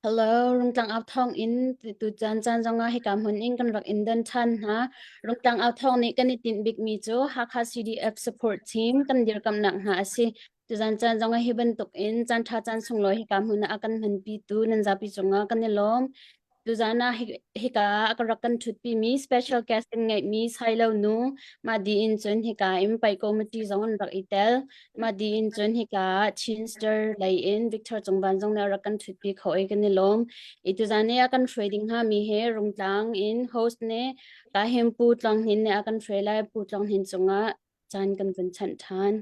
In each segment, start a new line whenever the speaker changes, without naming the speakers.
Hello, Rungtlang Au Thawng in tucaan caan zongah hika hmun in kan rak in don ṭhan hna. Rungtlang Au Thawng nih kan i tinh bikmi cu Hakha CDF Support Team kan dirkamhnak hna a si. Tuzaan caan zongah hi bantuk in caan ṭha caan sunglawi hika hmun ah a kan hmanpitu nan zapi cungah kan i lawm. Tuzaan ah hika ah ka rak kan ṭhutpimi special guest kan ngeihmi Sailo nu mah dih in cun hika in paih committee zong an rak i tel. Mah dih in cun hika ah Chin Star lei in Victor Cungvan zong nih a rak kan ṭhutpi kho i kan i lawm. I tuzaan i a kan hruai ding hngami hi Rungtlang in host nih Kahim Pu Tluang Hnin nih a kan hruai lai. Pu Tluang Hnin cungah caan kan vun chanh ṭhan.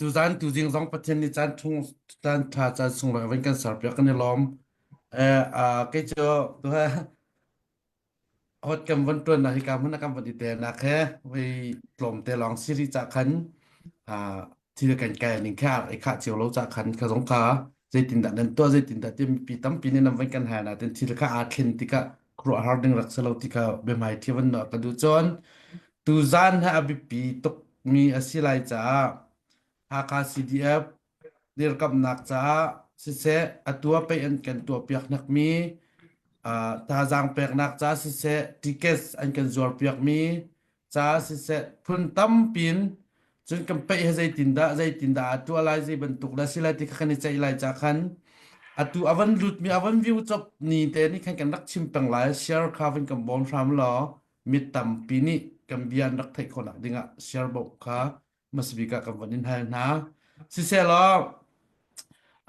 Tuzaan tuzing zong Pathian nih caan chung caan ṭha caan sunglawi van kan serpiak kan i lawm. Eh, ah, kei cu hot kan van ṭuan nak hika hmun ah kan van i telnak he voi tlawmte lawng si rih cah khan ah, thil kan kai ning kha i khah cio lo cah khan kha zong kha zeitindah nan tuah zeitindah ti mipi tampi nih nan van kan hal natin thil kha aa thlen tikah khuaruahhar ding rak si lo ti kha biahmai thi van ka duh cun tuzan he a biapi tukmi a si lai caah Hakha CDF dirkamhnak caah siseh atu ah pei an kan tuahpiak hnakmi thazaang peknak caah siseh tickets an kan zuarpiakmi caah siseh phun tampin cun kan peih he zeitindah zeitindah aa tuah lai zei bantuk dah si lai ti kha kan i ceih lai ca khan atu a van lutmi a van view cop ni te nih khan kan rak chim peng lai share kha van kan bawm hram law mit tampi nih kan bia an rak theih khawhnak dingah share bawmh kha hmasabik ah kan van in hal hna. Sisehlaw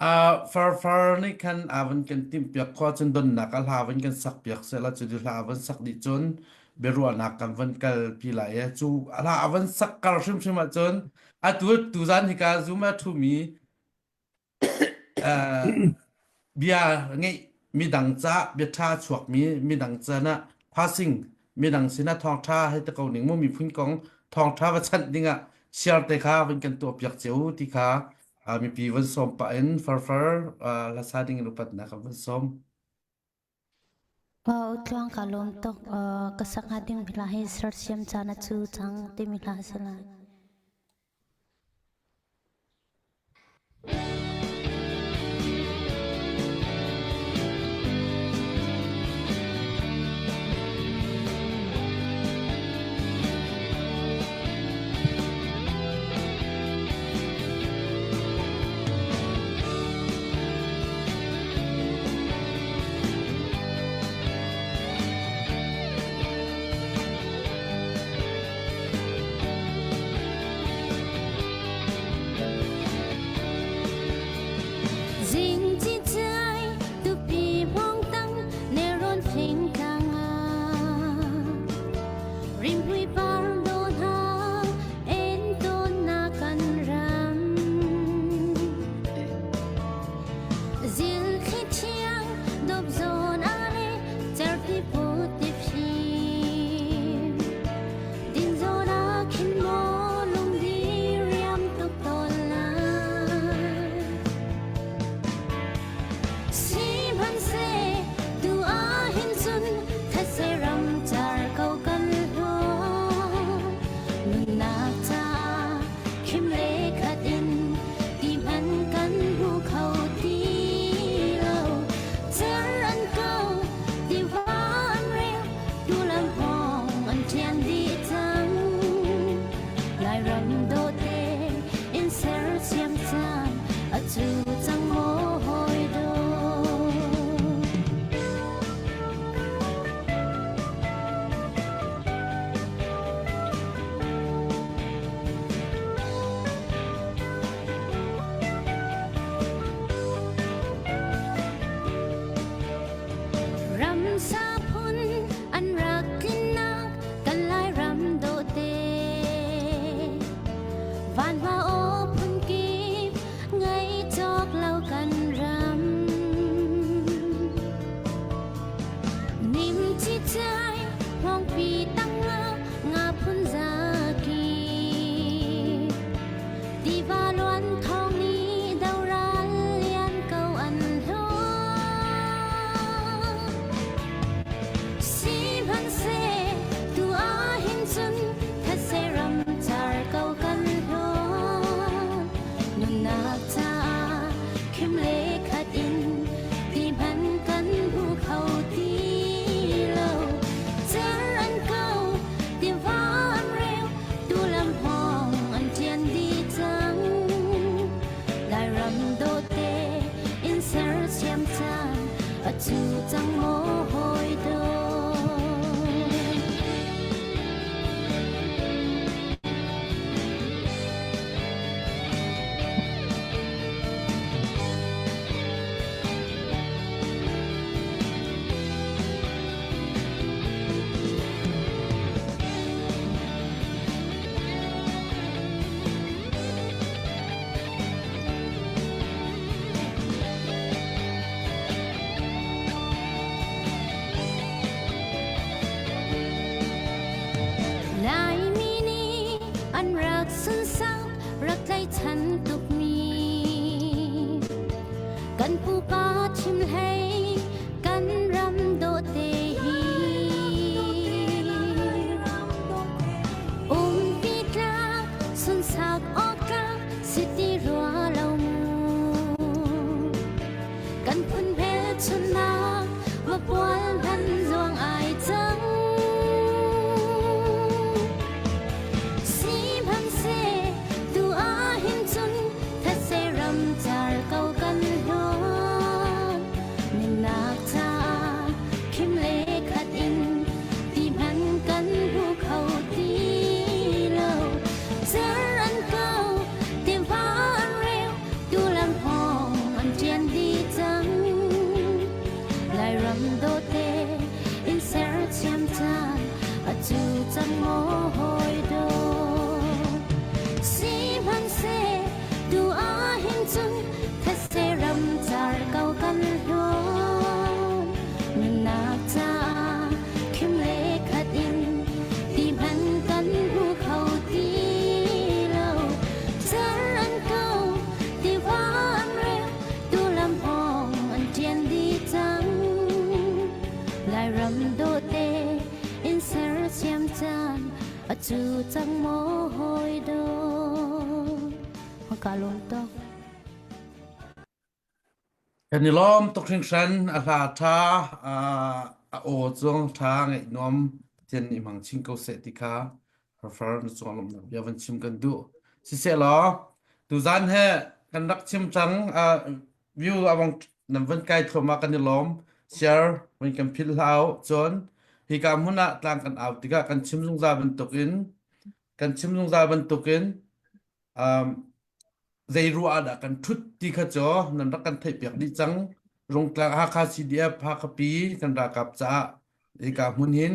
uh, farfar nih khan a van kan timhpiak khawh cun donnak a hla van kan sak piak sehla cu hla a van sak dih cun biaruahnak kan van kal pi lai e cu hla a van sak kar hrimhrim ahcun atu tuzan hika zoom a thumi bia ngeih midang ca bia ṭha chuakmi midang can ah passing midang sinah thawngṭha hei ti ko ning mu miphun kong thawngṭha va chanh dingah share te kha van kan tuah piak cio ti kha mipi van sawm pah in farfar hlasa ding in upatnak kan van sawm.
Utluang ka lawm tuk ka sak hnga ding hla hi sersiam caan a cu cang timi hla a si lai. Rimhmui par dawh hna en tawn na kan ram. Zilthli thiang dawp zawn a le cerhti put ti fim. Din zawn ah khin maw lungdi riam tuk tawn lai. Sihmanhseh tu ah hin cun thetse ram car ko kan hluan. Nunnak caah khim le khat in ti hmanh kan hmu kho ti lo. Cer an ko, tiva an reu, tu lam hawng an ṭian dih cang. Lairam dawte in sersiam caan a cu cang maw hawi dawt. Ramsa phun an rak tlinnak kan Lairam dawhte. Vanhma aw phunkip ngai cawk. A cu cang maw hawi dawt? Laimi nih an rak sunsak rak tlaichan tukmi kan pupa chim hlei kan ram dawte hi umpi tlak sunsak awk tlak si ti rua lo mu kan phun hmelchunhnak vapual hman zuang ai cang. Sihmanhseh tu ahhin cun thetse ram car ko kan hluan. Nunnak caah khim le khat in ti hman kan hmu kho ti lo. Cer an ko, tiva an reu, tu lam hawng an ṭian dih cang. Lairam dawte in sersiam caan a cu cang maw hawi dawt. Sihmanhseh tu ahhin cun thetse ram car ko kan hluan. Nunnak caah khim le khat in ti hman kan hmu kho ti lo. Cer an ko, tiva an reu, tu lam hawng an ṭian dih cang. Lairam dawte in sersiam caan a cu cang maw hawi dawt. Ka lawm tuk.
Kan i lawm tuk hringhran. A hla ṭha, a aw zong ṭha, ngaih nuam. Pathian nih hmang chin ko seh ti kha refer na cung lawmhnak bia van chim kan duh. Siseh law, tuzan he kan rak chim cang. View awang nan van kai thluahmah kan i lawm. Share van kan philh hlah u. Cun hika hmun ah tlang kan au tikah kan chim zungzal bantukin kan chim zungzal bantukin um, zei ruah ah dah kan ṭhut ti kha cu nan rak kan theihpiak dih cang. Rungtlang Hakha CDF Hakha pi kan ralkap caah hika hmun hin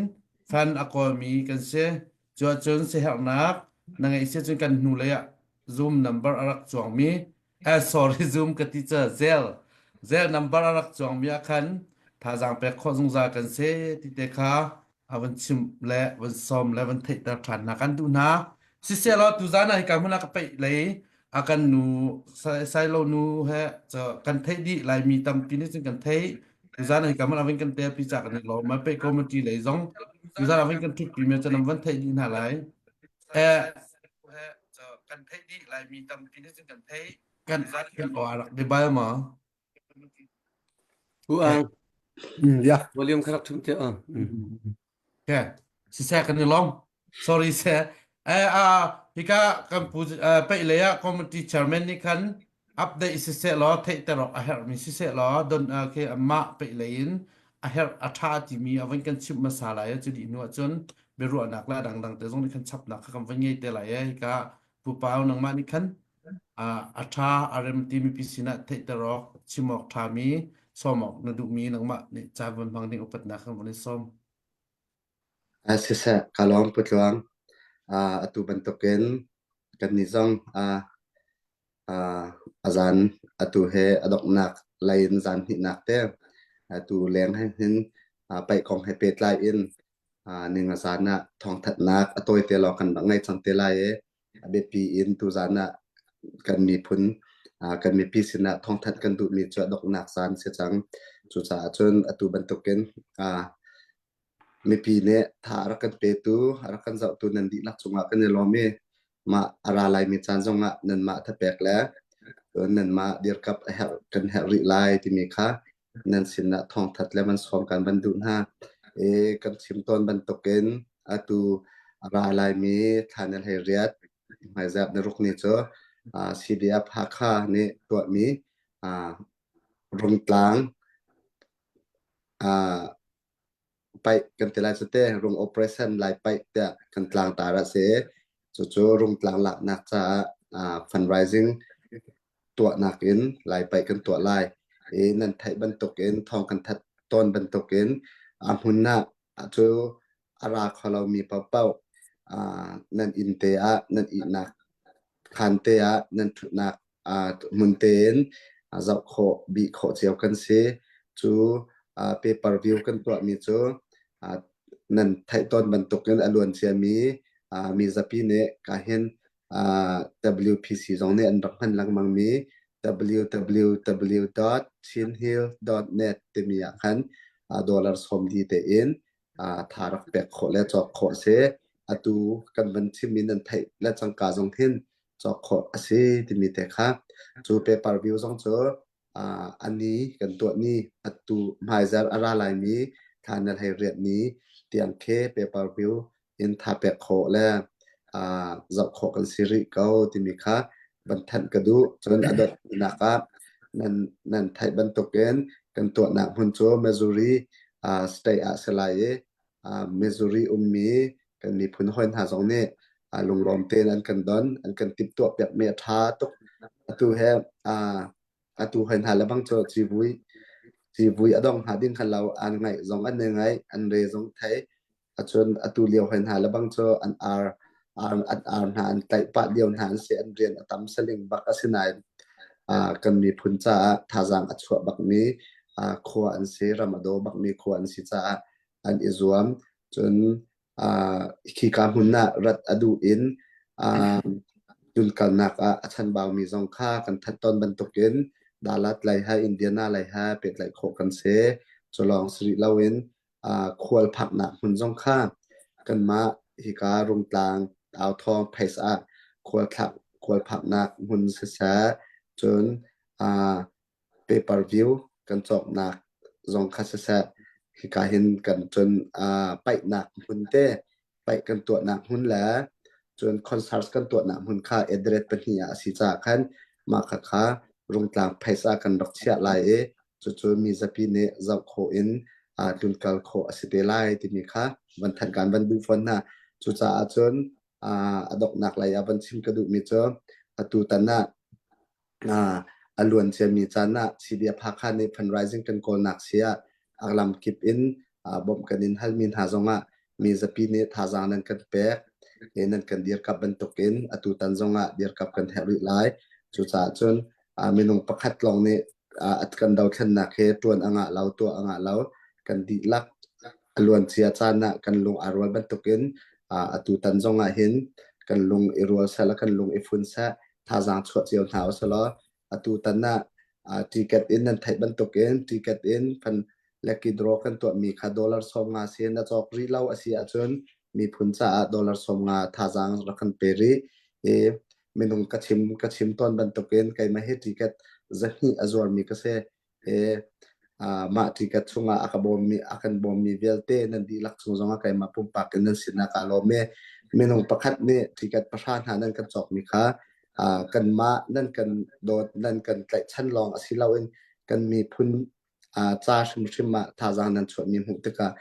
fan a kawlmi kan si. Cuahcun siaherhnak na ngeih si cun kan hnulei ah Zoom number a rak cuangmi eh sorry Zoom ka ti ca Zelle Zelle number a rak cuangmi ah khan thazaang pek khawh zungzal kan si ti te kha a van chim le van sawm le van theihter ṭhan hna kan duh hna. Siseh law tuzaan ah hika hmun ah ka peih lei a kan nu Sailo nu he kan theih dih Laimi tampi nih cun kan theih. Tuzaan ah hika hmun ah van kan telpi ca kan i lawm. Mai peih committee lei zong tuzaan ah van kan ṭhutpi mi cu nan van theih dih hna lai. Eh
kan theih dih Laimi tampi nih cun kan theih.
Kan kan aw a rak di bal maw?
Hu ang
Ya.
volume kha rak thum te ah.
Okay. Siseh kan i lawm. Sorry seh. Eh ah hika kan pu peih lei ah committee chairman nih khan update siseh law theihter awk a herhmi siseh law don khi amah peih lei in a herh a tha timi a van kan chimh hmasa lai cu dih hnu ahcun biaruahnak le a dangdang te zong nih khan chapnak kha kan van ngei te lai eh hika pupau nangmah nih khan a ṭha a rem ti mipi sinah theihter awk chim awk ṭhami sawm awk na duhmi nangmah nih caan van hmang ding upatnak kan van i sawm.
Siseh, ka lawm Pu Tluang. Atu bantukin kannih zong a zan atu he a donghnak lei in zan hnihnak te atu leng he hin paih kong he pehtlai in ninga zan ah thawngthanhnak a tawi te lawng kan rak ngei cang te lai i a biapi in tuzan ah kan miphun kan mipi sinah thawngthanh kan duhmi cu a donghnak caan si cang. Cucaah cun atu bantukin mipi nih tha a rak kan petu, a rak kan zohtu nan dihlak cungah kan i lawm i mah a ra laimi caan zongah nanmah thapek le nanmah dirkap a herh kan herh rih lai timi kha nan sinah thawngthat le man sawm kan van duh hna. I kan chim tawn bantukin atu a ra laimi thla ni 18 hmaizarh ni ruk ni cu CDF Hakha nih tuahmi Rungtlang. Paih kan ti lai cu te rung operation lai paih tiah kan tlangtar a si. Cucu rungtlang laknak caah fundraising tuahnak in lai paih kan tuah lai. I nan theih bantukin thawng kan that tawn bantukin a hmun ah cu a ra kho lomi paohpaoh nan inn te ah nan ihnak khaan te ah nan ṭhutnak hmun tein zoh khawh bih khawh cio kan si. Cu pay per view kan tuahmi cu nan theih tawn bantukin a luan ciami mi zapi nih ka hin WPC zong nih an rak hman lengmangmi www.chinhill.net timi ah khan dollar sawm di tein tha rak pek khawh le cawk khawh a si. Atu kan van chim in nan theih le cangka zong hin cawk khawh a si timi te kha cu pay per view zong cu a ni kan tuah ni atu hmaizarh a ra laimi thla nal hei riat ni tiang khi pay per view in tha pek khawh le zoh khawh kan si rih ko timi kha van thanh ka duh. Cun a dotnak ah nan nan theih bantukin kan tuahnak hmun cu Missouri state ah si lai i Missouri ummi kan miphun hawi hna zong nih lunglawm tein an kan don, an kan timhtuah piakmi a ṭha tuk. Atu he atu hoi hna le bang cu civui civui a dong hna ding khan lo an ngaih zong an i ngaih an re zong thei acun atu lio hoi hna le bang cu an ar ar an ar hna an tlaih pah lio hna an si an rian a tam saling bak asinain kan miphun caah thazaang a chuah bakmi khua an si ram a daw bakmi khua an si caah an i zuam cun khika hmun ah rat a duh in tlunkalnak ah a chanbaumi zong kha kan that tawn bantukin Dalat lei he Indiana lei he pehtlaih khawh kan si. Cu lawng si rih loin khual phaknak hmun zong kha kanmah hika Rungtlang Authawng phase ah khual khual phaknak hmun siseh cun pay per view kan cawknak zong kha siseh hika hin kan cun paihnak hmun te paih kan tuahnak hmun le cun concert kan tuahnak hmun kha address pahnih ah a si caah khan mah kha kha Rungtlang phase ah kan rak chiah lai i cucu mi zapi nih zoh khawh in tlunkal khawh a si te lai timi kha van thanh kan van duh fawn hna. Cucaah cun a donghnak lei ah van chim ka duhmi cu atu tan ah A luanciami caan ah CDF Hakha nih fundraising kan kawlnak si ah a lamkip in bawmh kan in halmi hna zongah mi zapi nih thazaang nan kan pek i nan kan dirkamh bantukin atutan zongah dirkamh kan herh rih lai. Cucaah cun minung pakhat lawng nih kan dothlennak hi ṭuan a ngah lo, tuah a ngah lo. Kan dihlak a luancia caan ah kan lung aa rual bantukin atutan zongah hin kan lung i rual seh le kan lung i fun seh thazaang chuah cio hna usalaw atu tan ah ticket in nan theih bantukin ticket in fan lucky draw kan tuahmi kha dollar 50 si na cawk rih lo a si ahcun miphun caah dollar 50 thazaang rak kan pe rih i minung ka chim ka chim tawn bantukin keimah hi ticket zahnih a zuarmi ka si i mah ticket chungah a ka bawmmi a kan bawmmi vialte nan dihlak chung zongah keimah pumpak in nan sinah kaa lawm i minung pakhat nih ticket pahra hna nan kan cawkmi kha kanmah nan kan dawt nan kan tlaihchan lawng a si loin kan miphun ca hrimhrim ah thazaang nan chuahmi hmuh tikah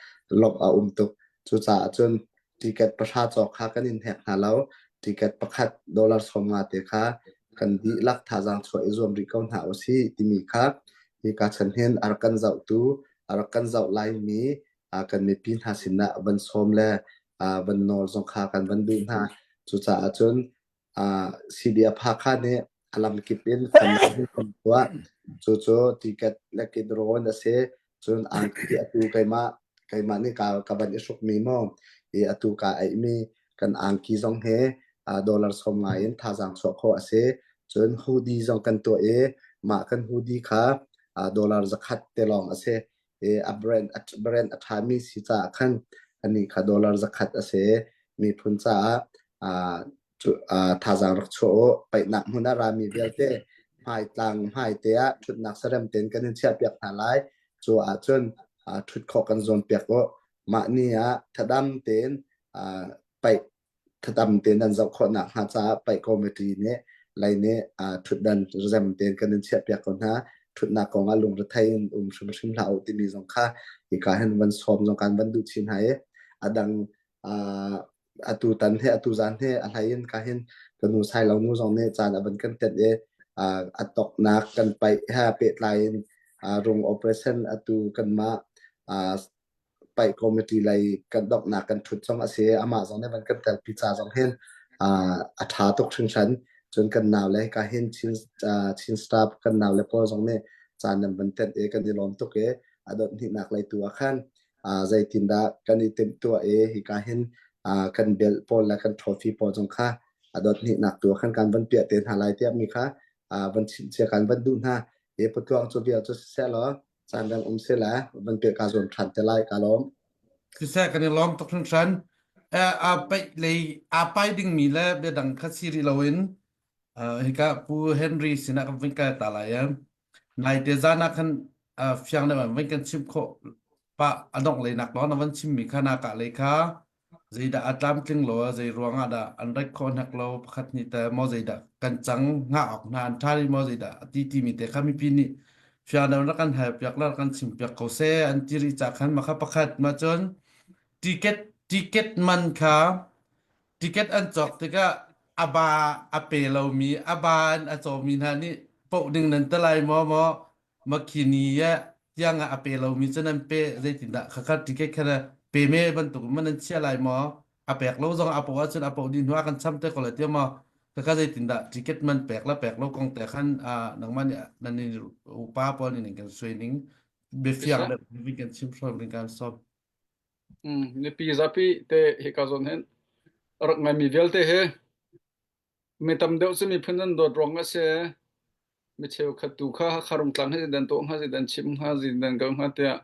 lawmh a um tuk. Cucaah cun ticket pahra cawk kha kan in hnek hna lo. Ticket pakhat dollar 50 te kha kan dihlak thazaang chuah i zuam rih ko hna usih timi kha hika chan hin a rak kan zohtu a rak kan zoh laimi kan mipi hna sinah van sawm le van nawl zong kha kan van duh hna. Cucaah cun CDF Hakha nih a lamkip in kan tuah. Cucu ticket le kidron a si. Cun angki atu keimah keimah nih ka ka van i hrukmi maw i atu ka eihmi kan angki zong he dollar 50 in thazaang chuah khawh a si. Cun hoodie zong kan tuah i mah kan hoodie kha dollar 100 te lawng a si. I a brand a brand a ṭhami si caah khan anih kha dollar 100 a si. Miphun caah thazaang rak chuah u. Paihnak hmun ah rami vialte hmaitlang hmaite ah ṭhutnak sarem tein kan in chiahpiak hna lai. Cu ahcun ṭhut khawh kan zuampiak u. Mah ni ah thadam tein paih thadam tein nan zoh khawh nakhnga caah paih committee nih lei nih ṭhutdan rem tein kan in chiahpiak ko hna. Ṭhutnak kong ah lungrethei in um hrimhrim hlah u timi zong kha hika hin van sawm zong kan van duh chin hna i a dang uh, atu tan he atu zan he a hlei in ka hin ka nu sai lo nu zong nih caan a van kan tenh i a toknak kan paih he pehtlai in rung operation atu kanmah paih committee lei kan donghnak kan ṭhut zong a si amah zong nih van kan telpi ca zong hin a ṭha tuk hringhran cun kan nau le ka hin Chin Chin staff kan nau le pawl zong nih caan nan van tenh i kan i lawm tuk i a dot hnihnak lei tu ah khan zeitindah kan i timhtuah i hika hin kan belt pawl le kan trophy pawl zong kha a dot hnihnak tu khan kan van piah te hna lai tiah mi kha van chimh cia kan van duh hna i patluang cu vial cu siseh law caan dang um sila van piah ka zuam ṭhan te lai ka lawm.
Siseh kan i lawm tuk hringhran. A paih lei aa pai dingmi le biadang kha si rih loin hika Pu Henry sinah kan vun kal ta lai. Naite zan ah khan fiang deuh in van kan chimh khawh pah a dongh lei nak lawng na van chimmi kha na kah lei kha zeidah a tlamtling lo zei ruang ah dah an rat khawh hnek lo pakhat nih te maw zeidah kan cang ngah awk hna an ṭha rih maw zeidah a ti timi te kha mipi nih fiang deuh in rak kan hal piak le rak kan chim piak ko seh an ti rih ca khan mah kha pakhat mah cun ticket ticket man kha Ticket an cawk tikah a ba a pe lomi a ba in a cawmi hna nih poh ding nan ti lai maw maw makhini ah tiang ah a pe lomi cu nan pe zeitindah khakha ticket kha na pe me bantuk in nan chia lai maw a pek lo zong a poh ahcun a poh dih hnu ah kan cham te ko lai tiah maw khakha zeitindah ticket man pek la pek lo kong te khan nangmah nih nan in upa pawl nih nan kan suai ning biafiang
Siseh,
deuh in kan chim hrawm ning kan sawm.
Mipi zapi te hika zawn hin a rak ngaimi vialte hi mi tam deuh cu miphun an dawt ruang a si. Mi cheukhat tu kha Hakha Rungtlang hi zeidan tuah hnga, zeidan chim hnga, zeidan kal hnga tiah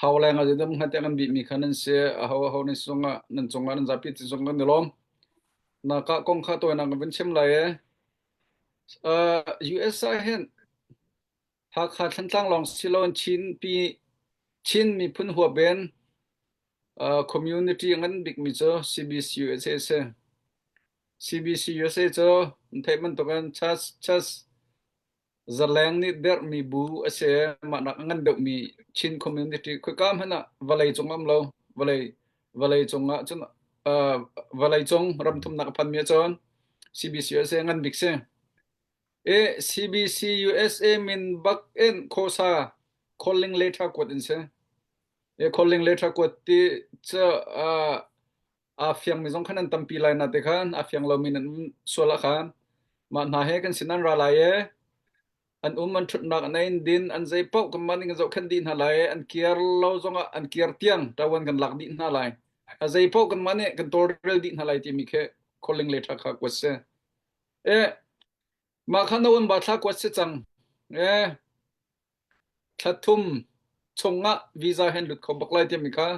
hau leng ah zeidan hnga tiah kan bihmi kha nan si. Aho aho nan si zongah nan cungah nan zapi ti zong kan i lawm. Naka kong kha tawinak ka vun chim lai e. Uh, US ah hin Hakha Thlantlang lawng si loin Chin pi Chin miphun huap in uh, community a ngan bikmi cu CBC USA a si. CBC USA cu an theih bantukin church church zaleng nih derhmi bu a si. Mah nak a ngan deuhmi Chin community khoika hmanh ah vawlei cung um lo. Vawlei vawlei cung ah cun uh, vawlei cung ram thumnak a phanmi ahcun CBC USA ngan bik si. E CBC USA min bak in khosa calling letter kuat in si. E calling letter kuat ti cu uh, a fiang mi zong khan an tampi lai na te khan a fiang lomi nan um sual ah khan mah hna he kan sin an ra lai e an um an thutnak an ein din an zei paoh kan man in zohkhenh dih hna lai an kiar lo zongah an kiar tiang tawan kan lak dih hna lai a zei paoh kan man nih kan tawlrel dih hna lai timi khi calling letter kha kuat si E mah kha November thla kuat si cang. E thla thum chungah visa hen lut kho bak lai timi kha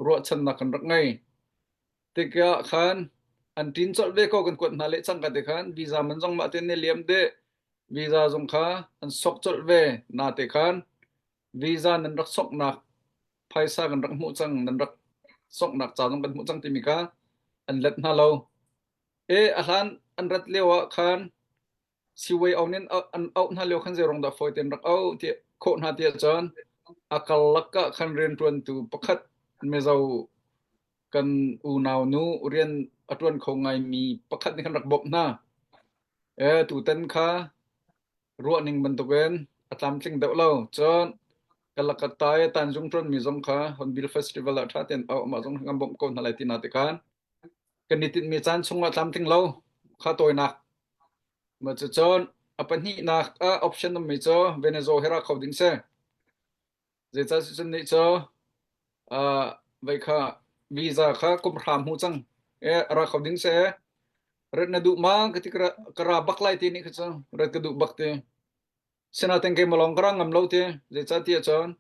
ruahchannak kan rak ngei. Tikah khan an ṭin colh ve ko kan kuat hna le cangka te khan visa man zong mah te ne liam de visa zong kha an sok colh ve na te khan visa nan rak soknak phaisa kan rak hmuh cang nan rak soknak ca zong kan hmuh cang timi kha an let hna lo. E a hlan an rat lio ah khan siwei on in an auh hna lio khan zeirong dah fawi tein rak auh ti khawh hna tiah cun a karlak ah khan rianṭuantu pakhat Mizo kan unau nu rian a ṭuan kho ngaimi pakhat nih khan rak bawmh hna. E tutan kha ruahning bantukin a tlamtling deuh lo. Cun Kalakata i Tanzung ṭuanmi zong kha Hornbill Festival ah ṭha tein auh amah zong kan bawmh ko hna lai ti na ti khan kan i tinhmi caan chungah tlamtling lo kha tawinak ma cu cun a pahnihnak ah option ummi cu Venezuela he ra kho ding si zeicah cun nih cu uh, vei kha visa kha kum hra hmu cang e ra kho ding si rat na duh ma ka ti ka ra bak lai ti nih kha cu rat ka duh bak ti sinain keimah lawng ka ra ngam lo ti zeicah ti ahcun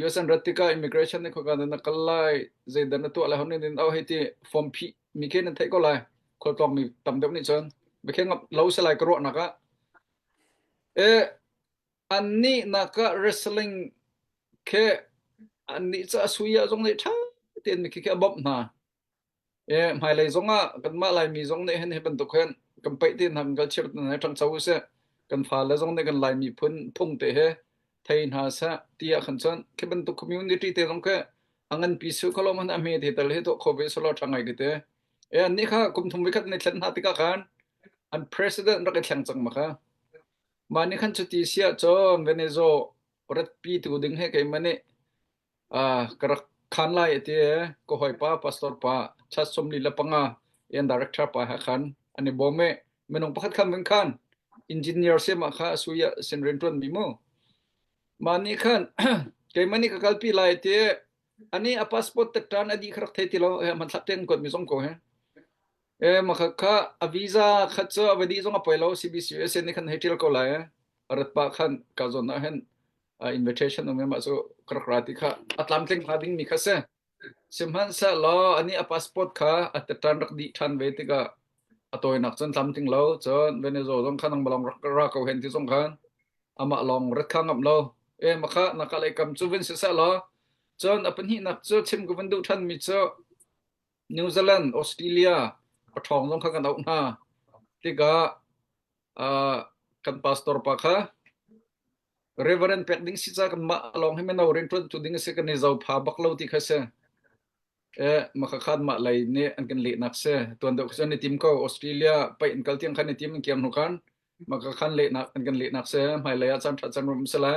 US an rat tikah immigration nih khoika na kal lai zeidah na tuah lai hon in au hei ti form phih mi khi nan theih ko lai khualtlawng mi tam deuh nih cun biakhe ngap lo se lai ka ruahnak ah e annih nak ah wrestling khe annih ca suya zong nih ṭha tein mi khi khi a bawmh hna E hmailei zongah kanmah Laimi zong nih hin hi bantuk hin kan paih te hna kan kal chir hna ṭhangcho usih. Kan fale zong nih kan Lai miphun phung te he thei hna seh ti ah khan cun khi bantuk community te zong khi a nganpi su kho lo man a hme te tal hi tuah kho ve selaw ṭha ngai te. E an nih kha kum thum voi khat an i thlen hna tikah khan an president rak i thleng cang ma kha. Mah nih khan cuti si ahcun Venezuela ratpi tu ding he keimah nih Ah, ka rak khan lai a ti i ka hawipa pastor pa chat 45 in director pa he khan an i bawm i minung pakhat khan vun khan engineer si mah kha sui ah sin rian ṭuan mi mu. Mah nih khan keimah nih ka kalpi lai a ti i ani a passport tetṭan a dih kha rak thei ti lo he hmanthlak tein kuat mi zong ko he. E mah kha kha a visa khat cu a va dih zong a poi lo CBCUSA nih khan hei ṭial ko lai. A rat pah khan ka zawn ah hin invitation um mah cu ka rak ra ti kha a tlamtling hnga ding mi kha si. Sihmanhsehlaw ani a passport kha a teṭan rak dih ṭhan ve tikah a tawinak cun tlamtling lo cun Venezuela zong kha nangmah lawng rak ra ko hen ti zong khan amah lawng rat kha ngamh lo. E mah kha naka lei kam cu vun siseh law cun a pahnihnak cu chim ka vun duh ṭhan mi cu New Zealand, Australia a ṭhawng zong kha kan auh hna. Tikah uh, kan pastor pa kha Reverend pek ding si ca kanmah lawng hi mino rianṭuan tu ding a si kan i zopha bak lo ti kha si. Eh, maka khan mah lei nih an kan lehnak si. Tuan deuh kha i tim ko Australia paih an kal tiang khan i tim an kiam hnu khan maka khan lehnak an kan lehnak si. Hmailei ah caan ṭha caan rum si la.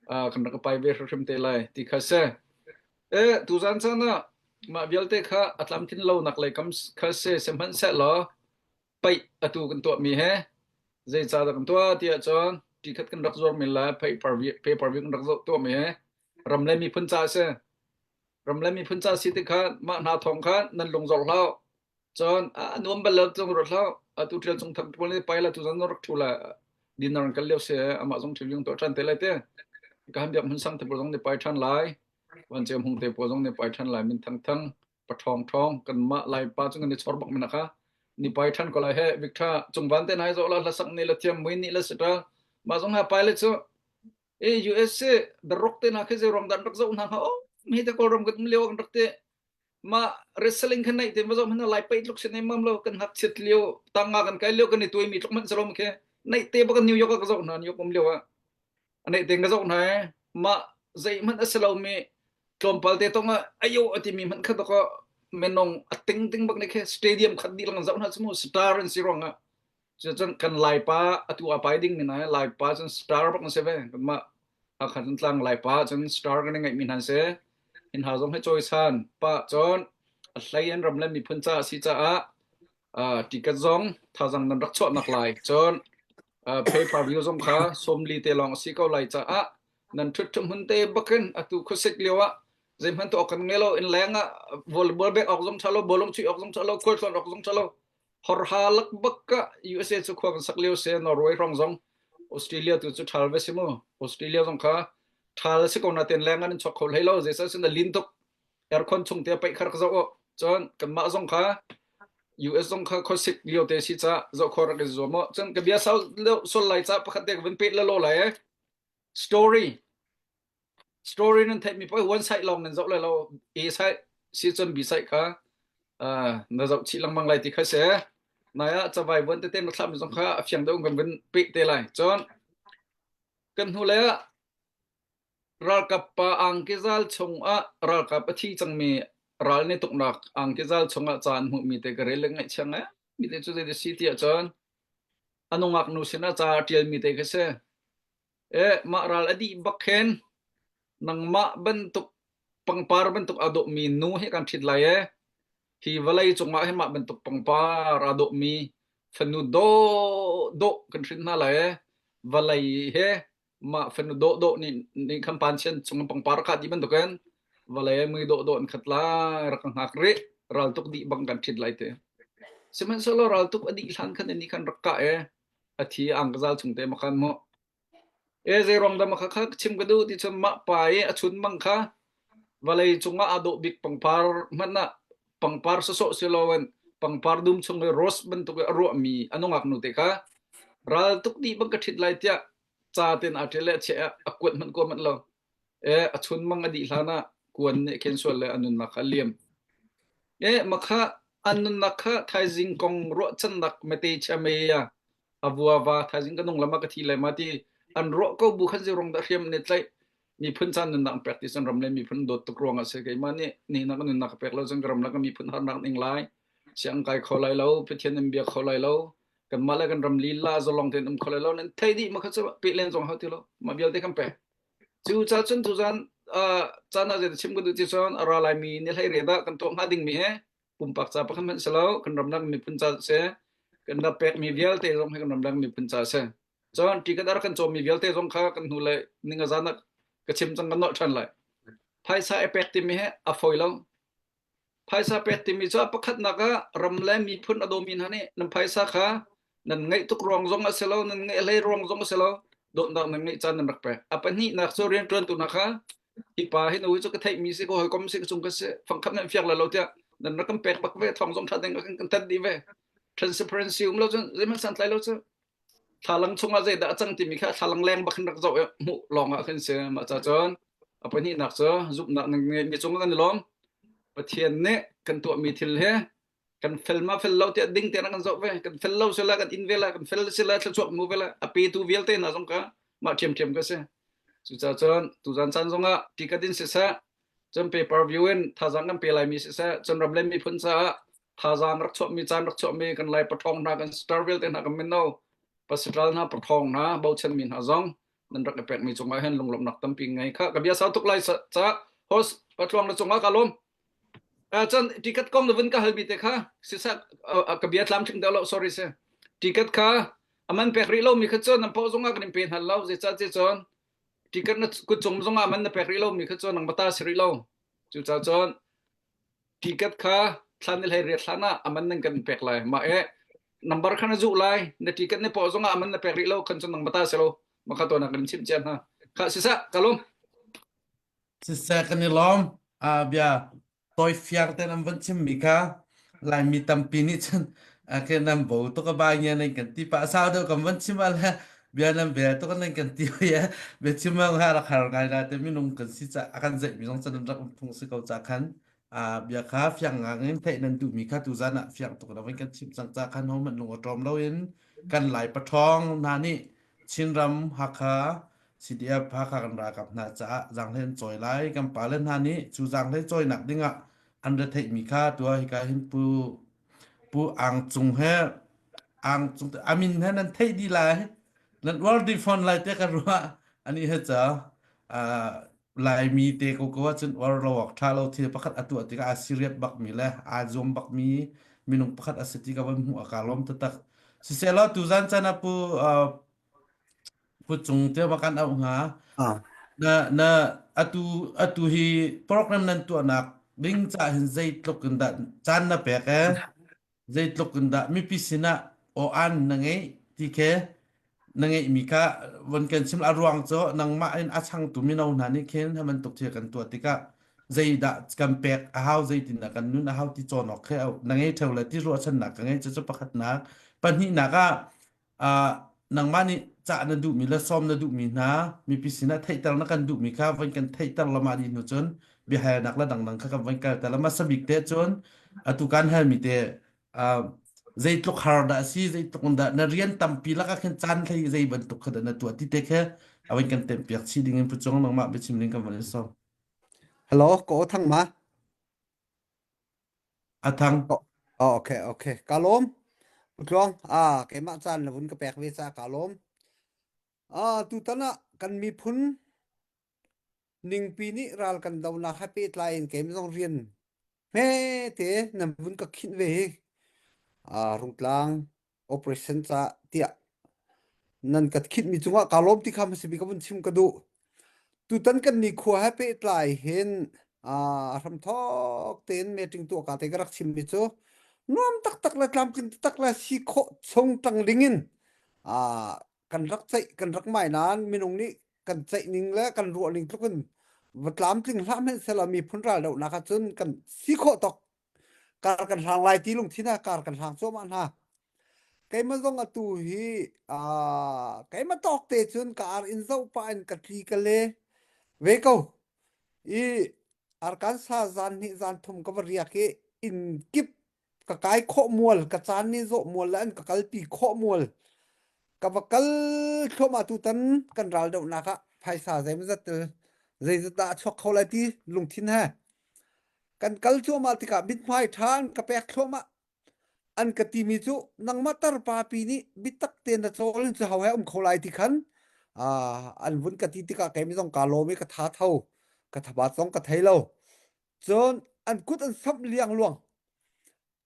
Uh, kan rak pai ve hrimhrim te lai ti kha si. Eh, tuzan caan ah mah vialte kha a tlamtlin lo nak lei kam kha si sihmanhsehlaw paih atu kan tuahmi he zeicahdah kan tuah ti ahcun ṭikhat kan rak zuar men lai paper kan rak tuahmi he ram le miphun ca a si. Ram le miphun ca si ti kha mah hna thawng kha nan lung zor hlah. Cun a nuam bal lo tung ruat hlah. Atu ṭial cung thang pawl nih pai la tu zan rak ṭhu la dinner an kal lio si amah zong ṭhiu tuah ṭhan te lai te. Ka han biak hmun sang te pawl zong nih pai ṭhan lai. Van cem hung te pawl zong nih pai ṭhan lai min thang thang paṭhawng ṭhawng kanmah Laipa cu kan i chor bak men kha ni pai ṭhan ko lai he Victor cungvan te nai zoh la hlasak ni la thiam mui ni la sita mah zong ha pai le cu e USA the rock te na khi zei ruang dan rak zoh hna hnga o mi te kawlram kan um lio kan rak te ma wrestling khan nei te ma zoh hna lai pai tluk sin ei mam lo kan hak chiat lio tanga kan kai lio kan i tuai mi tluk man sarom khe nei te ba kan New York ka zoh hna New York um lio ah Anei te ka zoh hna i mah zeihmanh a si lomi tlawmpal te tong ah ayo a timi hmanh kha dawkaw minung a ting ting bak nih khi stadium khat dih lang zoh hna cu mu star an si ruangah cucun kan Laipa atu a pai ding mi hna Laipa cun star bak an si ve kanmah Hakha tlang Laipa cun star kan i ngeihmi hna an si hin hna zong hi cawisan pa cun a hlei an ram le miphun ca a si caah ticket zong thazang nan rak chuahnak lai cun pay per view zong kha 40 te lawng a si ko lai caah nan ṭhut ṭhum hun te bakin atu khuasik lio ah zeihmanh tuah kan ngei lo in leng ah volleyball bek awk zong ṭha lo bawlung chuih awk zong ṭha lo khualtlawn awk zong ṭha lo horha lak bak ka USA cu khua kan sak lio se Norway hrawng zong Australia tu cu ṭhal ve si mu Australia zong kha ṭhal si ko na ten leng an chok kho hlei lo zeicah sin lin tuk aircon chung te paih khar ka zoh cun kanmah zong kha US zong kha khuasik lio te si ca zoh khor rak i zuam cun ka bia sau deuh sol lai ca pakhat te ka vun pet la lo lai story story nan theih mi poi one side long nan zoh lai lo A side si cun B side kha na zoh chih lengmang lai ti kha se nai ah cavai vuan tete na thlam zong kha a fiang deuh kan vun pe te lai cun kan hnu le ah Ralkap pa angkizal chungah ralkap a thi cangmi ral nih tuknak angkizal chungah ca an hmuhmi te ka rel le ngaihchia ngai mi te cu zei si ti ahcun a nungak nu sinah ca a ṭialmi te kha si. E, mah ral a dih bak khin nangmah bantuk pangpar bantuk aa dawhmi nu hi kan ṭhit lai e. Hi vawlei cungah hin mah bantuk pangpar aa dawhmi fanu dawh dawh kan hrin hna lai e. Vawlei he mah fanu dawhdawh nih nih khan panchian chung pangpar kha di bantukin vawlei mui dawhdawh an khat lai rak ka hngak rih raltuk dih bang kan ṭhit lai te sihmanhsehlaw raltuk a dih hlan khan ni khan rak kah e a thi ang ka zal chung te makhan mu e zeiruang dah makha kha chim ka duh ti cun mah pa i a chun mang kha vawlei cungah aa dawh bik pangpar hmanh ah pangpar sawsawh si loin pangpar dum chung i rose bantuk i a ruahmi a nungak nu te kha ral tuk dih bang ka ṭhit lai tiah ca ten aa ṭial le a chiah a kuat hmanh kua manh lo. E a chun mang a dih hlan ah kuan nih khen sual le a nunnak kha a liam. E makha an nunnak kha thaizing kong ruahchannak mete chia mei ya. A vua va thaizing ka nung lama ka thi lai ma ti an ruah ko bu khan zei rong dah hriam ne tlaih miphun caan nunnak pek ti cun ram le miphun dawt tuk ruang ah si keimah nih ni na ka nunnak ka pek lo cun ka ram le ka miphun harnak ning lai siang kai kho lai lo Pathian in bia kho lai lo kanmah le kan ram lila zalong tein um kho lai lo nan thei dih ma kha cu pe len zong hau ti lo ma vialte kan pe cu ca cun tu zan caan ah zei chim kan duh ti cun a ra lai mi ni hlei re dah kan tuah hnga ding mi he pumpak ca pakhat hmanh si lo kan ramdang miphun ca si kan rak pek mi vialte zong hi kan ramdang miphun ca si cun ticket ar kan cawm mi vialte zong kha kan hnu le ninga zan ah ka chim cang kan nolh ṭhan lai phaisa e pek timi he a fawi lo Phaisa pek timi cu a pakhatnak ah ram le miphun a dawmi hna nih nan phaisa kha nan ngeih tuk ruang zong a si lo, nan ngeih hlei ruang zong a si lo, dawtnak nan ngeih caan nan rak pek. A pahnihnak cu rianṭuantu hna kha hi pa hi nu hi cu ka theihmi si, ka hawikom si, ka cung ka si, fangkhat nan fiak lai lo tiah nan rak kan pek bak ve, thawng zong ṭha ding kan kan tat dih ve. Transparency um lo cun zeihmanh santlai lo cu. Thlalang chungah zeidah a cang timi kha thlalang leng bak in rak zoh i hmuh lawng ah khin si. Mah ca cun a pahnihnak cu zumhnak nan ngeihmi cungah kan i lawm. Pathian nih kan tuahmi thil hi kan fel ma fel lo tiah ding tein a kan zoh ve. Kan fel lo sila kan in ve la, kan fel sila thluachuak mu ve la. A petu vialte hna zong kha mah ṭhiamṭhiam ka si. Cucaah cun tuzan caan zongah tikat in siseh, cun pay per view in thazaang kan pe laimi siseh, cun ram le miphun caah thazaang rak chuahmi caan rak chuahmi kan lai paṭhawng hna kan star vialte hna kan mino pasitral hna paṭhawng hna bochanmi hna zong nan rak i pekmi cungah hin lunglawmhnak tampi ngei kha ka bia sau tuk lai ca host patluang na cungah ka lawm cun ticket kong na vun ka halmi te kha siseh ka bia tlamtling deuh lo sorry se ticket kha aman pek rih lomi kha cun nan paw zongah kan in pe hna lo zeicah ti cun ticket na kut cung zongah man na pek rih lomi kha cun nang bata si rih lo cucaah cun ticket kha thlan ni hlei riat hlan ah aman nan kan pek lai mah e number kha na zuh lai na ticket ni paw zongah aman na pek rih lo khan cun nang bata si lo makha to na kan chim cia hna kha sisa kalum
Siseh kan i lawm. Ah bia tawi fiang tein an van chimmi kha Laimi tampi nih cun ke nan bo tuk a bai ngia nan kan ti pah sau deuh kan van chim ah le bia nan bel tuk nan kan ti hoi e bia chim ang ha rak har ngai la te minung kan si ca a kan zeih mi zong cun rak um phung si ko ca khan ah bia kha fiang ngang in theih nan duh mi kha tu zan ah fiang tuk na van kan chim cang ca khan ho man lung a ṭawm lo in kan lai paṭhawng hna nih Chinram Hakha CDF Hakha kan ralkap hna caah zaanghlei an cawi lai. Kan pale hna nih cu zaanghlei cawinak dingah an retheihmi kha tuah hika hin Pu Pu Ang Cung he Ang Cung a min he nan theih dih lai. Nan uar dih fawn lai te ka ruah. Ani he ca uh, Laimi te ko ko ahcun uar lo awk ṭha lo thil pakhat a tuah tikah aa serious bakmi le aa zuam bakmi minung pakhat a si ti ka van hmuh a ka lawm taktak. Sisehlaw tuzan caan ah Pu uh, Pucung tiah ma kan auh hnga.
Ah.
Na na atu atu hi program nan tuahnak ding ca hin zeitluk in dah caan na pek e zeitluk in dah mipi sinah aw an na ngeih ti khe na ngeihmi kha von kan chim a ruang cu nangmah in a changtu mino hna nih khin hi bantuk thil kan tuah tikah zeidah kan pek a hau zeitindah kan nun a hau ti cawn awk khe na ngei theo le ti ruahchannak ka ngei cu pakhatnak pahnihnak ah uh, nangmah nih cah na duhmi le sawm na duhmi hna mipi sinah theihter na kan duhmi kha von kan theihter lama dih hnu cun biahalnak le dangdang kha kan von kalter lama sabik te cun atu kan halmi te uh, zeitluk har dah si zeitluk dah na rian tampi lakah khin caan hlei zei bantuk kha dah na tuah ti te khe avin kan temh piak chi ding in pucung nangmah biachim ding kan von in sawm
Hello, ko thang ma?
A thang.
Oh, okay, okay. Ka lawm. Tluang, ah, keimah caan na vun ka pek ve ca ka lawm. Ah, tutan ah kan miphun ningpi nih ral kan donak he pehtlai in keim zong rian hme te nan vun ka khinh ve hi. Ah, Rungtlang operation ca tiah nan ka khinhmi cungah kaa lawm ti kha hmasa bik ka vun chim ka duh. Tutan kan nikhua he pehtlai hin aa hramthawk tein meeting tuah ka te ka rak chimmi cu nuam taktak le tlamtling taktak le si khawh chung tang ding in aa kan rak ceih kan rak mai nain minung nih kan ceih ning le kan ruah ning tluk in va tlamtling hlah hmanh selaw miphun ral dohnak ahcun kan si khawh tok Kar kan hlang lai ti lungthin ah kar kan hlang cuahmah hna. Keimah zong atu hi aa keimah tawk te cun ka ar in zoh pah in ka tli ka le ve ko. I Arkansas zan hnih zan thum ka va riak i inn kip ka kai khawh mual ka caan nih zawh mual le an ka kalpi khawh mual. Ka va kal thluahmah tutan kan ral dohnak ah phaisa zeimawzat tel zeizat dah a chuak kho lai ti lungthin he kan kal cuahmah tikah mithmai ṭha an ka pek thluahmah. An ka timi cu nangmah tarpa pi nih biatak tein na cawl in cu ho he um kho lai ti khan an vun ka ti tikah keimah zong kaa lawm i ka tha tho ka thabat zong ka thei lo. Cun an kut an samh liangluang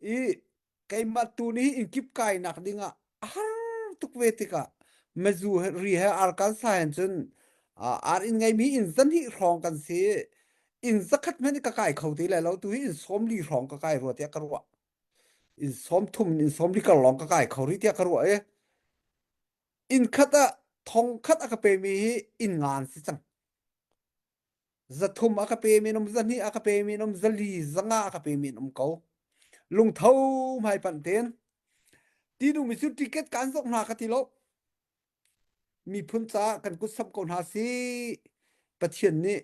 i keimah tu nih innkip kainak dingah a har tuk ve tikah mezu ri he arkan sa hen cun ar inn ngeimi inn zahnih hrawng kan si inn zakhat hmanh ka kai kho ti lai lo tu hi inn 40 hrawng ka kai rua tiah ka ruah inn 30 inn 40 kar lawng ka kai kho rih tiah ka ruah i inn khat ah thong khat a ka pemi hi inn ngan si cang 300 a ka pemi an um 200 a ka pemi an um 400 500 a ka pemi an um ko lungtho hmai panh ten ti duhmi cu ticket kan zok hna ka ti lo miphun caah kan kut samh ko hna si Pathian nih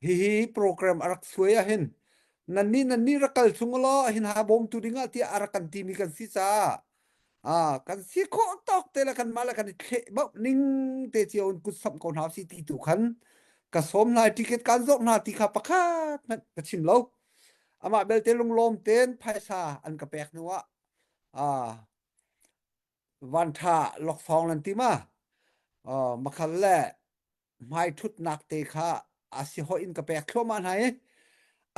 hihi program a rak suai ah hin nannih nannih rak kal chung law hin ha bawmtu dingah tiah a rak kan timi kan si caah Ah, kan si khawh tawk te le kanmah le kan i thleh bauh ning te cio in kut samh ko hna si ti tu khan ka sawm hna i ticket kaan zawk hna ti kha pakhat hmanh ka chim lo. Amah belte lunglawm tein phaisa an ka pek hnu ah ah vanṭha laksawng nan ti ma? Uh, makhal le hmai ṭhutnak te kha a si hawih in ka pek thluahmah hna i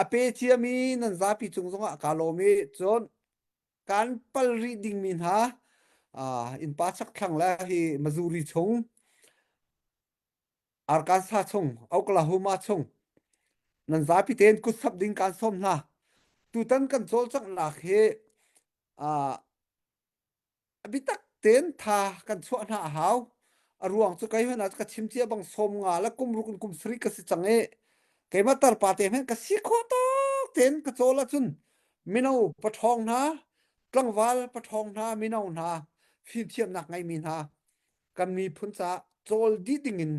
a pe ciami nan zapi cung zongah kaa lawm i cun kan pal rih dingmi hna innpa chakthlang le hi Missouri chung Arkansas chung Oklahoma chung nan zapi tein kut sap ding kan sawm hna tutan kan cawlcanghnak hi biatak tein tha kan chuah hna a hau. A ruang cu kei hmanh ah ka chim cia bang 50 le kum ruk in kum sarih ka si cang i keimah tarpa te hmanh ka si khawh tawk tein ka cawl ahcun mino paṭhawng hna, tlangval paṭhawng hna, mino hna, fimthiamnak ngeimi hna kan miphun caah cawl dih ding in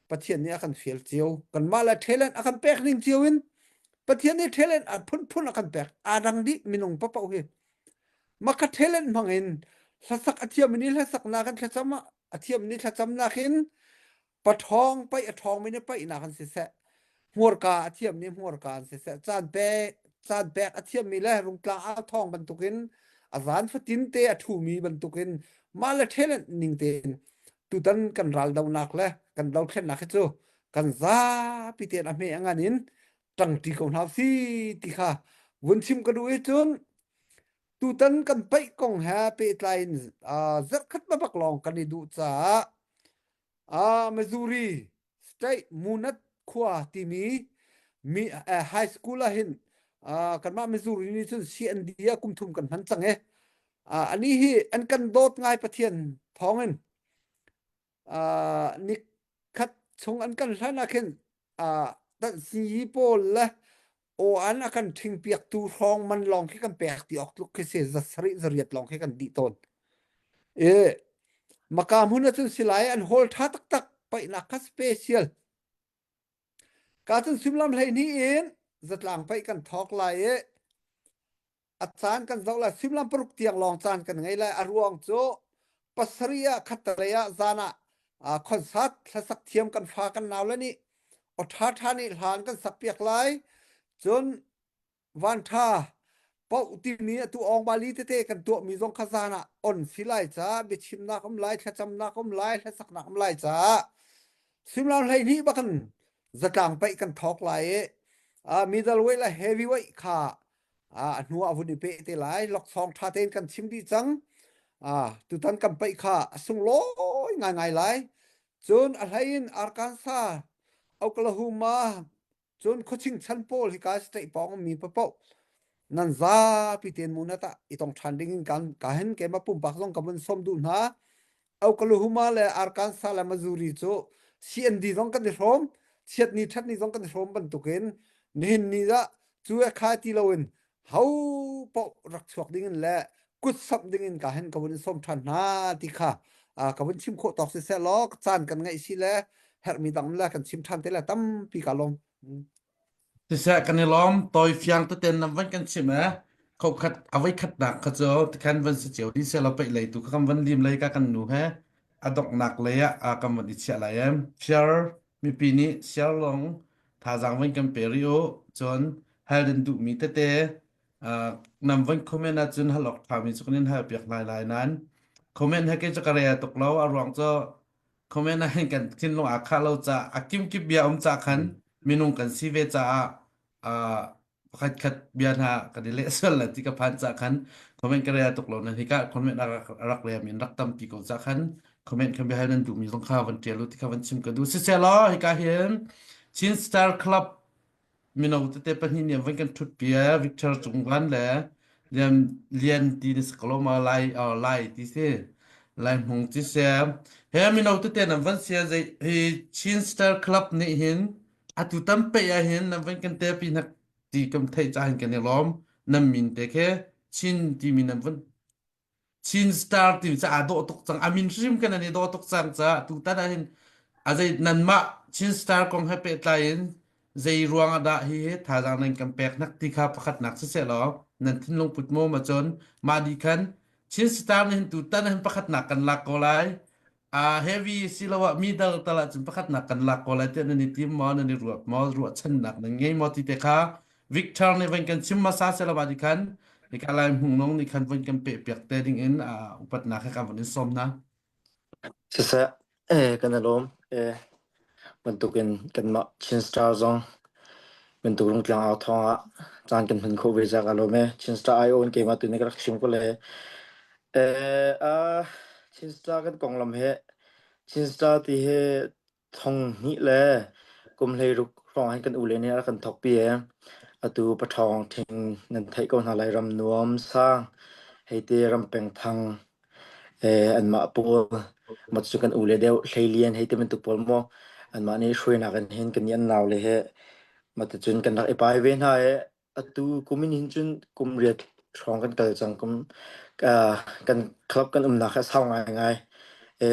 Pathian nih a kan fial cio. Kanmah le talent a kan pek ning cio in Pathian nih talent a phunphun a kan pek. Aa dang dih minung paoh hi. Mah kha talent hmang in hlasak a thiam nih hlasaknak in thlacam a thiam nih thlacamnak in paṭhawng paih a ṭhawngmi nih paihnak in siseh, hmurka a thiam nih hmurka in siseh, caan pek caan pek a thiammi le rungtlang aa thawng bantukin a zan fatin te a ṭhumi bantukin mah le talent ning tein tutan kan ral donak le kan dothlennak hi cu kan zapi tein a hme a ngan in ṭangṭi ko hna si ti kha vun chim ka duh i cun tutan kan paih kong he pehtlai in zarhkhat bak lawng kan i duh caah Missouri State Munat khua timi mi high school ah hin kanmah Missouri nih cun CND ah kum thum kan hman cang i ani hi an kan dawt ngai Pathian thawngin ni khat chung an kan hlan ah khin tanhsi pawl le aw-an a kan ṭhing piaktu hrawng man lawng khi kan pek ti awk tluk khi si za sarih zariat lawng khi kan dih tawn. I maka hmun ahcun silai an hawl ṭha taktak paihnak kha special. Ka cun suimilam 12 in zatlang paih kan thawk lai i a caan kan zoh lai suimilam paruk tiang lawng caan kan ngei lai a ruang cu pasarih ah khattelei ah zan ah concert hlasak thiam kan fa kan nau le nih aw ṭha ṭha nih hla an kan sak piak lai cun van ṭha poh timi atu awng bali tete kan tuahmi zong kha zan ah on si lai caah biachimnak um lai thlacamnak um lai hlasaknak um lai caah suimilam 12 bakin zatlang paih kan thawk lai i middleweight le heavyweight kha a hnu ah vun i peh te lai laksawng ṭha tein kan chim dih cang tutan kan paih kha a sunglawi ngaingai lai cun a hlei in Arkansas Oklahoma cun khuaching chan pawl hika state pawng mi papoh nan zapi tein mu na tah i tong ṭhan ding in kan ka hin keimah pumpak zong ka vun sawm duh hna Oklahoma le Arkansas le Missouri cu CND zong kan i hrawm chiatni ṭhatni zong kan i hrawm bantukin nihin ni ah cu e kha ti loin ho paoh rak chuak ding in le kut samh ding in ka hin ka vun in sawm ṭhan hna ti kha ka vun chim khawh tawk siseh law caan kan ngeih si le herhmi dang le kan chim ṭhan te le tampi ka lawm.
Siseh kan i lawm tawi fiang teten nam van kan chim e khokhat avoi khatnak kha cu tikhan van si cio di selaw peih lei tu kha kan van lim lei ka kan nu he. a donghnak lei ah kan van i chiah lai em. Share mipi nih share lawng thazaang van kan pe rih u. Cun hal nan duhmi tete nam van comment ahcun hal awk ṭhami cu kan in hal piak lai lai nain comment he kei cu ka rel tuk lo a ruang cu comment ah hin kan thinlung aa khah lo caah a kimkip bia um ca khan minung kan si ve caah pakhat khat bia hna kan i leh sual la ti ka phan ca khan comment ka rel tuk lo nan hika comment a rak rel min rak tampi ko ca khan comment kan bia nan duhmi zong kha van ṭial u ti kha van chim ka duh siseh law hika hin Chin Star Club mino tete pahnih nih van kan ṭhut pi Victor Cungvan le Lian Lian ti ni sakaloma lai lai ti si lai hmung ti se he mino tete nan van sia zei hi Chin Star Club nih hin atu tam pe ah hin nan van kan te pi nak ti kam theih cha hin kan i lawm nan min te khe Chin ti mi nan van Chin Star ti cu aa dawh tuk cang. A min hrim kan an i dawh tuk cang caah tutan ah hin a zei nanmah Chin Star kong he pehtlai in zei ruang ah dah hi thazaang nan kan pek nak ti kha pakhatnak siseh law nan thinlung put maw ma cun mah dih khan Chin Star nih hin tutan ah hin pakhatnak kan lak ko lai A heavy siloah mi dal tal ahcun pakhatnak kan lak ko lai tiah nan i tim maw, nan i ruat maw, ruahchannak nan ngei maw ti te kha Victor nih van kan chim hmasa selawa ti khan hika Lai Hmung Nung nih khan van kan pehpiak te ding in upatnak he kan van in sawm hna.
Siseh, eh, kan i lawm. Eh, bantukin kanmah Chin Star zong bantuk rungtlang au thawng ah caan kan hman khawh ve cak a lawm e. Chin Star IO in keimah tu nih ka rak chim ko le. Eh, ah, Chin Star kan konglam he Chin Star ti he thong hnih le kum 16 hrawng hin kan u le nih a rak kan thawk pi e. Atu paṭhawng ṭhing nan theih ko hna lai ram nuam sang hei te ram peng thang eh anmah pawl mat cu kan u le deuh hleilian hei te bantuk pawl maw anmah nih hruainak in hin kan nih an nau le he matucun kan rak i pai ve hna e atu kum in hin cun kum riat hrawng kan kal cang kum kan club kan umnak kha sau ngai ngai e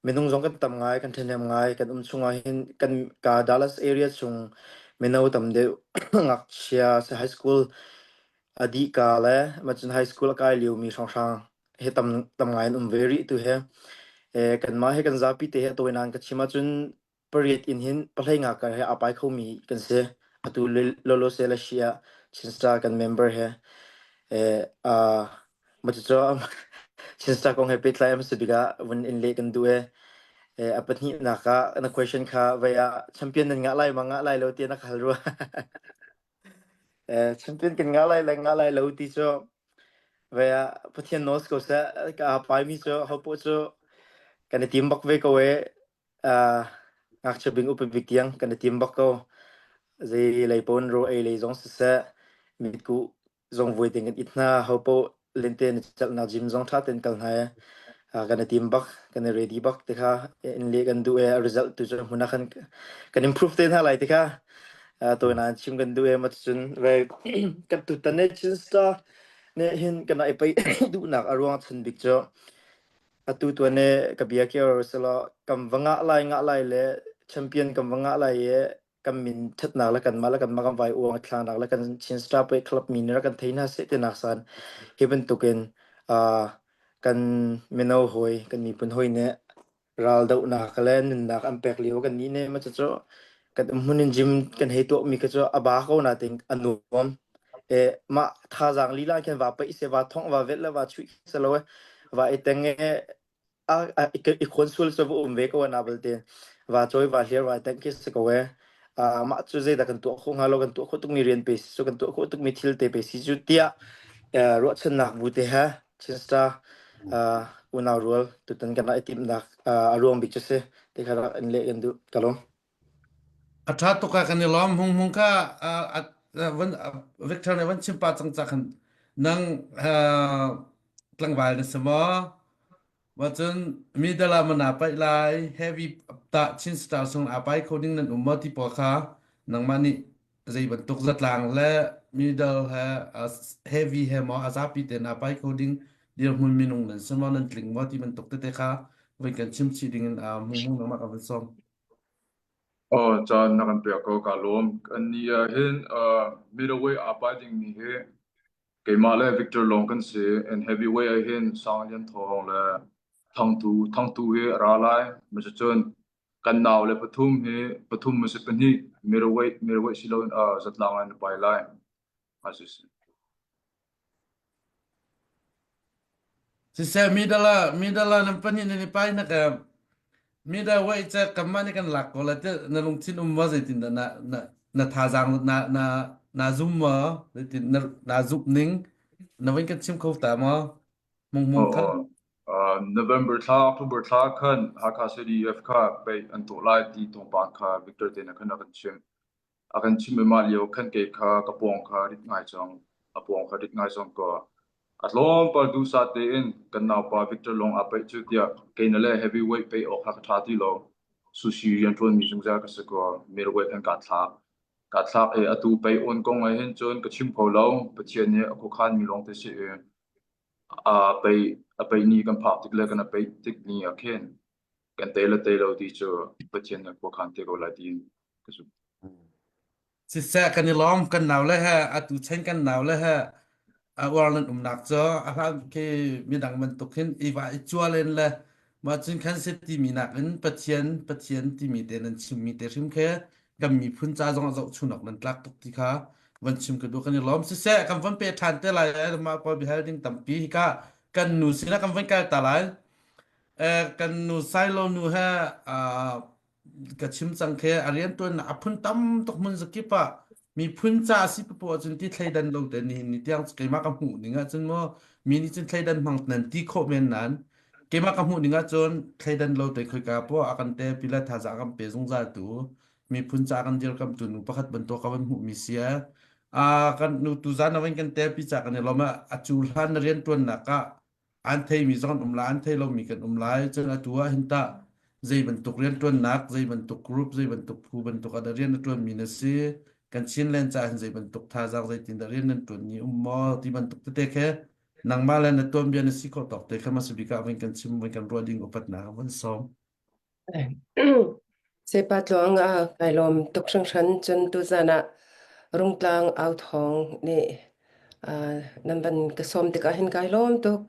minung zong kan tam ngai kan ṭhahnem ngai kan um chungah hin kan ka Dallas area chung mino tam deuh ngakchia se high school a dih ka le macun high school a kai liomi hrawnghrang he tam tam ngai an um ve rih tu he e kanmah he kan zapi te he a tawinan ka chim ahcun pariat in hin pahlei nga kar he aa pai khomi kan si. Atu Lolo se le Shia Chin Star kan member he eh uh, macucu Chin Star kong he pehtlai am si bik ah vun in leh kan duh e. Eh, a pahnihnak ah na question kha vei ah champion nan ngah lai ma ngah lai lo ti na ka hal rua. Eh, champion kan ngah lai le ngah lai lo ti cu vei ah Pathian nawl si ko seh ka pai mi cu hopo cu kan i tim bak ve ko e Uh, ngakchia bing upa bik tiang kan i tim bak ko. Zei lei pawn ro ei lei zong siseh, mitkuh zong vui ding kan it hna, hopo lente na chalhnak gym zong tha ten kal hna e. Uh, kan i tim bak, kan i ready bak te kha in le kan duh e, a result tu cu hmun ah khan kan improve te hna lai te kha. Uh, to na chim kan duh e ma cun ve kan tu tan ne chin star ne hin kan ai pai duhnak a ruang chan bik cu Atu tuan i ka bia kir selaw kan va ngah lai ngah lai le champion kan va ngah lai i kan min ṭhatnak le kanmah le kanmah kan vai uang thlangnak le kan Chin Star Pei Club mi nih rak kan thei hna seh tinak san hi bantukin uh, kan mino hawi kan miphun hawi nih raldohnak le nunnak an pek lio kan nih ne ma cu kan umhmun in gym kan hei tuah mi kha cu a ba ko na ting a nuam e mah thazaang lila khin va paih se va thong va vet le va chuih se lo e va i teng e a i khon sul se va um ve ko na balte va choi va hliar va teng khi se ko e a mah cu zeidah kan tuah khawh hnga lo kan tuah khawh tukmi rian pe si cu kan tuah khawh tukmi thil te pe si cu tiah ruahchannak bu te he Chin Star unau rual tutan kan rak i timhnak a ruang bik cu si ti kha rak in leh kan duh ka lawm.
A ṭha tuk ah kan i lawm. Hung Hung kha van Victor nih van chim pa cang ca khan nang tlangval na si maw? Cun middle ah maw naa paih lai, heavy tah Chin Star sung aa pai kho ding nan um maw ti pawl kha nangmah nih zei bantuk zatlang le middle he heavy he maw a zapi tein aa pai kho ding dirhmun minung nan si maw nan tling maw ti bantuk tete kha voi kan chim chih ding in hmu hmu nangmah ka van sawm.
Oh, caan na kan pek ko ka lawm. Kan ni ah hin middleweight aa pai dingmi hi Keimah le Victor lawng kan si. And heavyweight ah hin Sang Lian Thawng le. Thangtu Thangtu hi a ra lai. Cucun kan nau le pathum hi pathum a si pahnih middleweight middleweight si loin uh, zatlang in a pai lai. A si si.
Siseh middle ah middle ah nan pahnih nan i pai nak eh middle weight cu kanmah nih kan lak ko la ti na lungthin um maw zeitin dah na na na thazaang na na na zum maw zeitin na na zumh ning na vun kan chim kho ta maw mung mung
Oh,
kha
oh. Uh, November thla, October thla khan Hakha CDF kha pei an tuah lai ti thawngpang kha Victor te na khan a kan chimh. A kan chimh i mah lio khan kei kha ka pawng kha rit ngai cang. A pawng kha rit ngai cang ka. A tlawmpal duhsah tein kan naupa Victor lawng aa paih cu tiah kei na le heavyweight paih awk kha ka ṭha ti lo. Sushi rian ṭuanmi zungzal ka si kaw middleweight khan kaa thlak. Kaa thlak i atu pei awn kong ah hin cun ka chim kho lo. Pathian nih a khuakhanmi lawng te si i a paih a paih ni kan phak tik le kan a paih tik ni ah khin kan tei le tei lo ti cu Pathian nih a khuakhan te ko lai tiin ka zumh.
Siseh kan i lawm kan nau le he atu chen kan nau le he a uar nan umnak cu a hlan khi midang bantuk hin i va i cual in le mah cun khan si timi nakin Pathian Pathian timi te nan chimmi te hrim khi kan miphun ca zong ah zohchunok nan tlak tuk ti kha van chim ka duh kan i lawm siseh kan van pe ṭhan te lai mah pawl bihal ding tampi hika kan nu sinah kan van kal ta lai eh kan nu Sailo nu he ka chim cang khi a riantuan a phun tam tuk hmun zakip ah miphun ca a si papoh ahcun ti thleidan lo te nihin ni tiang keimah ka hmuh ning ahcun maw mi nih cun thleidan hmang nan ti khawh men nan keimah ka hmuh ning ahcun thleidan lo te khoika poah a kan te pila thaza kan pe zungzal tu miphun ca kan dirkamtu nu pakhat bantuk ka van hmuh mi si a kan nu tu zan a kan te pi ca kan i lom a cu hlan na riantuannak ah an theimi zong an um lai an thei lomi kan um lai cun atu ah hin tah zei bantuk rianṭuannak zei bantuk group zei bantuk phu bantuk ah dah rian a ṭuanmi na si kan Chinland caah hin zei bantuk thazaang zeitin dah rian nan ṭuan ni um maw ti bantuk tete khe nangmah le na tuanbia na si khawh tawk te kha hmasa bik ah vun kan chim vun kan ruah ding upatnak ah vun sawm.
Sepa tluang ah kai lawm tuk hringhran cun tuzan ah Rungtlang au thawng nih nan van ka sawm tikah hin kai lawm tuk.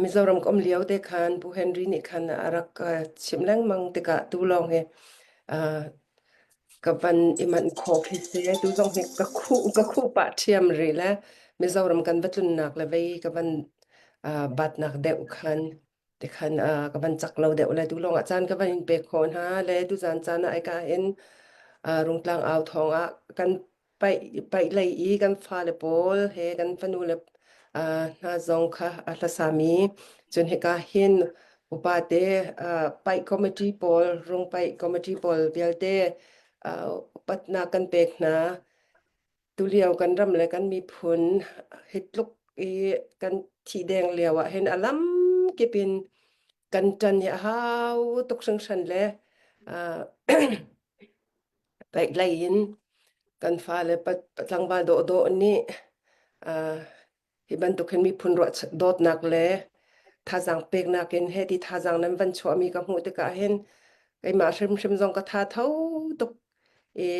Mizoram ka um lio te khan Pu Henry nih khan a rak ka chimh lengmang tikah tu lawng hi ka van i manh khawh khi si. Tu zong hi ka khuh ka khuh pah ṭhiam rih le Mizoram kan va tlunnak le vei ka van batnak deuh khan Tikhan uh, ka van cak lo deuh le tu lawng ah caan ka van in pek khawh hna le tuzan caan ah aika in uh, Rungtlang au thawng ah kan paih paih lei i kan fale pawl he kan fanu le uh, hna zong kha a hlasami cun hika hin upa te uh, paih committee pawl rung paih committee pawl vialte uh, upatnak kan pek hna Tulio kan ram le kan miphun hi tluk i kan thih deng lio ah hin a lam kip in kan ṭan hi a hau tuk hringhran le uh, lei in kan fale tlangval dawhdawh nih uh, Hi bantuk hin miphun ruah dawtnak le thazaang peknak in he ti thazaang nan van chuahmi ka hmuh tikah hin keimah hrimhrim zong ka tha tho tuk i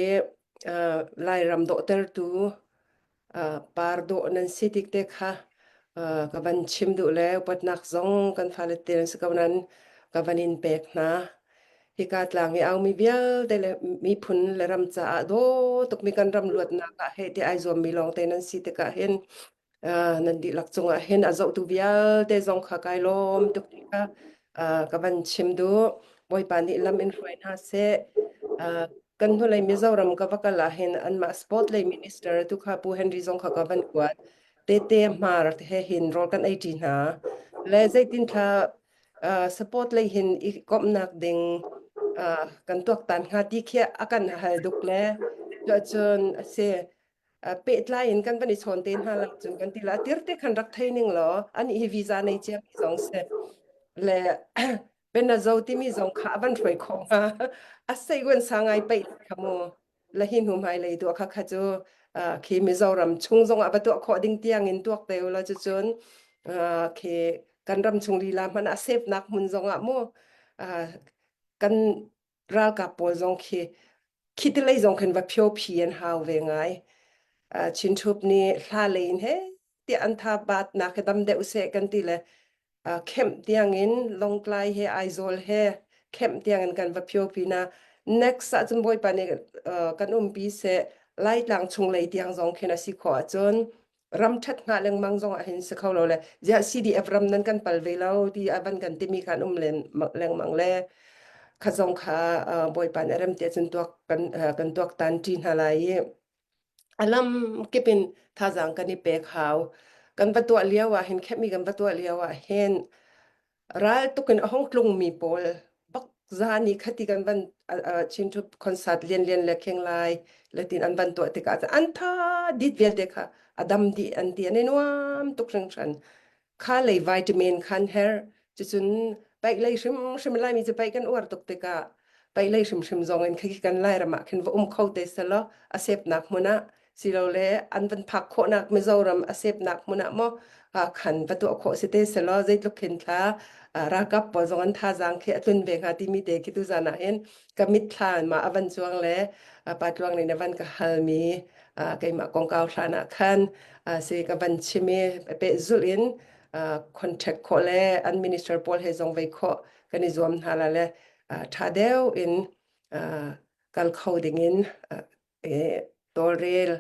uh, Lairam dawhtertu uh, par dawh nan si tik te kha uh, ka van chim duh le upatnak zong kan fale te nan si ko nan ka van in pek hna. Hika tlang i aumi vialte le miphun le ram caah daw tukmi kan ram luatnak ah heh ti ai zuammi lawngte nan si tikah hin uh, nan dihlak cungah hin a zohtu vialte zong kha kai lawm tuk ti kha uh, ka van chim duh. Bawipa nih lam in hruai hna seh. Uh, kan hnulei Mizoram ka va kal ah hin anmah sport lei minister tu kha Pu Henry zong kha ka van kuat. Tete hmar he hin rawl kan ei ṭi hna. Le zeitin thla uh, support lei hin i komhnak ding uh, kan tuaktan hnga ti khi a kan hal duk le cun a si uh, pehtlai in kan van i chawn te hna lak cu kan ti la tir te khan rak thei ning law ani hi visa nei cia mi zong se le benazo timi zong kha a van hruai kho hnga a sei gun sa ngai pe kha mu la hi hnu hmai lei tuah kha kha cu khi Mizoram chung zong ah va tuah khawh ding tiang in tuak te ula cu cun khi kan ram chung lila hmanh ah safe nak hmun zong ah mu kan ralkap pawl zong khi khi ti lei zong khin va phio phi an hau ve ngai Chin Thup nih hla lei in he ti an tha bat nak he dam deuh se kan ti le. Kemh tiangin Lawngtlai he Aizawl he kemh tiangin kan va phio pina next ah cun Bawipa nih kan umpi seh Laitlang chunglei tiang zong khin a si khawh ahcun ram ṭhat hnga lengmang zong ah hin si kho lo le ziah CDF ram nan kan pal ve lo ti a van kan timi kha an um len lengmang le kha zong kha Bawipa nih a rem ti ahcun tuak kan kan tuak tan ṭi hna lai i a lam kip in thazaang kan i pek hau. Kan va tuah lio ah hin khepmi kan va tuah lio ah hin ral tuk in a hong tlungmi pawl bak zan i khati kan van Chin Thup concert lian lian le kheng lai le tin an van tuah tikah an tha dit vialte kha a dam dih an ti an i nuam tuk hringhran. Kha lei vitamin khan her cucun paih lei hrimhrim Laimi cu paih kan uar tuk tikah paih lei hrimhrim zong in khi kan Lairam ah khin va um kho te selaw a sepnak hmun ah silole an van phak khawhnak Mizoram a sepnak hmun ah maw khan va tuah khawh si te selaw zeitluk khin thla ralkap pawl zong an thazaang khi a tlun ve hnga timi te khi tuzan ah hin ka mitthla ma a van cuang le pa tluang nih na van ka halmi keimah kongkau hlan ah khan si ka van chim i pehzulh in contact khawh le an minister pawl he zong vei khawh kan i zuam hna la le ṭha deuh in kal kho ding in tawlrel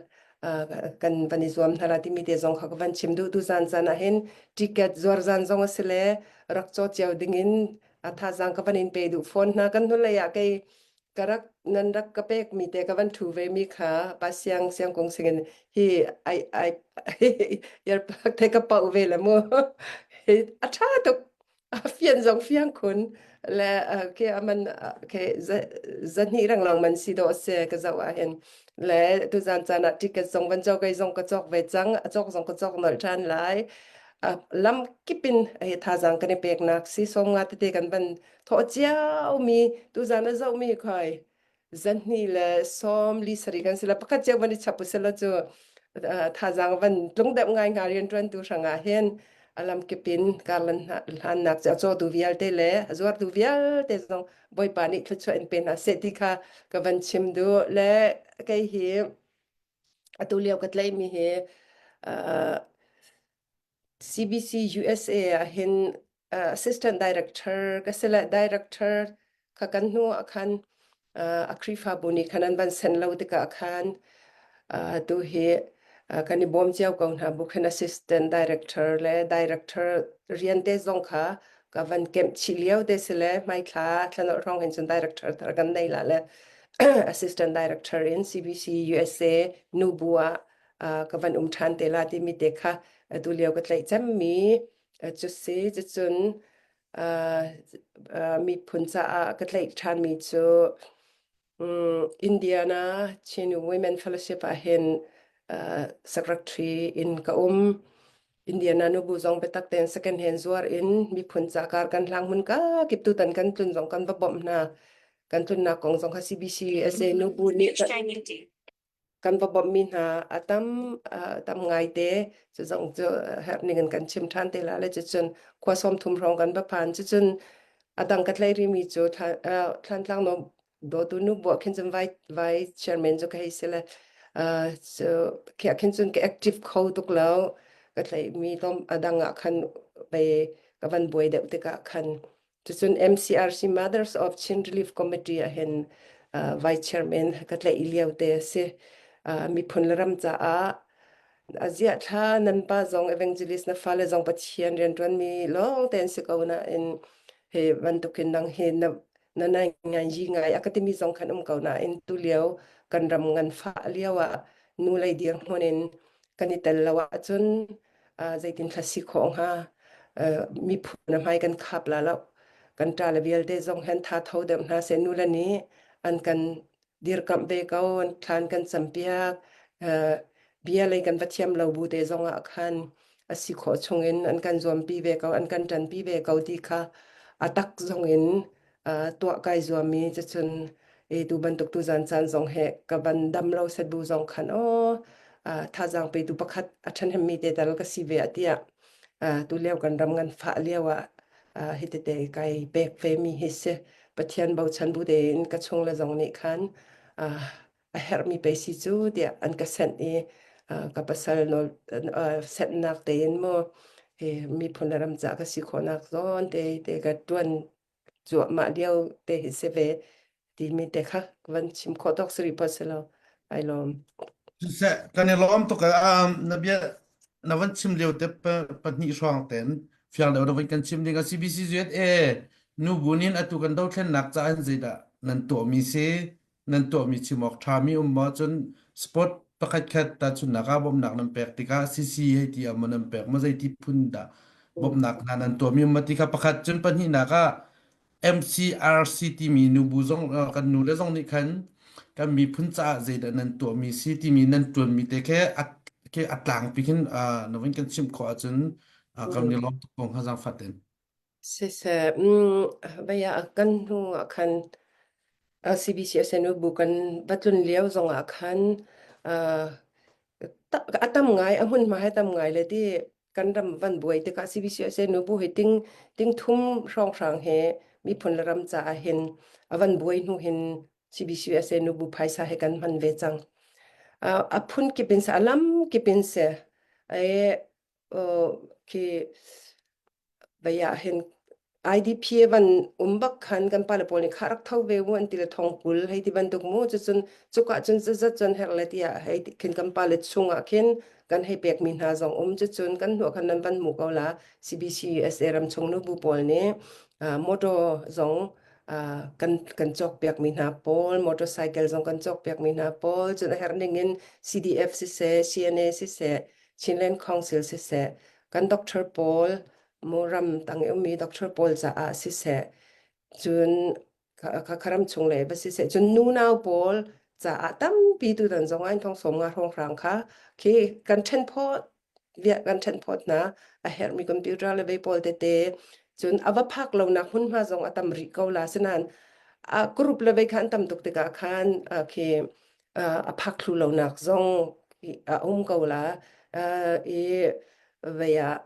kan van i zuam hna la timi te zong kha ka van chim duh tu zan zan ah hin ticket zuar zan zong a si le rak caw cio ding in a thazaang ka van in pe duh fawn hna kan hnulei ah kei ka rak nan rak ka pek mi te ka van thu ve mi kha pa siang siang kong singin hi ai ai earplug te ka pau ve le mu hi a tha tuk a fian zong fiang khun le ke aman ke zahnih rang man si do se ka zau ah hin le tu zan chan ah ticket zong van jo kai zong ka chok ve chang a chok zong ka chok nol than lai lam kipin he thazang kan i pek nak si som nga tete kan van tho ciao mi tu zan a zoh mi khoi zanhni le som li sari kan sila pakhat cio van i chap usila cu thazang van tlung deuh ngai nga rian tuan tu hrangah hin alam kipin karlan hlan nak cha chaw tu vialte le zuar tu vialte zong boipa nih thluachuah in pe hna seh ti kha ka van chim du le kei hi atu lio ka tlai mi hi CBC USA ah hin assistant director ka si le director kha kan hnu ah khan a Khrihfabu nih khan an van send lo tikah khan tu hi kan i bawm cio ko hna bu khan assistant director le director rian te zong kha ka van kemh chih lio te si le hmaithla thlanawh hrawng hin cun director thar kan nei la le assistant director in CBC USA nubu ah ka van um ṭhan te la timi te kha atu lio ka tlaih cemmi cu si cucun miphun caah ka tlaih ṭhanmi cu Indiana Chin Women Fellowship ah hin secretary in ka um. Indiana nubu zong biatak tein second hand zuar in miphun ca kar kan hlang hmun ka kip tutan kan tlun zong kan va bawmh hna. Kan tlunnak kong zong kha CBC USA nubu nih kan va bawmhmi hna a tam tam ngaite cu zong cu herh ning in kan chim ṭhan te la le cucun khua 30 hrawng kan va phan cucun a dang ka tlai rimi cu Thlantlang no dawtu nu buah khin cun vai vai chairman cu ka hei si le cu khiah khin cun ka active kho tuk lo ka tlaihmi tom a dang ah khan pei ka van buai deuh tikah khan Cucun MCRC Mothers of Chin Relief Committee ahhin uh, Vice Chairman ka tlaih lio te a si. Uh, miphun le ram caah aziah thla nan pa zong evangelist na fale zong Pathian rianṭuanmi lawng te an si ko nain he bantukin nang hi na na nai ngai yi ngai a ka timi zong khan um ko nain tu lio kan ram ngan fah lio ah nu lei dirhmun in kan i tel lo ahcun zeitin thla si khawh hnga miphun a hmai kan khap la lo kan ṭa le vialte zong hen tha tho deuh hna seh nu le nih an kan dirkamh ve ko an thlan kan campiak bia lei kan va thiam lo bu te zong ah khan a si khawh chungin an kan zuampi ve ko an kan ṭanpi ve ko ti kha a tak zong in tuah kai zuam i cucun e tu bantuk tu zan caan zong he ka van dam lo set bu zong khan aw thazaang petu pakhat a ṭhahnemmi te tal ka si ve ah tiah tu lio kan ram ngan fah lio ah hi tete kai pek ve mi hi si Pathian bochan bu tein ka chung le zong nih khan a herhmi pei si cu tiah an ka senh i ka pasal nawl senhnak tein mu. Hi miphun le ram ca ka si khawhnak zawn te te ka ṭuan cuahmah lio te hi si ve timi te kha van chim khawh tawk si rih phot si lo. Ai lawm.
Siseh, kan i lawm tuk um, na bia na van chim lio te pahnih hrawng ten fiang deuh na van kan chim ding a CBC USA nu bu nin atu kan dothlennak ca in zeidah nan tuahmi si nan tuahmi chim awk ṭhami um maw cun sport pakhat khat tahchunhnak ah bawmhnak nan pek tikah CC hei ti ah maw nan pek maw zeiti phun dah bawmhnak hna nan tuahmi um maw ti kha pakhat cun pahnihnak ah MCRC timi nubu zong kan nu le zong nih khan kan miphun caah zeidah nan tuahmi si timi nan ṭuanmi te khi a khi a tlangpi khin na vun kan chimh khawh ahcun kan i lawm tuk ko hnga zaangfah tein.
Siseh, vei ah kan hnu ah khan CBC SNU bu kan va tlun lio zong ah khan a tam ngai, a hmunhma he tam ngai le ti kan ram van buai tikah CBC SNU bu hi ting ting thum hrawnghrang he miphun le ram caah hin a van buai hnu hin CBC SNU bu phaisa he kan hman ve cang. A phun kip in seh, a lam kip in seh, khi Vei ah hin IDP van um bak khan kan pale pawl nih kha rak tho ve mu an ti le thong 20 hei ti bantuk mu cucun cuka cun zat cun herh le tiah hei ti khin kan pale chung ah khin kan hei pek mi hna zong um cucun kan hnuah khan nan van hmu ko la CBC USA ram chung nu bu pawl nih motor zong kan kan cawk piak mi hna pawl motorcycle zong kan cawk piak mi hna pawl cun a herh ning in CDF siseh CNA siseh Chinland Council siseh kan doctor pawl mu ram tang i ummi doctor pawl caah siseh cun kha ram chung le va siseh cun nunau pawl caah tampi tutan zong ah thong som nga hrawnghrang kha khi kan ṭhen phawt kan ṭhen phawt hna a herhmi computer le vei pawl tete cun a va phak lonak hmunhma zong a tam rih ko la sinain a group le vei kha an tam tuk tikah khan khi a phak thlu lonak zong a um ko la i vei ah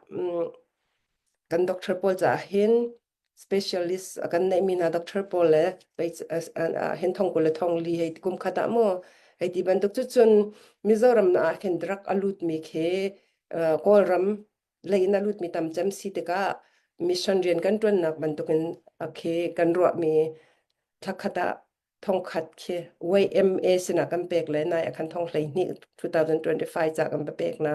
kan doctor pawl caah hin specialist a kan neihmi hna doctor pawl le hin thong 20 le thong li hei kum khat ah mu hei ti bantuk cu cun Mizoram ah khin drug a lutmi khi Kawlram lei in a lutmi tam cem si tikah mission rian kan ṭuannak bantukin khi kan ruahmi thlakhat ah thongkhat khi YMA sinah kan pek le nai ah khan thong 12 2025 ca kan va pek na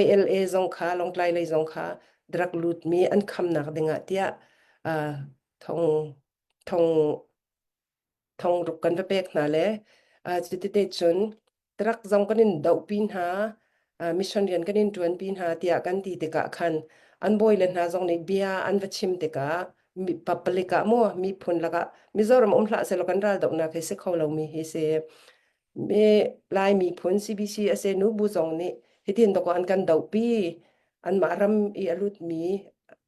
YLA zong kha Lawngtlai lei zong kha drug lut mi an khamnak dingah tiah thong thong thong ruk kan va pek hna le cutite cun Truck zong kan in dohpi hna, mission rian kan in ṭuanpi hna tiah kan ti tikah khan an bawile hna zong nih bia an va chim tikah palik ah maw miphun lakah Mizoram um hlah sehlaw kan ral dohnak hi si kho lomi hi si. Mi Lai miphun CBC a se nu bu zong nih hitin dawkaw an kan dohpi anmah ram i a lutmi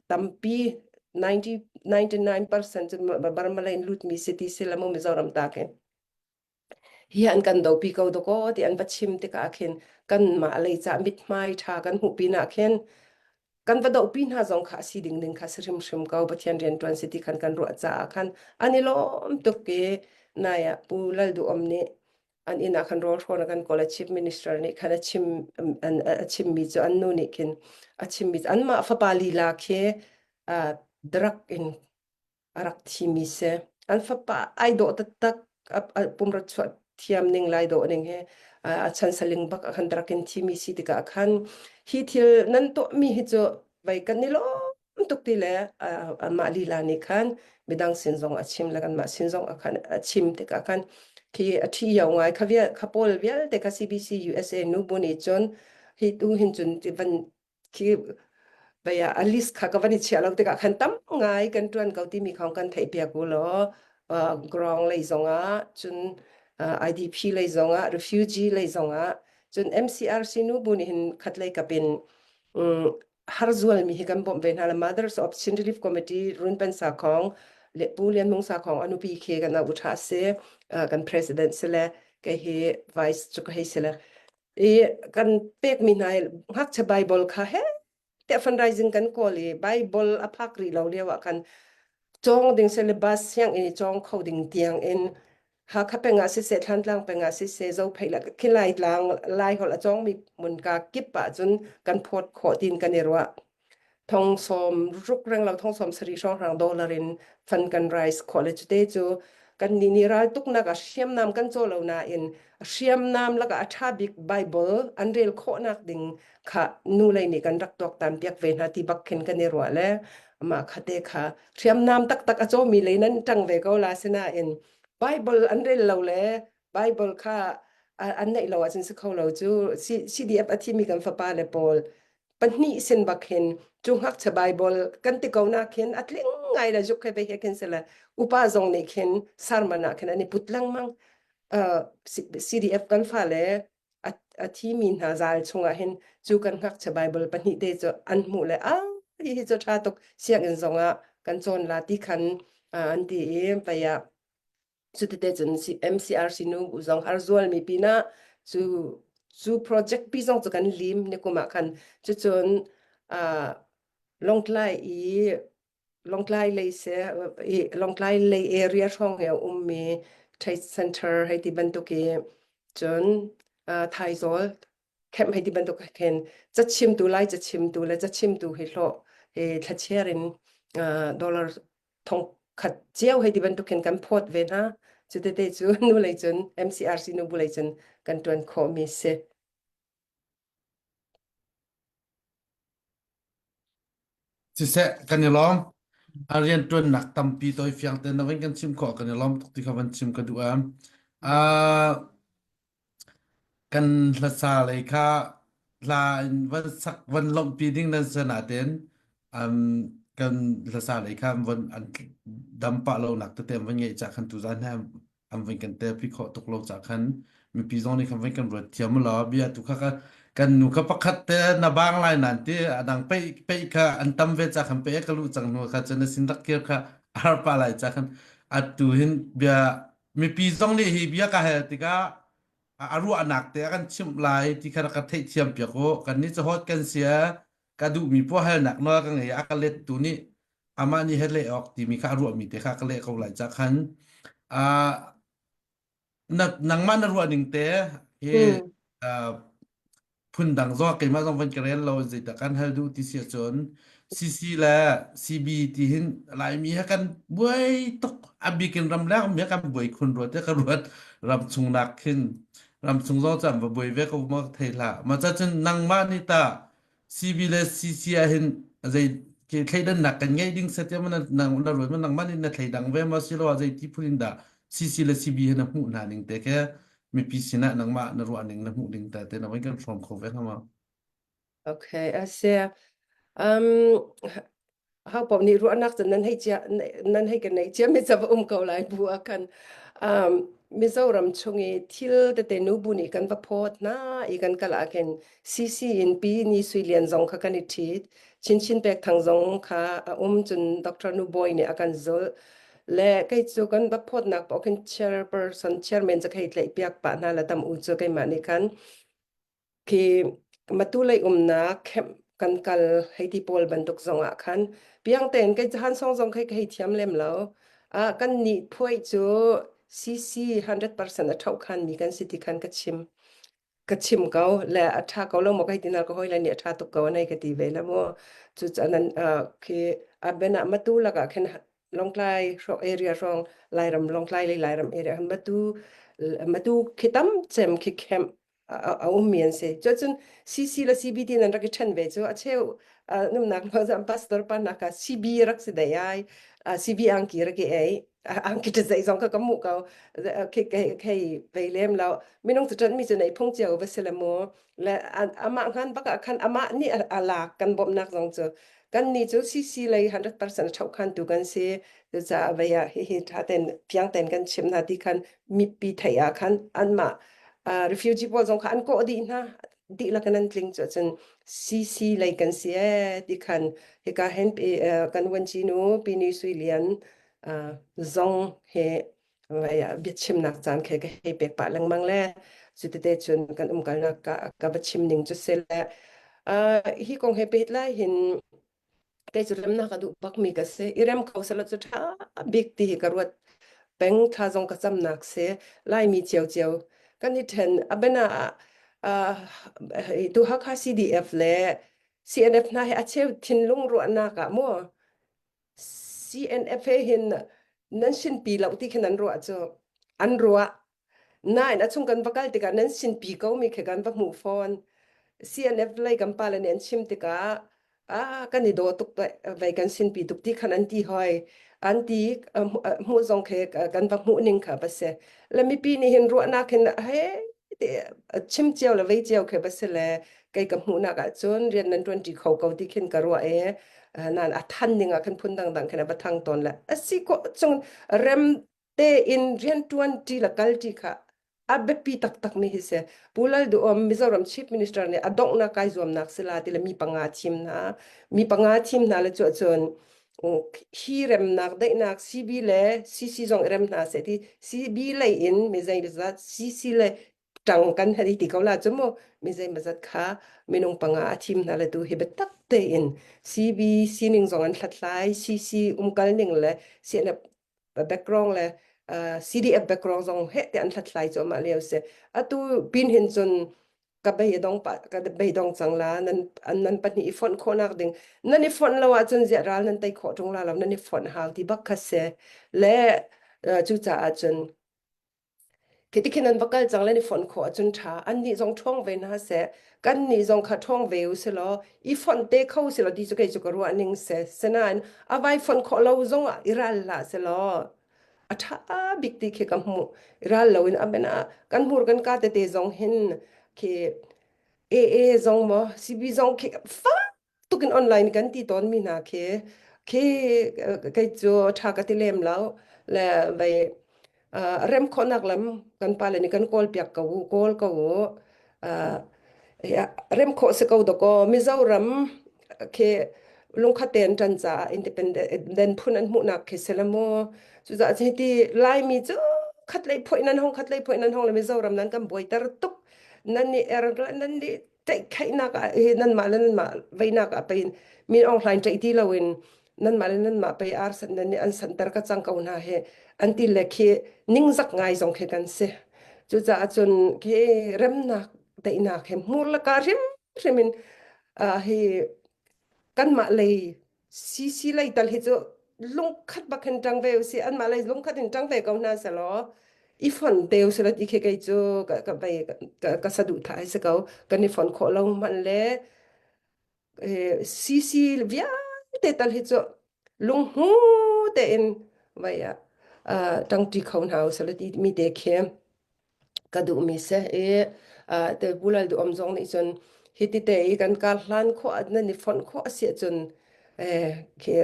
tampi 90 99% cu Burma lei in lutmi si ti si la mu Mizoram ta khin. Hi an kan dopi ko dawkaw ti an va chim tikah khin kanmah lei cah mithmai ṭha kan hmuh pinah khin kan va dohpi hna zong kha a si ding ding kha si hrimhrim ko Pathian rianṭuan si ti khan kan ruah caah khan an i lawm tuk i nai ah Pu Lal Duh Om nih an inn ah khan rawl hrawn a kan kawl a chief minister nih khan a chim a chimmi cu an nu nih khin a chimmi cu anmah fapa lila khi drug in a rak thimi si. An fapa ai dawh taktak a pumrat chuah thiam ning lai dawh ning he a chan saling bak a khan rak in thimi si tikah khan hi thil nan tuahmi hi cu vai kan i lawm tuk ti le amah lila nih khan midang sin zong a chim le kanmah sin zong a khan a chim tikah khan khi a thi yo ngai kha vial kha pawl vialte kha CBC USA nu bu nih cun hi tu hin cun van khi vei ah a list kha ka van i chiah lo tikah khan tam ngai kan ṭuan ko timi khong kan theih piak u law uh, ground lei zongah cun uh, IDP lei zongah refugee lei zongah cun MCRC nu bu nih hin khat lei kap in um, harzual mi hi kan bawmh ve hna la Mothers of Chin Relief Committee Runpen Sakhong le Pu Lian Mung Sakhong anupi khi kan u tha si uh, kan president si le kei hi vice cu ka hei si le I kan pekmi hna hi ngakchia Bible kha he tiah fundraising kan kawl i Bible a phak rih lo lio ah khan cawng ding syllabus sianginn i cawng kho ding tiang in Hakha peng ah siseh Thlantlang peng ah siseh Zophei le khi Laitlang Laiholh a cawngmi hmunka kip ah cun kan phawt khawh tiin kan i ruah. Thong sawm ruk reng lo thong sawm sarih hrawnghrang dollar in fund kan raise khawh le cute cu kan nih nih ral tuknak ah hriamnam kan caw lo nain hriamnam lakah a ṭha bik Bible an rel khawhnak ding kha nu lei nih kan rak tuaktan piak ve hna ti bak khin kan i ruah le amah khate kha hriamnam taktak a cawmi lei nan ṭang ve ko la sinain Bible an rel lo le Bible kha an neih lo ahcun si kho lo cu CDF a thimi kan fapa le pawl pahnih sin bak hin cu ngakchia Bible kan ti ko na khin a tling ngai le zuk he ve he khin sila upa zong nih khin sarman ah khin an i put lengmang CDF kan fale a thimi hna zal chungah hin cu kan ngakchia Bible pahnih te cu an hmuh le a hi hi cu ṭha tuk sianginn zongah kan cawn la ti khan an ti i pei ah Cutite cun MCRC nu zong har zualmi pinah cu cu project pi zong cu kan lim nikum ah khan cucun uh, Lawngtlai i Lawngtlai lei se i Lawngtlai lei area hrawng he a ummi trade center hei ti bantuk i cun uh, Thaizawl camp hei ti bantuk khin cachimtu lai cachimtu le cachimtu hi hlawh hi thlachiar in uh, dollar thong khat cio hei ti bantuk khin kan phawt ve hna. Cu tete cu nu lei cun MCRC nu bu lei cun kan tuan khawhmi si.
Siseh kan i lawm. A rianṭuannak tampi toi fiang te na van kan chim khawh kan i lawm tuk ti kha van chim ka duh am. Uh, Kan hlasa lei kha hla in van sak van lawmhpi ding nan si nain um, kan hlasa lei kha van an dam pah lonak tete an van ngeih cah khan tuzan he an van kan telpi khawh tuk lo cah khan mipi zong nih khan van kan ruat thiam law bia tu kha ka kan nu kha pakhat te na bang lai nan ti adang pei pei kha an tam ve ca khan pe ka lu cang hnu kha cun na sin rak kir kha har pa lai ca khan atu hin bia mipi zong nih hi bia ka hal tikah a ruahnak te a kan chimh lai ti kha rak ka theihthiam piak u kan nih cahawt kan sia ka duhmi poah halnak nawl ka ngei a ka let tu nih amah nih he leh awk timi kha a ruahmi te kha ka leh ko lai ca khan na nangmah na ruah ning te hi phundang zong keimah zong van ka rel lo zeidah kan hal duh ti si ahcun CC le CB ti hin Laimi he kan buai tuk a bik in ramleng mi kan buai khun ruat te ka ruat ram chung nak khin ram chung zong cam va buai ve ko ma thei hlah ma cha cun nangmah nih ta CB le CC ah hin zei ke thleidannak kan ngeih ding se tiah na nang na ruat ma nangmah nih na thleidang ve ma silo ah zei ti phun in dah CC le CB he na hmuh hna ning te ke mipi sinah nangmah na ruah ning na hmuh ning ta te na van kan hrawm kho ve hnga
Okay, a si. Um, hau paoh nih ruahnak cun nan hei cia nan hei kan neih cia mi ca va um ko lai bu ah khan um, Mizoram chung i thil tete nu bu nih kan va phawt hna i kan kal ah khin CC in pi ni Sui Lian zong kha kan i ṭhit Chinchin Pek Thang zong kha a um cun Dr. Nu Bawi nih a kan zulh Le kei cu kan va phawtnak paoh khin chairperson chairman cu hei tlaih piak pah hna la tam u cu keimah nih khan khi matu lei umnak camp kan kal hei ti pawl bantuk zong ah khan piang tein kei han song zong kei ka hei thiam lem lo. Ah kan nih phuai cu CC 100% a ṭhoh khan mi kan si ti khan ka chim. Ka chim ko le a ṭha ko lo maw ka hei ti na ka hawile nih a ṭha tuk ko anei ka ti ve la mu. Cucaah nan khi a ben ah matu lakah khin Lawngtlai hrawng area hrawng Lairam Lawngtlai le Lairam area matu matu khi tam cem khi camp a ummi an si. Cucun CC le CBT nan rak i ṭhen ve cu a cheu numnak lo zam pastor pa nak ah CB rak si dei ai CB angki rak i ei angki ṭa zei zong ka ka mu ko khi khi vei lem lo minung cu ṭan mi cu nei phung cio va si le mu le amah ngan bak ah khan amah nih a lak kan bawmhnak zong cu kan ni cu CC lei 100% a ṭhoh khan tu kan si cucaah vei ah hihi ṭha ten fiang ten kan chim hna ti khan mipi theih ah khan anmah refugee pawl zong kha an kawh dih hna dihlak in an tling cu cun CC lei kan si ee ti khan hika hen kan vuanci nu Pi Ni Sui Lian zong he biachimnak caan khe ka hei pek pah lengmang le cu tete cun kan umkalnak ka ka va chim ning cu si le hi kong he pehtlai lai hin kei cu remnak a duh bakmi ka si i rem kho selaw cu ṭha bik ti hi ka ruat peng thla zong ka camnak si laimi cio cio kan i ṭhen abena ah tu Hakha CDF le CNF hna hi a cheu thinlung ruahnak ah mu CNF he hin nan sinpi lo ti khin an ruah cu an ruah nain a chung kan va kal tikah nan sinpi ko mi khi kan va hmuh fawn CNF lei kan pale nih an chim tikah ah kan i daw tuk vei kan sinpi tuk ti khan an ti hoi an ti hmuh zong khi kan va hmuh ning kha va si le mipi nih hin ruahnak hin he chim cio le vei cio khi va si le kei ka hmuhnak ahcun rian nan ṭuanṭi kho ko ti khin ka ruah i nan a than ning ah khan phun dangdang khin a va thang tawn le a si ko chung rem tein rian ṭuanṭi le kalṭi kha a biapi taktak mi hi si Pu Lal Duhom Mizoram Chief Minister nih a donghnak kai zuamnak si la ti le mi panga thim hna mi panga thim hna le cu ahcun hi remnak daihnak CB le CC zong i rem hna seh ti CB lei in mi zeizat CC le ṭang kan hei ti ko la cu mu mi zeimawzat kha minung panga a thim hna le tu hi biatak tein CB sining zong an hlathlai CC umkal ning le CNF background le CDF background zong he te an hlathlai cu amah lio si atu pin hin cun ka bei dong pa ka bei dong cang la nan nan pahnih i fonh khawhnak ding nan i fonh lo ahcun ziah ral nan tei khawh ṭung la lo nan i fonh hau ti bak kha si le cucaah cun Khi ti khin an va kal cang le an i fonh khawh ahcun ṭha. Annih zong ṭhawng ve hna seh. Kannih zong kha ṭhawng ve u si law i fonh te kho si law ti cu kei cu ka ruah ning si. Sinain a vai fonh khawh lo zong ah i ral hlah seh law a ṭha bik ti khi ka hmuh. I ral loin a ben ah kan hmur kan ka tete zong hin khi AA zong maw CB zong khi fak tukin online kan ti tawn mi hna khi khi kei cu ṭha ka ti lem lo le vei rem khawhnak lam kan pale nih kan kawl piak ko u kawl ko u rem khawh si ko dawkaw Mizoram khi lungkhat tein ṭan caah independent phun an hmuhnak khi si le mu cucaah ti Laimi cu khat lei phoih nan hong khat lei phoih nan hong le Mizoram nan kan buaiter tuk nan nih er nan nih tlaihkhaihnak ah hi nanmah le nanmah veinak ah pei Min Aung Hlaing tlaih ti loin nanmah le nanmah pei ar san nan nih an santer ka cang ko hna hi an ti le khi ningzak ngai zong khi kan si. Cucaah cun khi remnak daihnak he hmur le ka hrimhrim in hi kanmah lei CC lei tal hi cu lungkhat bak hin ṭang ve usih anmah lei lungkhat in ṭang ve ko hna selaw i fonh te usih ti khi kei cu ka ka vei ka, ka saduhthah ai si ko kan i fonh khawh lo hmanh le CC vialte tal hi cu lunghmu tein vai ah ṭangṭi kho hna usih ti mi te khi ka duhmi si i te bulal duhom zong nih cun hiti te i kan kar hlan khawh nan i fonh khawh a si ahcun khi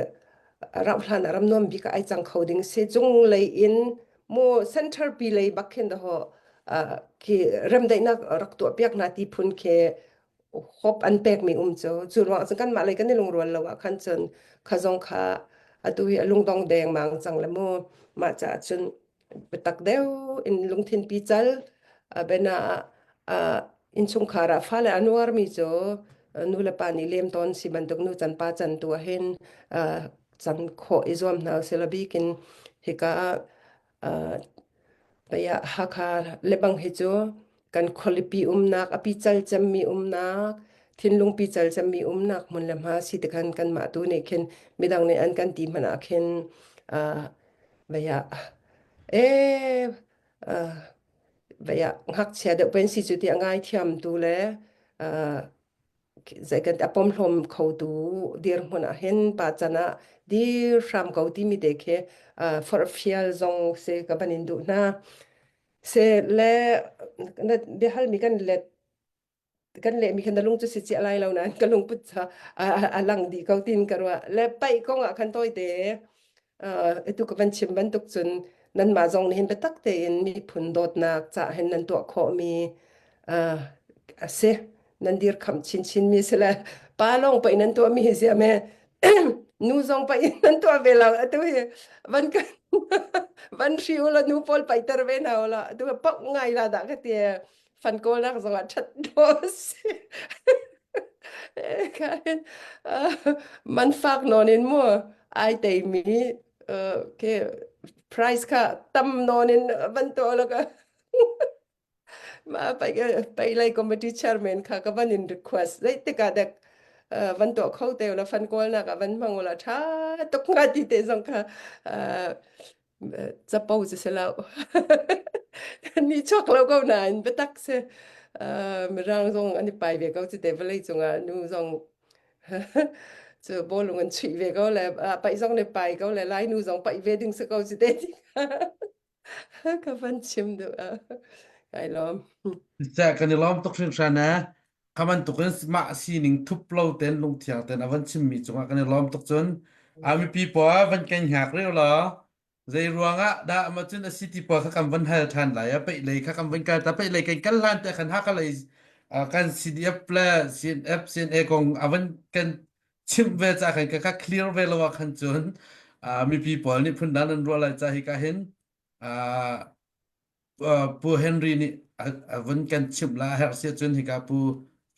rauh hlan ah ram nuam bik ah ai cang kho ding si cung lei in mu center pi lei bak khin daho khi remdaihnak rak tuah piak hna ti phun khi hop an pekmi um cu cu ruang cun kanmah lei kan i lungrual lo ah khan cun kha zong kha atu hi a lungdong dengmang cang le mu mah caah cun biatak deuh in lungthin pical bena ah innchungkhar ah fale a nuarmi cu nu le pa nih lem tawn si bantuk nu can pa can tu ahhin can khawh i zuam hna usih law bikin hika ah Hakha lebang hi cu kan khualipi umnak a pical cemmi umnak thinlung pical cemmi umnak hmun le hma si tikhan kanmah tu nih khin midang nih an kan ti hmanh ah khin ee ngakchia deuh pen si cu ti a ngaithiam tu le zei kan a pomhlawm khotu dirhmun ah hin pa can ah dir hram ko timi te khi forhfial zong si ka van in duh hna. Se le na biahalmi kan let kan lehmi khan na lung cu si ciah lai lo nain ka lungput cu a lang dih ko tin ka ruah. Le paih kong ah khan tawite atu ka van chim bantuk cun nanmah zong nih hin biatak tein miphun dawtnak cah hin nan tuah khawhmi a si. Nan dirkhamh chinchin mi si le pa lawng paih nan tuahmi hi ziah me nu zong paih nan tuah ve lo atu hi van kan van hri u la nu pawl paihter ve hna u la atu paoh ngai la dah ka ti fan kawlnak zong ah ṭhat dawh a si. Man fak nawn in mu ai teimi ke price kha tam nawn in van tuah la ka ma pai pai lai committee chairman kha ka van in request zei tikah dek. van tuah kho te la fan kawlnak ah van hmang ula tha tuk nga ti te zong kha capo cu si lo ni chuak lo ko nain biatak si mirang zong an i pai ve ko cu te vawlei cungah nu zong cu bawlung an chuih ve ko le paih zong ne pai ko le lai nu zong paih ve ding si ko cu te ti ka van chim duh kai lawm.
Siseh kan i lawm tuk hringhran ee. Kha bantukin mah sining thup lo ten lungthiang ten a van chimmi cungah kan i lawm tuk cun a mipi pawl van kan hngak rih law zei ruangah dah ma cun a si ti pawl kha kan van hal ṭhan lai a peih lei kha kan van kal ta peih lei kan kal hlan te khan haka lei kan CDF le CNF CNA kong a van kan chimh ve ca khan ka clear ve lo ah khan cun mipi pawl nih phundang nan ruah lai ca hi ka hin Pu Henry nih a vun kan chimh la a herh si ahcun hika pu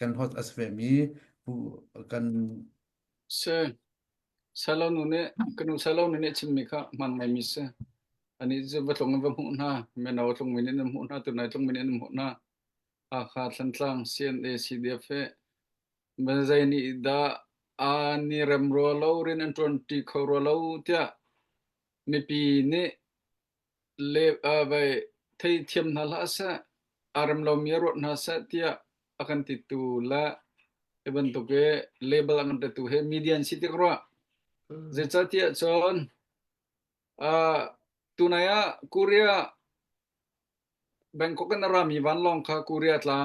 kan hot a si ve mi pu kan
Si. Salo nu nih ka nu Salo nu nih chimmi kha hman ngaimi si. Ani cu va tlung in va hmuh hna, mino tlungmi nih nan hmuh hna, tunai tlungmi nih nan hmuh hna. Hakha, Thantlang, CNA, CDF he zei nih dah aa ni rem rua lo, rian an ṭuanṭi kho rua lo tiah mipi nih Le vai theithiam hna hlah seh, aa rem lomi ah ruat hna seh tiah a kan titu le hi bantuk i label a kan petu hi media an si tik rua. Zeicahtiah cun uh, tunai ah Korea Bangkok in a rami vanlawng kha Korea tla.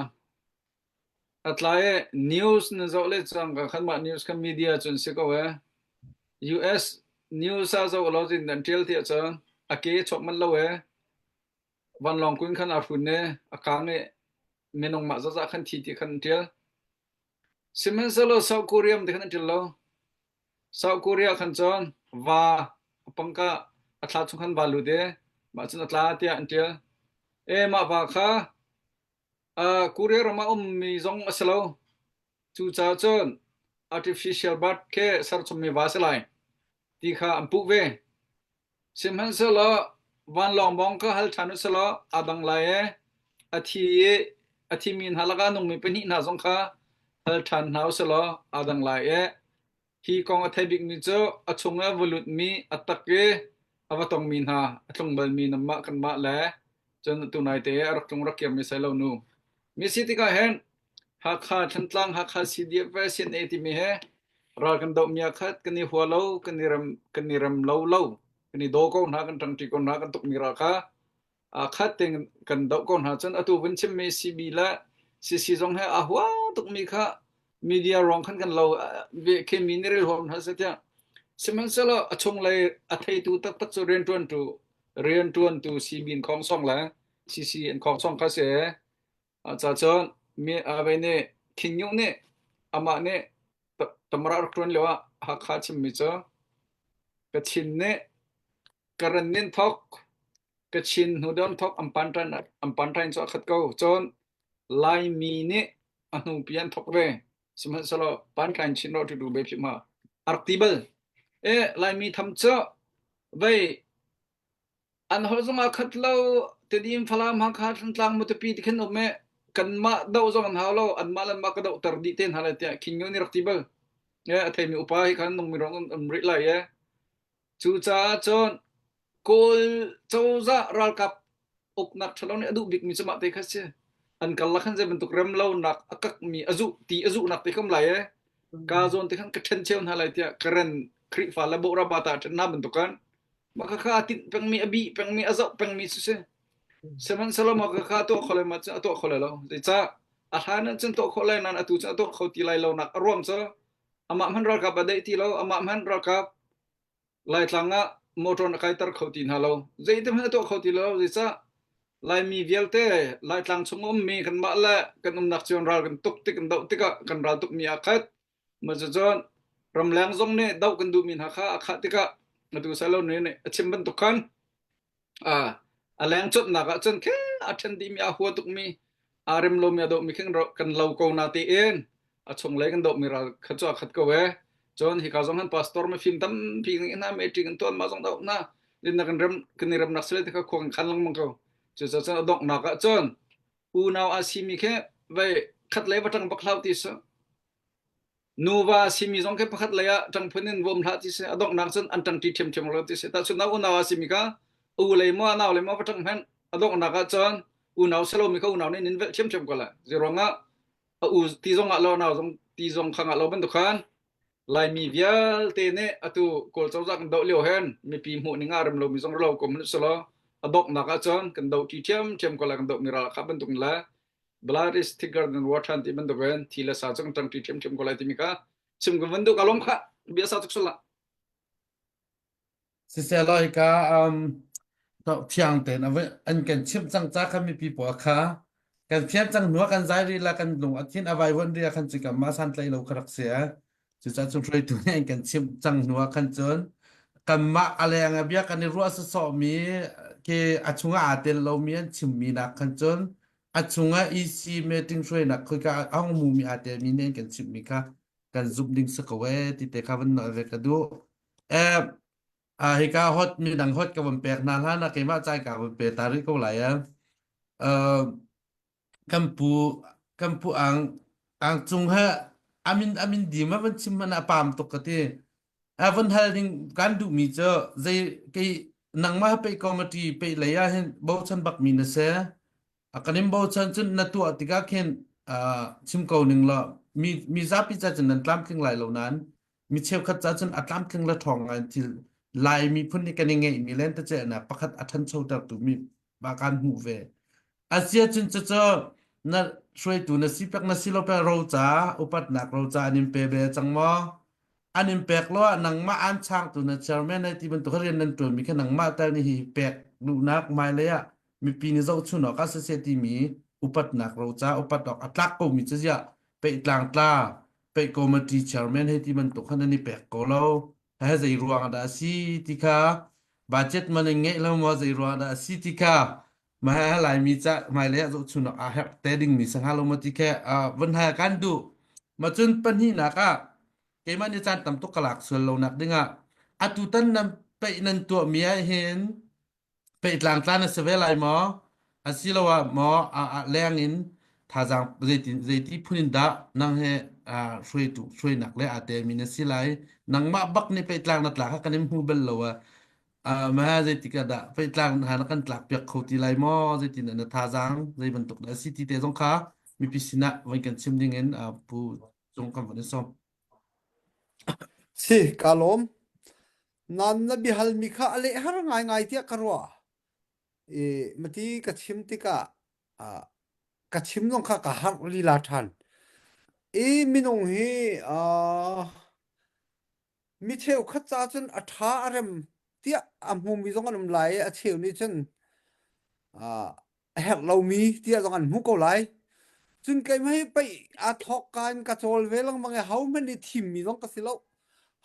A tla i news na zoh le cangka khan mah news kha media cun si ko ee. US news ah zoh lo zin an ṭial tiah cun a ke chuak manh lo ee. Vanlawng kun khan aa hrun i a kang i minung mah zazah khan thi ti khan an ṭial. Sihmanhsehlaw South Korea ti khan an ṭial lo. South Korea khan cun va a pangka a thla chung khan va lut i mah cun a tla tiah an ṭial. E mah va kha Korea ram ah ummi zong a si lo. Cucaah cun artificial birth khi serchommi va si lai ti kha an puh ve. Sihmanhsehlaw vanlawng bawng kha hal ṭhan usalaw aa dang lai i a thi i a thimi hna lakah a nungmi pahnih hna zong kha hal ṭhan hna usalaw aa dang lai i Hi kong a thei bikmi cu a chung i a va lutmi, a tak i a va tongmi hna, a tlung balmi nanmah kanmah le cun tunai te a rak tlung rak kirmi sai lo nu. Mi si tikah hin Hakha, Thantlang, Hakha CDF le CNA timi he ral kan dohmi ah khat kan i hua lo, kan i rem, kan i rem lo lo, kan i daw ko hna, kan ṭangṭi ko hna, kan tukmi ral kha aa khat tein kan doh ko hna cun atu vun chimmi CB le CC zong he aa hua tukmi kha media ruang khan kan lo khi mi nih rel huam hna seh tiah sihmanhsehlaw a chunglei a theitu taktak cu rianṭuantu rianṭuantu CB in khong song le CC in khong song kha si ca cun mi avei nih King Nyuh nih amah nih tamara rak ṭuan lio ah Hakha chimmi cu Kachin nih Karen nin thok Kachin hnudon thok an panṭan an panṭain cu a khat ko. Cun Laimi nih a hnupi an thok ve. Sihmanhsehlaw panṭain chin rawh ṭutu be phih ma a rak ti bal. E Laimi tham cu vei an holh zong aa khat lo Tedim Falam Hakha Thantlang Matupi ti khin um e kanmah doh zong an hau lo anmah le anmah ka dohter dih te hna lai tiah King Nyo nih rak ti bal. E a theimi upa hi khan nungmi rong um rih lai e. Cucaah cun Kawl cozah ralkap uknak ṭhalo nih a duh bikmi cu mah te kha si. An karlak khan zei bantuk remlonak a kakmi a zuh ti a zuhnak te kha um lai ee. Ka zawn te khan ka ṭhen cheu hna lai tiah Karen Khrihfa le Bawhraba ta a ṭhen hna bantuk khan mah khakha a tinh pengmi a bih pengmi a zoh pengmi cu si. Sihmanhsehlaw mah khakha a tuah kho lai ma cu a tuah kho lai lo. Zeicah a hlan ah cun tuah khawh lai nain atu cun a tuah kho ti lai lonak a ruang cu amah hmanh ralkap a daih ti lo amah hmanh ralkap Laitlang ah motor na kaiter kho ti hna lo zeiti hmanh a tuah kho ti lo zeicah Laimi vialte Laitlang chung ummi kanmah le kan umnak cio ral kan tuk tik kan doh tikah kan ral tukmi aa khat mah cucun ramleng zong nih doh kan duhmi hna kha a khah tikah atu salo nih a chim bantuk khan A leng cawnnak ah cun khe a ṭhen dihmi aa hua tukmi aa rem lomi a dohmi khin kan lo ko na tiin a chunglei kan dohmi ral kha cu a khat ko ee. Cun hika zong han pastor mifim tampi nih hna meeting an tuan ma zong doh na linna kan rem kan i remnak sile te kha khua kan khan lengmang ko. Cucaah cun a donghnak ah cun unau aa simi khi vei khat lei va ṭang bak hlah ti su. Nuva simi zong khi pakhat lei ah ṭang phun in vuam hlah ti si. A donghnak cun an ṭangṭi ṭhiamṭhiam lo ti si. Tahchunhnak unau a simi kha u lei maw nau lei maw va ṭang hmanh a donghnak ah cun unau si lomi kha unau nih nin velh ṭhiamṭhiam ko lai. Zeiruangah a u ti zong ah lo nau zong ti zong kha ngah lo bantuk khan Laimi vialte nih atu Kawl cozah kan doh lio hin mipi hmuh ning ah rem lomi zong lo ko hmanh selaw a donghnak ah cun kan doh ṭi ṭhiamṭhiam ko lai kan doh mi ral kha bantuk in le blood is thicker than water ti bantuk in thi le sa cu kan ṭangṭi ṭhiamṭhiam ko lai timi kha chim kan van duh ka lawm kha bia sa tuk sala.
Siseh hika um, thiang tein an kan chimh cang ca kha mipi pawl kha kan fian cang hnu ah kan zai rih la kan lung a thin a vaivuan ri ah khan cun kanmah santlai lo kha rak si eh. Cucaah cun hruaitu nih an kan chimh cang hnu ah khan cun kanmah a leng ah bia kan i ruah sawsawhmi khi a chungah aa tel lomi an chimmi nak khan cun a chungah EC meeting hruainak khoika a hung mumi aa telmi nih an kan chimhmi kha kan zumh ding si ko eh ti te kha van nawl ve ka duh. Eh, ah hika hot midang hot ka von pek hna hlan ah keimah cai ka von pe ta rih ko lai eh. Uh, kan pu kan pu ang ang cung he amin amin dim a van chim man a pam tuk ka ti. A von hal ding kan duh mi cu zei kei nangmah pe committee pe lei ah hin bochan bak mi na se. A kan in bochan cun na tuah tikah khin uh, chim ko ning law mi mi zapi ca cun nan tlamtling lai lo nain mi cheukhat ca cun a tlamtling le ṭhawng ngai thil Lai miphun nih kan i ngeihmi lentecelhnak pakhat a ṭhanchotertu mi ba kan hmuh ve. Asia cun cucu na hruaitu na si pek na si lo pek roca upatnak roca an in pe ve cang maw? An in pek lo ah nangmah an changtu na chairman ai ti bantuk rian nan ṭuanmi kha nangmah tal nih hi pek duhnak hmailei ah mipi nih zohchun awk ah siseh timi upatnak roca upat awk a tlak komi cu ziah peihtlang tla peih committee chairman hei ti bantuk khan an i pek ko lo he zei ruang dah a si ti kha budget man in ngeih lo maw zei ruang dah a si ti kha ma laimi ca hmailei ah zohchun awk aa herh te dingmi si hnga lo maw ti kha vun hal kan duh ma cun pahnihnak ah keimah nih caan tam tuk ka lak sual lo nak dingah atu tan nan peih nan tuahmi ah hin Peihtlang tla na si ve lai maw? Asiloah maw a a leng in thazaang zeitin zeiti phun in dah nang he aa hruaitu hruainak le aa telmi na si lai? Nangmah bak nih peihtlang na tla kha kan in hmu bal lo ah uh, ma zeitik ah dah peihtlang hna na kan tlak piak kho ti lai maw? Zeitin dah na thazaang zei bantuk dah a si ti te zong kha mipi sinah van kan chim ding in uh, Pu Cung kan van in sawm.
Si, kaa lawm. Nan na biahalmi kha a leh har ngaingai tiah ka ruah. I mati ka chim tikah ah, ka chim zong kha ka harh lila ṭhan. I minung hi ah, mi cheukhat ca cun a ṭha a rem tiah a hmumi zong an um lai i a cheu nih cun ah, a herh lomi tiah zong an hmuh ko lai. Cun keimah hi pei aa thawk ka in ka cawl ve lengmang i hohmanh nih thimmi zong ka si lo.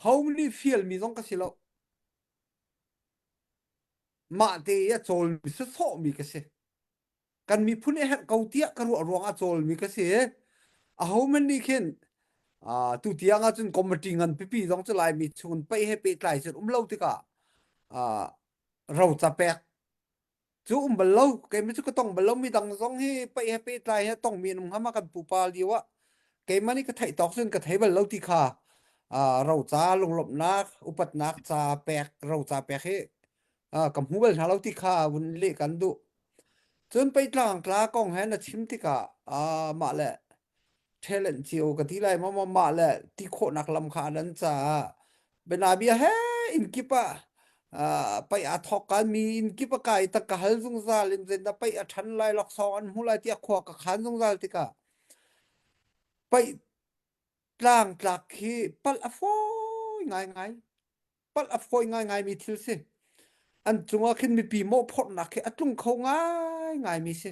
Hohmanh nih fialmi zong ka si lo. Mah te i a cawlmi sawsawhmi ka si. Kan miphun i herh ko tiah ka ruah ruangah cawlmi ka si. Ahohmanh nih khin uh, tu tiang ahcun committee ngan pipi zong cu Laimi chung in paih he pehtlai cun um lo tikah uh, roca pek cu um bal lo keimah cu ka tong bal lo mi dang zong hi paih he pehtlai he tongmi an um hnga ma kan pupa lio ah keimah nih ka theih tawk cun ka thei bal lo ti kha uh, roca lunglawmhnak upatnak ca pek roca pek hi uh, ka hmu bal hna lo ti kha vun leh kan duh cun peitlang tla kong he na chim tikah uh, mah le talent cio ka ti lai maw mah le ti khawhnak lam kha an caah bianabia he inn kip ah paih aa thawk kan mi inn kip a kai tak ka hal zungzal in zen da paih a ṭhan lai laksawng an hmu lai tiah khua ka khan zungzal tikah paih tlang tlak khi palh a fawi ngaingai palh a fawi ngaingaimi thil si. An cungah khin mipi mawhphorhnak khi a tlung kho ngaingaimi si.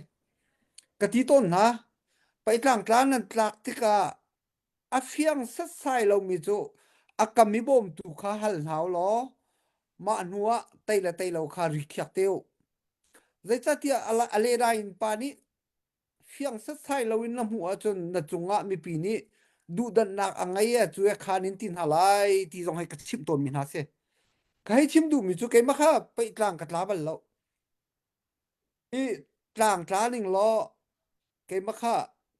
Ka ti tawn hna, paitlang tlang nan tlak tikah a fiang setsai lomi cu a kam i bawmtu kha hal hna u law mah hnu ah tei le tei lo kha ri khiak te u. Zeicahtiah a leda in pa nih fiang setsai loin na hmuh ahcun na cungah mipi nih duhdanhnak a ngei e cu e khan in ti hna lai ti zong hei ka chimh tawnmi hna si. Ka hei chim duhmi cu keimah kha peihtlang ka tla bal lo. I tlang tla ning law keimah kha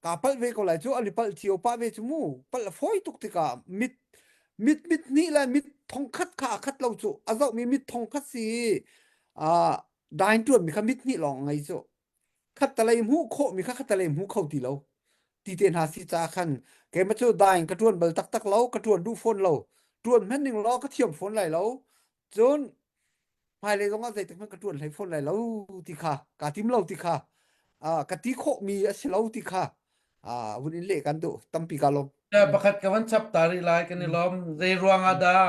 Kaa palh ve ko lai cu an i palh cio pah ve cu mu. Palh a fawi tuk tikah mit mit mit hnih le mit thongkhat kha a khat lo cu. A zohmi mit thongkhat si i ah dain ṭuanmi kha mit hnih lawng a ngei cu. Khattalei hmuh khawhmi kha khattalei hmu kho ti lo. Ti te hna si caah khan keimah cu dain ka ṭuan bal taktak lo, ka ṭuan duh fawn lo. Ṭuan hmanh ning law ka thiam fawn lai lo. Cun hmailei zongah zeitik hmanh ka ṭuan hlei fawn lai lo ti kha kaa tim lo ti kha ka ti khawhmi a si lo ti kha vun in leh kan duh tampi ka lawm.
Pakhat ka van chap ta rih lai kan i lawm. Zei ruang ah dah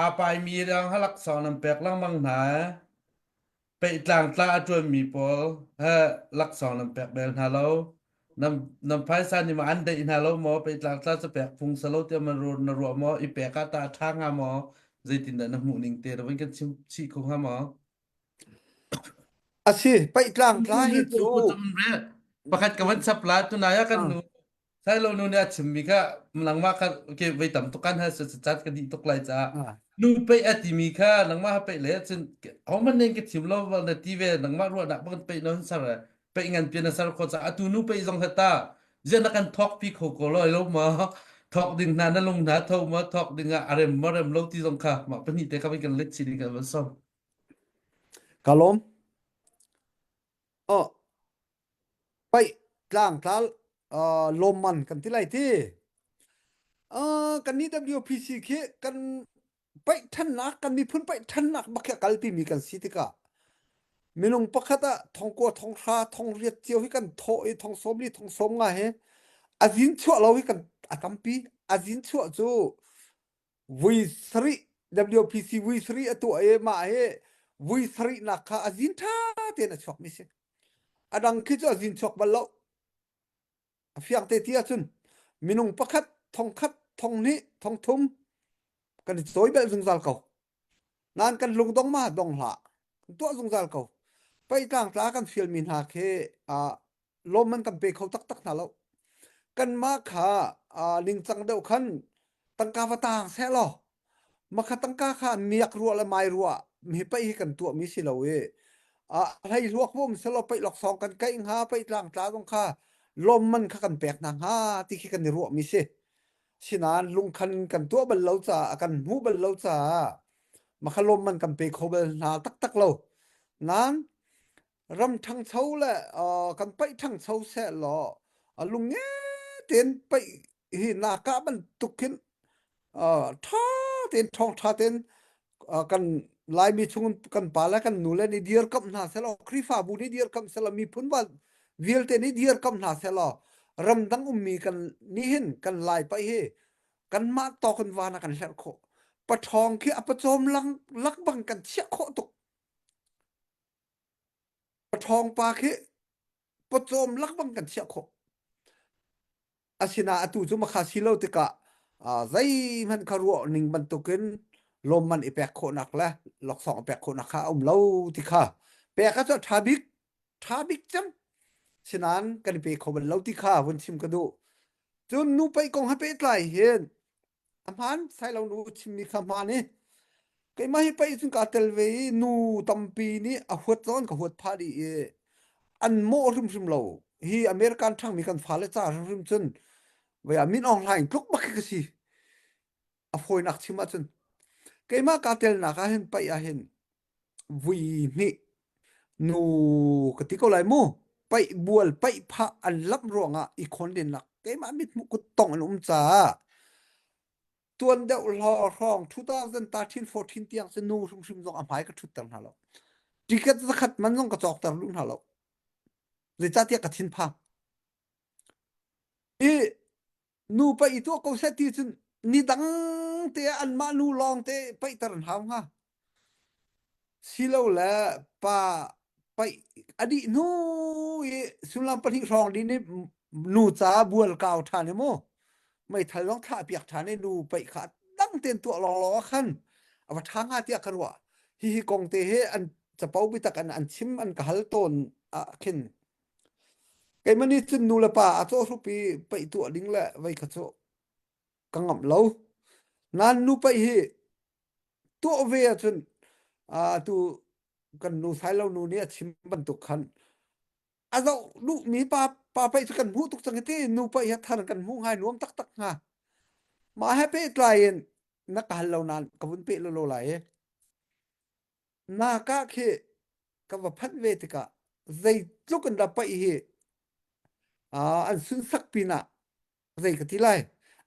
aa paimi dang halak sawng nan pek lengmang hna? Peihtlang tla a ṭuanmi pawl he laksawng nan pek bel hna lo. Nan, nan phaisa nih maw an deih hna lo maw? Peihtlang tla cu pek phung si lo tiah man na ruah maw? I pek ah tah a ṭha hnga maw? Zeitindah na hmuh ning te na vun kan chim chih kho hnga maw?
A si, peihtlang tla hi cu
Pakhat ka van chap la tunai ah kan nu Sailo nu nih a chimmi kha nangmah kha okay voi tam tuk kan hal cat ka dih tuk lai caah nu peih a timi kha nangmah ha peih le cun hohmanh nen ka thim lo na ti ve nangmah ruahnak bang peih non sar peih ngan pian na sar kho ca atu nu peih zong hata zian na kan thok pi kho ko lo lo ma thok ding hna na lung hna tho ma thok ding ah arem ma rem lo ti zong kha mah pahnih te kha kan let chin kan van som
Ka lawm. Oh, paih tlangtla uh, lawmman kan ti lai ti. Uh, kan nih WPC khi kan paih thannak kan miphun paih thannak bak hi a kalpi mi kan si tikah minung pakhat ah thongkua thonghra thongriat cio hi kan thawh i thong sawmli thong sawm nga hi a zin chuah lo hi kan a tampi a zin chuah cu vui sarih WPC vui sarih a tuah i mah hi vui sarihnak kha a zin ṭha tein a chuakmi si. A dang khi cu a zin chuak bal lo. A fiang te ti ahcun minung pakhat thongkhat thonghnih thongthum kan i cawi bel zungzal ko. Nain kan lungdong ma dong hlah. Kan tuah zungzal ko. Pei tlangtla kan fialmi hna khi uh, lawm an kan pe kho taktak hna lo. Kanmah kha uh, ningcang deuh khan tangka va taang seh law makha tangka kha miak ruah le mai ruah mi paih hi kan tuah mi si lo i a hlei hluak bum selaw paih laksawng kan kaih hnga paih tlangtla zong kha lawmman kha kan pek hna hnga ti khi kan i ruah mi si sinain lungkhan kan tuah bal lo caah kan hmuh bal lo caah makha lawmman kan pe kho bal hna taktak lo nain ram ṭhangcho le kan paih ṭhangcho seh law lungnge tein paih hi naka bantuk khin ṭha tein ṭhawngṭha tein kan Laimi chung kan pa le kan nu le nih dirkamh hna seh law Khrihfabu nih dirkamh seh law miphun vialte nih dirkamh hna seh law ramdang ummi kan nih hin kan Lai paih hi kanmah tawk in van a kan hlerh khawh. Paṭhawng khi a pawcawm lang lak bang kan chiah khawh tuk. Ṭhawngpa khi pawcawm lakbang kan chiah khawh. Asinain atu cu makha si lo tikah zeihmanh kha ruah ning bantukin lawmman i pek khawhnak le laksawng i pek khawhnak kha a um lo ti kha pek ah cun a ṭha bik ṭha bik cem sinain kan i pe kho bal lo ti kha vun chim ka duh. Cun nu paih kong he pehtlai hin A hmaan sailo nu chimmi kha hmaan i keimah hi pei cun kaa tel ve i nu tampi nih a huat zawn ka huat phah dih i an mawh hrimhrim lo. Hi American ṭhangmi kan fale ca hrimhrim cun vei ah Min Aung Hlaing tluk bak khi ka si. A fawinak chim ahcun keimah kaa telnak ah hin paih ah hin vui hnih nu ka ti ko lai mu paih bual paih phah an lamh ruangah i khawndennak keimah mithmuh kuttong an um caah tuan deuh hlaw hrawng 2013 14 tiang cu nu hrimhrim zong a hmai ka ṭhutter hna lo ticket zakhat man zong ka cawkter duh hna lo zeicahtiah ka thinphang i Nu paih i tuah ko seh ti cun ni dang te ah anmah nu lawng te paihter an hau hnga. Silole pa paih a dih hnu i sullam pahnih hrawng dih nih nu ca bual kau ṭhan i mu meithal zong thlah piak ṭhan i nu paih kha dang tein tuah lawnglawng ah khan a va ṭha hnga tiah ka ruah. Hihi kong te hi an capo biatak an an chim an ka hal tawn ah khin Keimah nih cun nu le pa a cawhrup i paih tuah ding le vei kha cu ka ngamh lo. Nain nu paih hi tuah ve ahcun atu kan nu Sailo nu nih a chim bantuk khan a zoh duhmi pa. Pa paih cu kan hmuh tuk cang ti nu paih hi thar kan hmuh ngai nuam taktak hnga. Mah he pehtlai in na ka hal lo nain ka vun peh lolo lai i naka khi ka va phanh ve tikah zeitluk in dah paih hi an sunsak pinah zei ka ti lai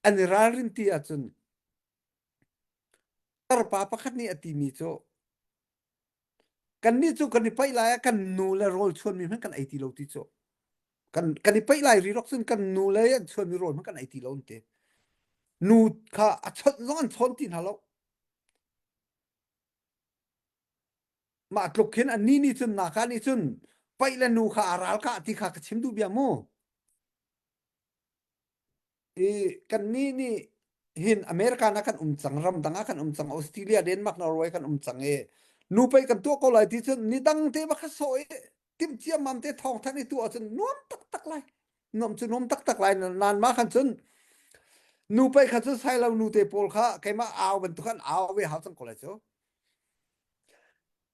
an i ralrin ti ahcun tarpa pakhat nih a timi cu kannih cu kan i paih lai ah kan nu le rawl chuanmi hmanh kan ei ti lo ti cu kan kan i paih lai ri rok cun kan nu le an chuanmi rawl hmanh kan ei ti lo an ti nu kha a chawnh zong an chawn ti hna lo mah tluk khin anni nih cun naka nih cun paih le nu kha a ral kah ti kha ka chim duh bia mu I kannih nih hin America ah kan um cang, ramdang ah kan um cang, Australia, Denmark, Norway kan um cang i nu pei kan tuah ko lai ti cun ni dang te va kha sawh i timh ciammam te thawng thanh i tuah ahcun nuam taktak lai. Nuam cu nuam taktak lai. Nan mah khan cun nu pei kha cun sailo nu te pawl kha keimah au bantuk khan au ve hau cang ko lai cu.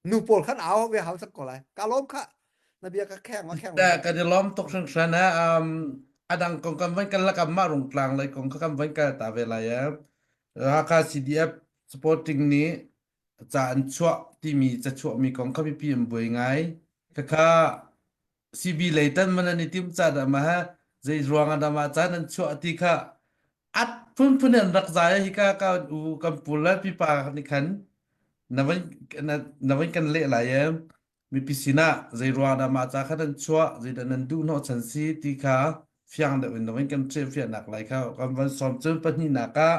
Nu pawl khan au ve hau cang ko lai. Ka lawm kha. Na bia ka kheng ma kheng.
Ta kan i lawm tuk hringhran ha. Um, adang kong kan van kal lakam mah rungtlang lei kong kha kan van kal ta ve lai eh. Hakha CDF supporting nih ca an chuah timi ca chuahmi kong kha mipi an buai ngai. Khakha CB lei tan man an i tim ca dah ma ha zei ruang ah dah mah ca nan chuah ti kha at phunphun in rak zai hika ka u kan pu le pipa nih khan na van na, na van kan leh lai e mipi sinah zei ruang dah mah ca kha nan chuah zeidah nan duh hnawh chan si ti kha fiang deuh in na van kan fiahnak lai kha kan van sawm cun pahnihnak ah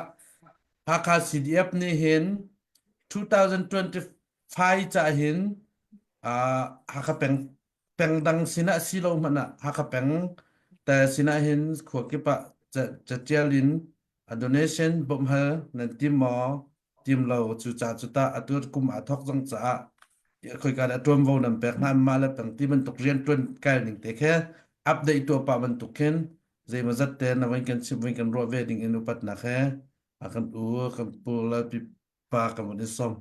Hakha CDF nih hin 2025 ca hin uh, Hakha peng peng dang sinah si lo hmanh ah Hakha peng te sinah hin khua kip ah catial in a donation bawmhhal nan tim maw tim lo cu ca cu tah atu kum aa thawk zong caah khoika dah ṭuanvo nan pek hna mah le peng ti bantuk rian ṭuan kal ning te khe update tuah pah bantuk khin zeimawzat te na van kan chim van kan ruah ve ding in upatnak he a kan u kan pu le pipa kan van i sawm.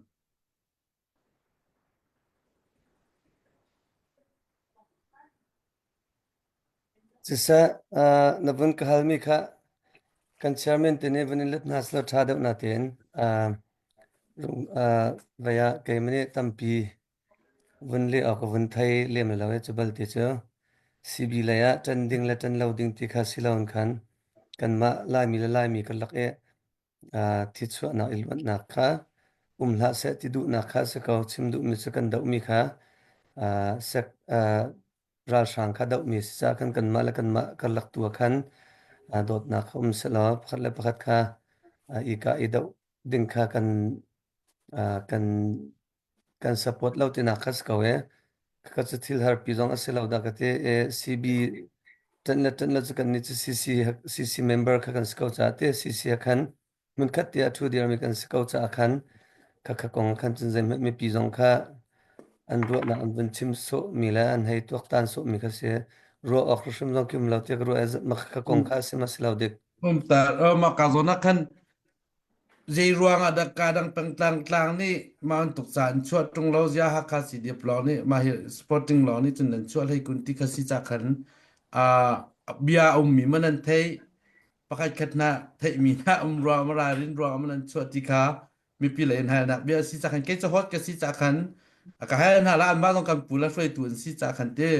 Siseh, uh, na vun ka halmi kha kan chairman te nih vun in let hna selaw ṭha deuh natein uh, uh, vei ah keimah nih tampi vun leh awk ka vun thei lem lo i cu balte cu CB lei ah ṭan ding le ṭan lo ding ti kha si loin khan kanmah Laimi le Laimi karlak i thichuahnak i luatnak kha um hlah seh ti duhnak kha a si ko. Chim duhmi cu kan dohmi kha sek ralhrang kha dohmi a si caah khan kanmah le kanmah karlak tu ah khan dawtnak kha um sehlaw pakhat le pakhat kha i kah i doh ding kha kan kan kan support lo tinak kha si ko e. Ka cu thil harpi zong a si lo dah ka ti e CB ṭanh le ṭanh lo cu kan nih cu CC CC member kha kan si ko caah te CC ah khan hmunkhat te ah ṭhu dirmi kan si ko caah khan kha kha kong khan cun zeihmanh mipi zong kha an ruahnak an vun chim sawhmi le an hei tuaktan sawhmi kha si ruah awk hrim zong ki um lo tiah ka ruah e mah kha kong kha a si ma si lo dik.
Um ta ma ka zawn ah khan Zei ruangah dah kadang pengtlang tlang nih mah bantuk ca an chuah ṭung lo zia Hakha CDF lawng nih mah hi sporting lawng nih cun nan chuah hlei kun ti kha si ca khan uh, bia a ummi man an theih pakhat khat hna theihmi hna um ruang ma ralrin ruang ma nan chuah ti kha mipi lei in halnak bia si ca khan kei ca hot ka si ca khan a ka hal hna la anmah zong kan pu la hruaitu an si ca khan ti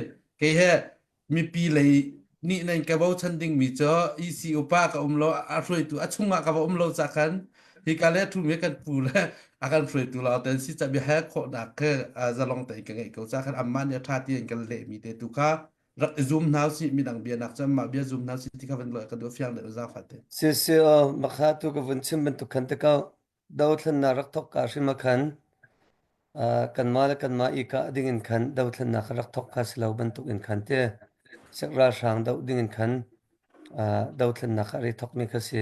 kei he mipi lei nih nan ka bochan dingmi cu EC upa ka um lo a hruaitu a chungah ka va um lo ca khan hika le thumi kan pu le a kan hruaitu lo ten si ca bia he khawhnak ke zalong te ka ngeih ko ca khan amma nih a tha ti in kan lehmi te tu kha rak i zum hna usih midang bia nak cu amma bia zum hna usih ti kha van lo ka duh fiang deuh zafa te
Si si aw makha tu ka vun chim bantuk khan te ko dothlennak rak thok ka hrim ah khan kanmah le kanmah i kah ding in khan dothlennak kha rak thok kha si lo bantuk in khan te sek ralhrang doh ding in khan dothlennak kha ri thokmi kha si.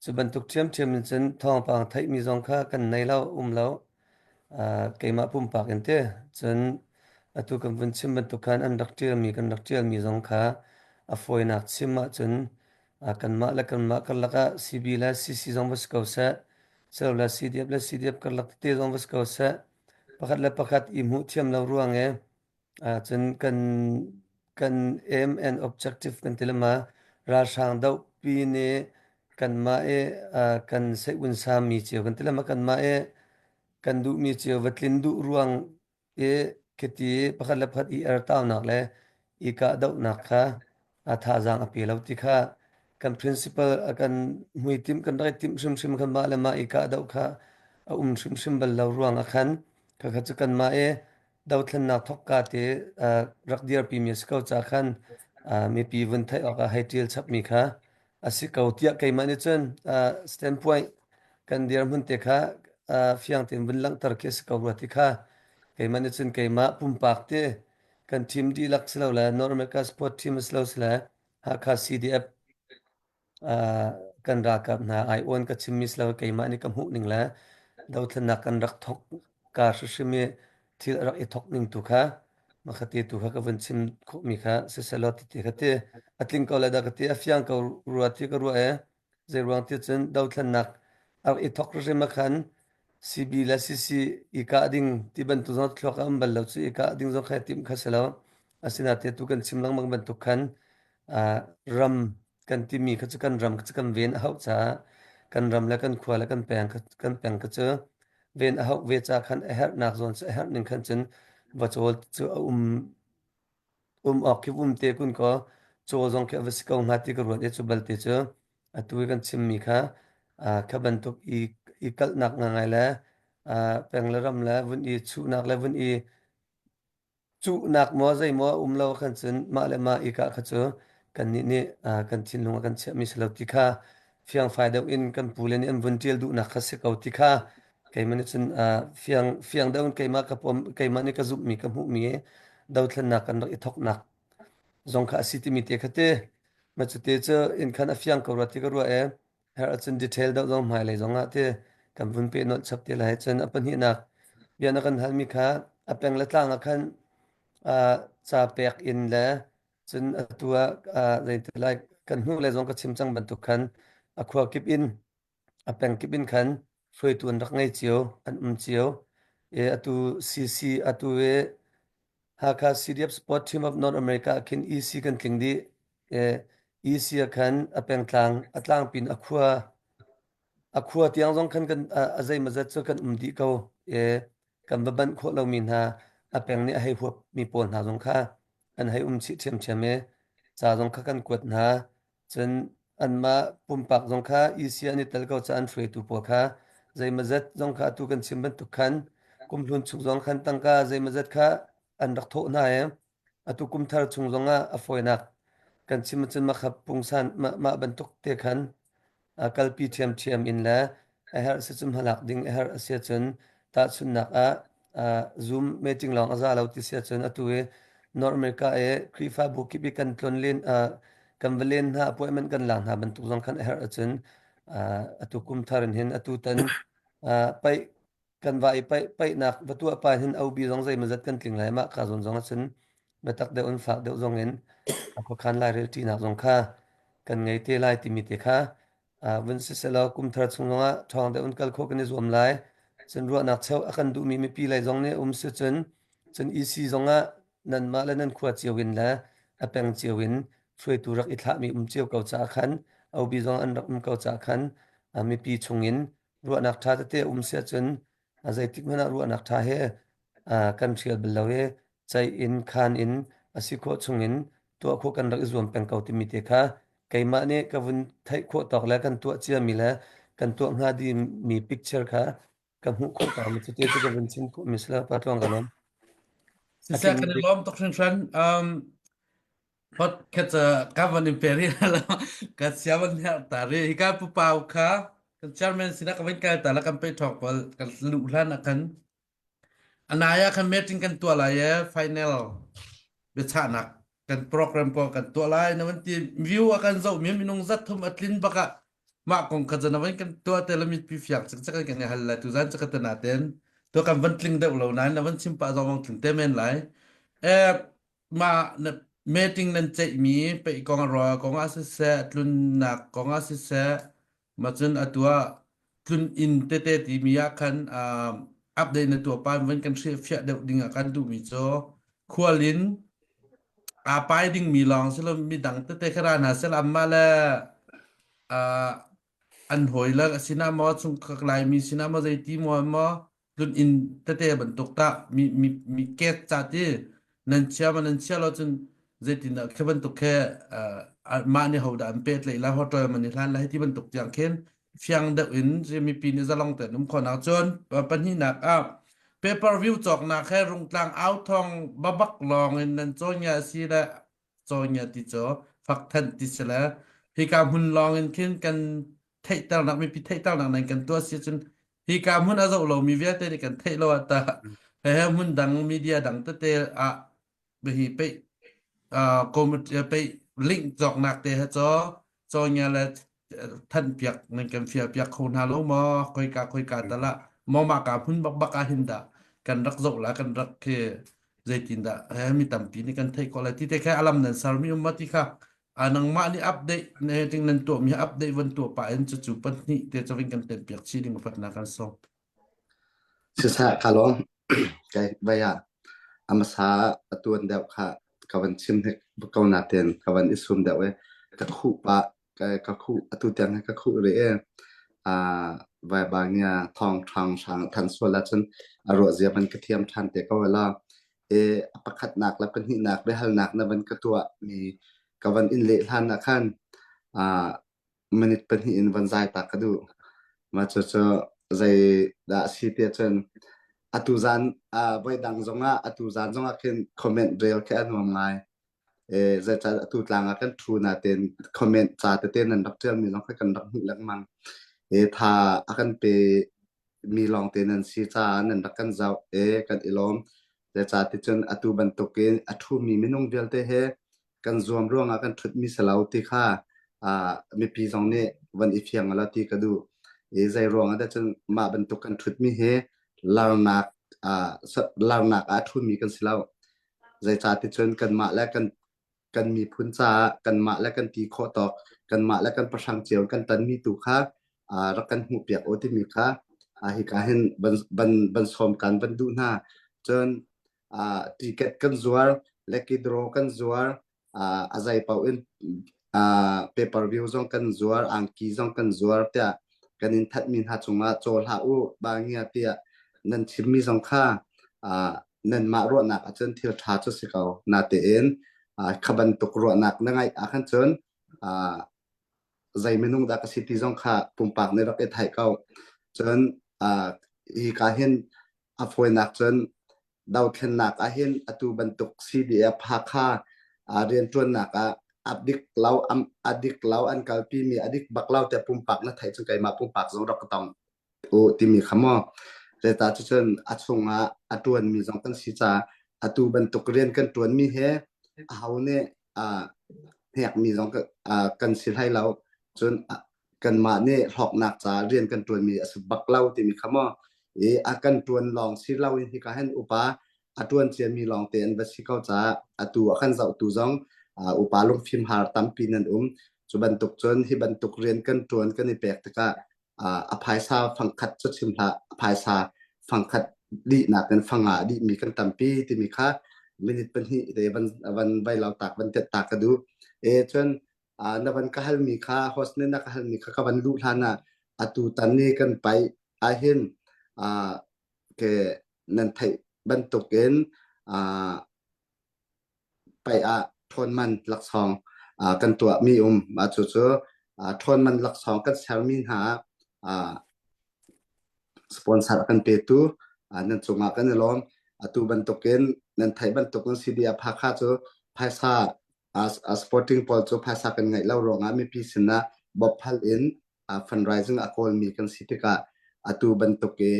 Cu bantuk ṭhiamṭhiam in cun thawngpang theihmi zong kha kan nei lo, um lo. Keimah pumpak in te cun atu kan vun chim bantuk khan an rak ṭialmi kan rak ṭialmi zong kha a fawinak chim ahcun kanmah le kanmah karlak ah CB le CC zong va si ko seh, ceo le CDF le CDF karlak tete zong va si ko seh, pakhat le pakhat i hmuh thiam lo ruang i cun kan kan aim and objective kan ti lema ralhrang dohpi nih kanmah i kan seihun sami cio kan ti lema kanmah i kan duhmi cio va tlin duh ruang i khiti pakhat le pakhat i ertaunak le i kahdohnak kha a thazaang a pe lo ti kha kan principal a kan hmuitimh kan rak i timh hrimhrim khan mah le mah i kahdoh kha a um hrimhrim bal lo ruang ah khan khakha cu kanmah i dothlennak thawkka te rak dirpimi a si ko ca khan mipi vun theih awk ah hei ṭial chapmi kha a si ko tiah keimah nih cun standpoint kan dirhmun te kha fiang tein vun langhter khi a si ko rua ti kha keimah nih cun keimah pumpak te kan team dihlak si lo le North America sport team si lo si le Hakha CDF kan ralkap hna ai awn ka chimmi si lo keimah nih ka hmuh ning le dothlennak kan rak thok ka hrimhrim i thil a rak i thok ning tu kha makhati tu kha ka vun chim khawhmi kha siselaw ti ti kha ti a tling ko le dah ka ti a fiang ko rua ti ka ruah e zei ruang ti cun dothlennak a rak i thok hrimhrim ah khan CB le CC i kah ding ti bantuk zong thluak a um bal lo cu i kah ding zong kha timh kha si lo asinain tu kan chim lengmang bantuk khan ram kan timi kha cu kan ram kha cu kan ven a hauh caah kan ram le kan khua le kan peng kha kan peng kha cu ven a hauh ve ca khan a herhnak zawn cu a herh ning khan cun va cawl cu a um um awk khi um te kun ko caw zong khi a va si ko hnga ti ka ruat i cu balte cu atu i kan chimmi kha kha bantuk i i kalhnak ngai le peng le ram le vun i chuhnak le vun i Cuhnak maw zeimaw a um lo khan cun mah le mah i kah kha cu kannih nih kan thinlung a kan chiahmi si lo ti kha fiangfai deuh in kan pule nih an vun ṭial duhnak kha si ko ti kha keimah nih cun fiang fiang deuh in keimah ka pom keimah nih ka zumhmi ka hmuhmi dothlennak kan rak i thawknak zong kha a si timi te kha ti ma cu te cu inn khan a fiang ko rua ti ka ruah e Herh ahcun detail deuh zong hmailei zong ah ti kan vun peh nolh chap te lai. Cun a pahnihnak bia na kan halmi kha a peng le tlang ah khan uh, ca pek in le cun atu ah uh, zeiti lai kan hnu le zong ka chim cang bantuk khan a khua kip in a peng kip in khan hruaitu an rak ngei cio an um cio e atu CC atu e Hakha CDF Sport Team of North America ah khin EC kan tling dih. EC ah khan a pengtlang a tlangpin a khua a khua tiang zong khan kan a zeimawzat cu kan um dih ko. Kan va banh khawh lomi hna a peng nih a hei huap mi pawl hna zong kha an hei um chih ṭhiamṭhiam i ca zong kha kan kuat hna. Cun anmah pumpak zong kha EC an i tel ko caah an hruaitu pawl kha zeimawzat zong kha atu kan chim bantuk khan kumhlun chung zong khan tangka zeimawzat kha an rak thawh hna i atu kum thar chung zong ah a fawinak kan chim ahcun mah kha pungsan mah, mah bantuk te khan a kalpi ṭhiamṭhiam in le a herh si cun hmalak ding a herh a si ahcun tahchunhnak ah Zoom meeting lawng a za lo ti si ahcun atu i North America i Khrihfabu kip i kan tlon len kan va len hna appointment kan lak hna bantuk zong khan a herh ahcun atu kum thar in hin atu tan paih kan va i paih paihnak va tuah pa hin OB zong zeimawzat kan tling lai mah ka zawn zong ahcun biatak deuh in fak deuh zong in a khuakhan lairel ṭinak zong kha kan ngei te lai timi te kha vun siselaw kum thar chung zongah ṭhawng deuh in kal khawh kan i zuam lai. Cun ruahnak cheuh a kan duhmi mipi lei zong nih um si cun cun EC zongah nanmah le nan khua cio in le a peng cio in hruaitu rak i thlahmi um cio ko caah khan OB zong an rak um ko caah khan mipi chungin ruahnak ṭha tete um si ahcun zeitik hmanh ah ruahnak ṭha he kan hrial bal lo i ceih in khan in a si khawh chungin tuah khawh kan rak i zuam peng ko timi te kha keimah nih ka vun theih khawh tawk le kan tuah ciami le kan tuah hnga dimi picture kha ka hmuh khawh tawk mi cu te cu ka vun chim khawh mi si lo pa tluang ka lawm.
Siseh kan i lawm tuk hringhran. Um, Podcast ka van in pe rih lo. Ka sia van herh ta ri. Hi ka pupau kha kan chairman sinah ka van kal ta la kan pe thok pawl kan luh hlan ah khan anai ah khan meeting kan tuah lai e final biachahnak kan program ko kan tuah lai na van ti view a kan zoh mi minung zat thum a tlin bak ah mah kong kha zan van kan tuah te la mit pi fiak chak chak kan hal lai tu zan chak ta na ten to kan van tling deuh lo nain na van chim pa zong wang tling te men lai eh mah na meeting nan ceihmi peih kong rawl kong ah siseh tlunnak kong ah siseh ma cun atu ah tlun inn tete timi ah khan um, update na tuah pa van kan hrilhfiah deuh ding ah kan duhmi cu khualin Aa pai dingmi lawng si lo midang tete kha ra hna seh anmah le uh, an hawi le sinah maw chungkhar Laimi sinah maw zeiti maw maw tlun inn tete bantuk tah mi mi mi ket ca ti nan chia ma nan chia lo cun zeitindah khi bantuk khe uh, mah nih hodah an pehtlaih la hotel man i hlan la hiti bantuk tiang khin fiang deuh in mipi nih zalong tein um khawhnak cun pahnihnak ah pay per view cawknak he rungtlang au thong babak lawng in nan cawngia si le cawngia ti cu fakthanh ti si le hika hmun lawng in khin kan theihternak mipi theihternak nan kan tuah si cun hika hmun a zoh lomi vialte nih kan theih lo ah ta he hmun dang media dang tete ah hi pei committee pei link cawknak te he caw cawngia le thanh piak nan kan fial piak kho hna lo maw khoika khoika tala maw mah ka hmun bak bak ah hin dah kan rak zoh la kan rak khi zeitin dah he mi tampi nih kan theih ko lai ti te kha alam nan sermi um ma ti kha a nangmah nih update ne ting nan tuah mi update van tuah pa in cu cu pahnih te chawin kan tem piak chi ding patna kan song
Siseh ka lawm. Kai vai ah a hmasa a tuan deuh kha ka van chim hnik ko natin ka van i sum deuh i ka khuh pah ka, ka khuh atu tiang hi ka khuh rih i uh, vai ba ngia thong ṭhang hrang than sual ahcun a ruah zia van ka thiam ṭhan te ko la e a pakhatnak le pahnihnak biahalnak na van ka tuah mi ka van in leh hlan ah khan uh, minute pahnih in van zai ta ka duh. Mah cucu zei dah a si tiah cun atu zan uh, voi dang zongah atu zan zongah khin comment rel khi a nuam ngai. E, zeicah atu tlang ah kan thu natin comment ca tete nan rak ṭialmi zong kha kan rak hmuh lengmang. E, tha a kan pe mi lawngte nan si caah nan rak kan zoh e kan i lawm. Zeicah ticun atu bantukin a ṭhumi minung vialte he kan zuam ruangah kan ṭhutmi si lo ti kha uh, mipi zong nih van i fiang la ti ka duh. I zei ruangah dah cun mah bantuk kan ṭhutmi hi larnak uh, larnak ah ṭhumi kan si lo. Zeicah ticun kanmah le kan kan miphun caah kanmah le kan ti khawh tawk kanmah le kan pahrang cio kan tanmi tu kha uh, rak kan hmuh piak u timi kha uh, hika hin ban ban ban sawm kan van duh hna. Cun uh, ticket kan zuar, lucky draw kan zuar, uh, a zei paoh in uh, pay per view zong kan zuar, angki zong kan zuar tiah kan in thatmi hna cungah caw hlah u ba ngia tiah nan chimmi zong kha uh, nanmah ruahnak ahcun thil ṭha cu si ko. Natein uh, kha bantuk ruahnak na ngaih ahkhan cun uh, zei minung dah ka si ti zong kha pumpak nih rak i theih ko. Cun uh, hi ka hin a fawinak cun dothlennak ah hin atu bantuk CDF Hakha uh, rianṭuannak ah a dik lo a dik lo an kalpi mi a dik bak lo tiah pumpak na theih cun keimah pumpak zong rak ka tong u timi kha maw zeicah cucun a chungah a ṭuanmi zong kan si caah atu bantuk rian kan ṭuanmi he aho nih uh, hnekmi zong kan si hlei lo cun kanmah nih hlawknak caah rian kan ṭuanmi a si bak lo timi kha maw i a kan ṭuan lawng si lo in hika hin upa a ṭuan ciami lawngte an va si ko caah atu a kan zohtu zong upa lungfim har tampi nan um cu bantuk cun hi bantuk rian kan ṭuan kan i pek tikah a phaisa fangkhat cu chim hlah a phaisa fangkhat dihnak in fanga dihmi kan tampi timi kha minute pahnih te van van vai lau tak van tet ta ka duh e cun na van ka halmi kha host nih na ka halmi kha ka van luh hlan ah atu tan ni kan pai ahhin ke nan theih bantukin paih ah ṭhawnman laksawng kan tuahmi um. Mah cucu ṭhawnman laksawng kan sermi hna ah sponsor a kan petu nan cungah kan i lawm. Atu bantukin nan theih bantukin CDF Hakha cu phaisa sporting pawl cu phaisa kan ngeih lo ruangah mipi sinah bawmhhal in fundraising a kawlmi kan si tikah atu bantuk i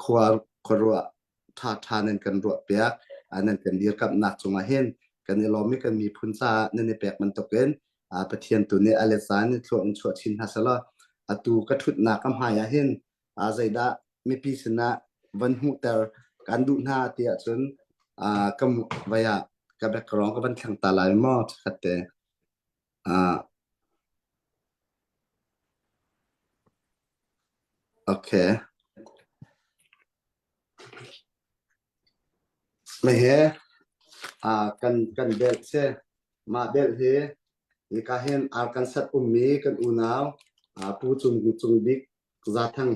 khua khuaruah ṭhaṭha nan kan ruahpiak nan kan dirkamhnak cungah hin kan i lawm i kan miphun caah nan i pek bantukin Pathian tu nih a let za in thlua in chuah chin hna selaw atu ka ṭhutnak ka hmai ah hin zeidah mipi sinah van hmuhter kan duh hna ti ahcun ka vai ah ka background ka van thleng ta lai maw khat te okay Mei he. kan kan belt si. Mah belt hi hika hin Arkansas ummi kan unau Pu Cung Cung Bik Zathang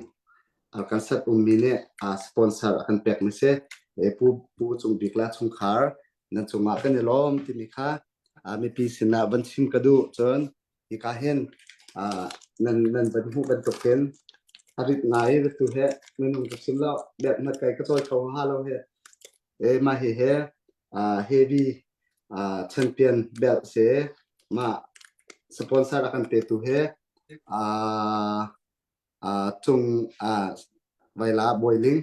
Arkansas ummi nih sponsor a kan pekmi si. Pu Pu Cung Bik la chungkhar nan cungah kan i lawm timi kha mipi sinah van chim ka duh. Cun hika hin nan nan van hmuh bantukin a rit ngai tu he minung ka chim lo bek na kai ka cawi kho ha lo he e ma hi he heavy champion belt se ma sponsor a kan pe tu he cung Vaila Boiling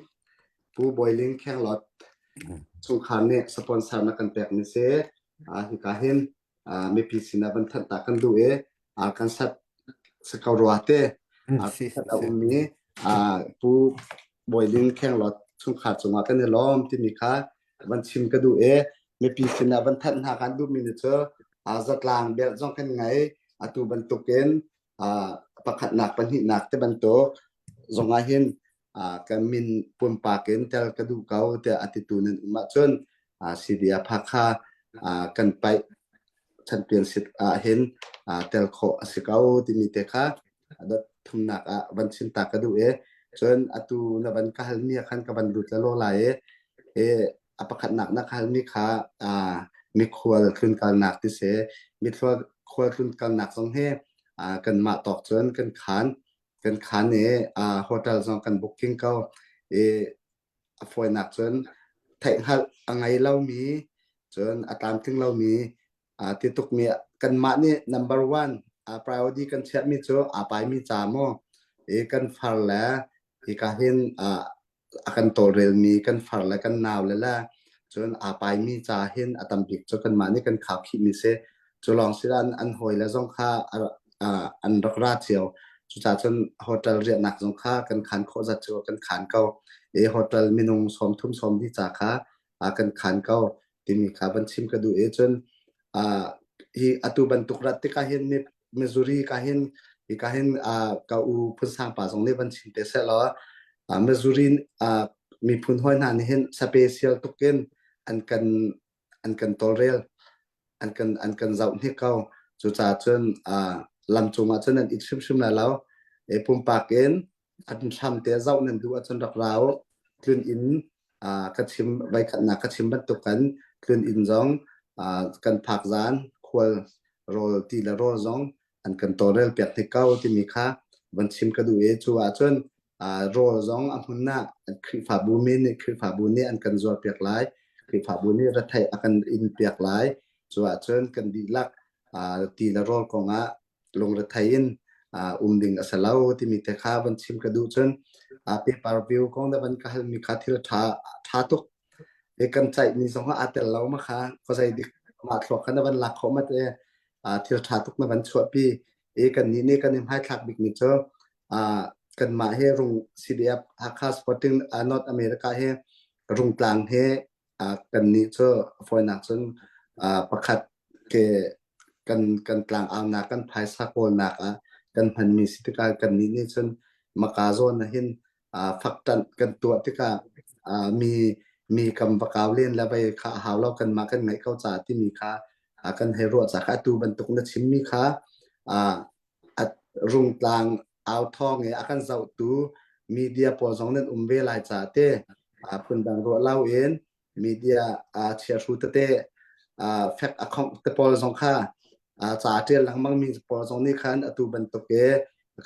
Pu Boiling Khenglot chungkhar nih sponsor na kan pek mi si hika hin mipi sinah van thanh ta kan duh i kan sat sakau rua te a ummi Pu Boiling Khenglot chungkhar cungah kan i lawm timi kha van chim ka duh i mipi sinah van thanh hna kan duhmi ni cu zatlang bel zong kan ngei atu bantukin pakhatnak pahnihnak te bantuk zong ah hin kan min pumpak in tel ka duh ko tiah a titu nan um ahcun CDF Hakha kan paih championship ah hin tel khawh a si ko timi te kha dot thumnak ah van chim ta ka duh i cun atu na van ka halmi ah khan ka van lut la lai i a pakhatnak na ka halmi kha mikhual tlunkalnak ti si mikhual khual tlunkalnak zong hi kanmah tawk cun kan khan kan khan i hotel zong kan booking ko i a fawinak cun theihhngalh a ngei lomi cun a tlamtling lomi ti tukmi kanmah nih number one priority kan chiahmi cu aa paimi ca maw i kan far le hika hin a kan tawlrelmi kan far le kan nau le le cun aa paimi ca hin a tam bik cu kanmah nih kan khaukhihmi si. Cu lawng si an an hawile zong kha an rak ra cio. Cucaah cun hotel riahnak zong kha kan khan khawh zat cu kan khan ko. I hotel minung 30 sawm li ca kha kan khan ko timi kha van chim ka duh i cun hi atu bantuk rat tikah hin Missouri ka hin hi ka hin ka u Phunsang pa zong nih van chim te seh law Missouri miphun hawi hna nih hin special tukin an kan an kan tawlrel an kan an kan zoh hnik ko cucaah cun lam cungah cun an it hrimhrim lai lo e pumpak in an hram te zoh nan duh ahcun rak ra u tlun inn ka chim voikhatnak ka chim bantuk kan tlun inn zong kan phak zan khual rawl ti le rawl zong an kan tawlrel piak hnik ko timi kha van chim ka duh i cu ahcun rawl zong a hmun ah Khrihfabu mi nih Khrihfabu nih an kan zuar piak lai Khrihfabu nih retheih a kan in piak lai cu ahcun kan dihlak ti le rawl kongah lungrethei in um ding a si lo timi te kha van chim ka duh cun paper view kong da van ka halmi kha thil ṭha ṭha tuk e kan caihmi zong aa tel lo ma kha khuazei dik mah thluak kha na van lak khawh ma te thil ṭha tuk na van chuahpi e kan nih nih kan i hmaithlak bik mi cu kanmah he rung CDF Hakha Sporting North America he rungtlang he kannih cu fawinak cun pakhat ke kan kan tlangaunak kan phaisa kawlnak ah kan hmanmi si tikah kannih nih cun maka zawn ah hin faktanh kan tuah tikah mi mi kam va kau len le vei kha a hau lo kanmah kan ngeih ko ca timi kha kan hei ruah ca kha atu bantuk na chimmi kha rungtlang au thawng i a kan zohtu media pawl zong nan um ve lai ca te phundang ruah lo in media chiahru tete fek a khongh te pawl zong kha ca ṭial lengmang mi pawl zong nih khan atu bantuk i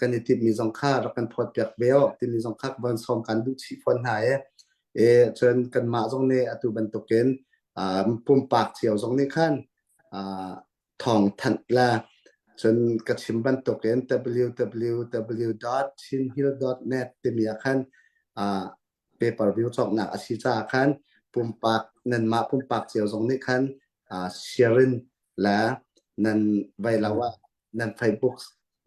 kan i timhmi zong kha rak kan phawt piak ve o timi zong kha van sawm kan duh chih fawn hna i e cun kanmah zong nih atu bantukin pumpak cio zong nih khan thawngthanh le cun ka chim bantukin www.chinhill.net timi ah khan uh, paper view cawknak a si caah khan pumpak nanmah pumpak cio zong nih khan uh, sharing le nan vai lo ah nan Facebook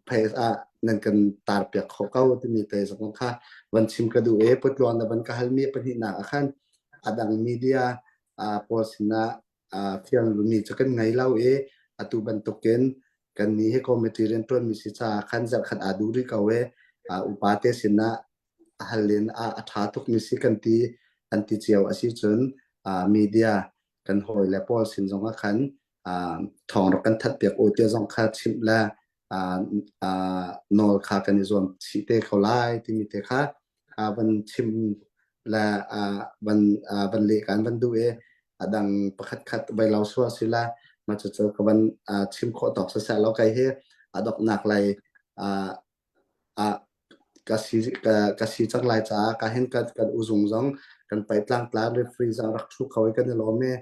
page ah nan kan tar piak kho ko timi te zong kha van chim ka duh e putluang na van ka halmi pahnihnak ah khan adang media uh, pawl sinah fianglumi cu kan ngei lo i atu bantukin kan nih hi committee rianṭuanmi si caah khan zarhkhat aa duh rih ko i upa te sinah hal in a ṭha tukmi si kan ti an ti cio a si cun media. kan hawi le pawl sin zong ah khan thawng rak kan that piak u tia zong kha chimh le nawl kha kan i zuam chih te ko lai timi te kha van chim le van van leh kan van duh i a dang pakhat khat vai lo sua sila ma cu cu ka van chim khawh tawk siseh lo kai hi a doknak lai ah ka si ka, ka si cang lai caah ka hin kan kan uzung zong kan pai tlang tlang referee zong rak thu kho i kan i lawm i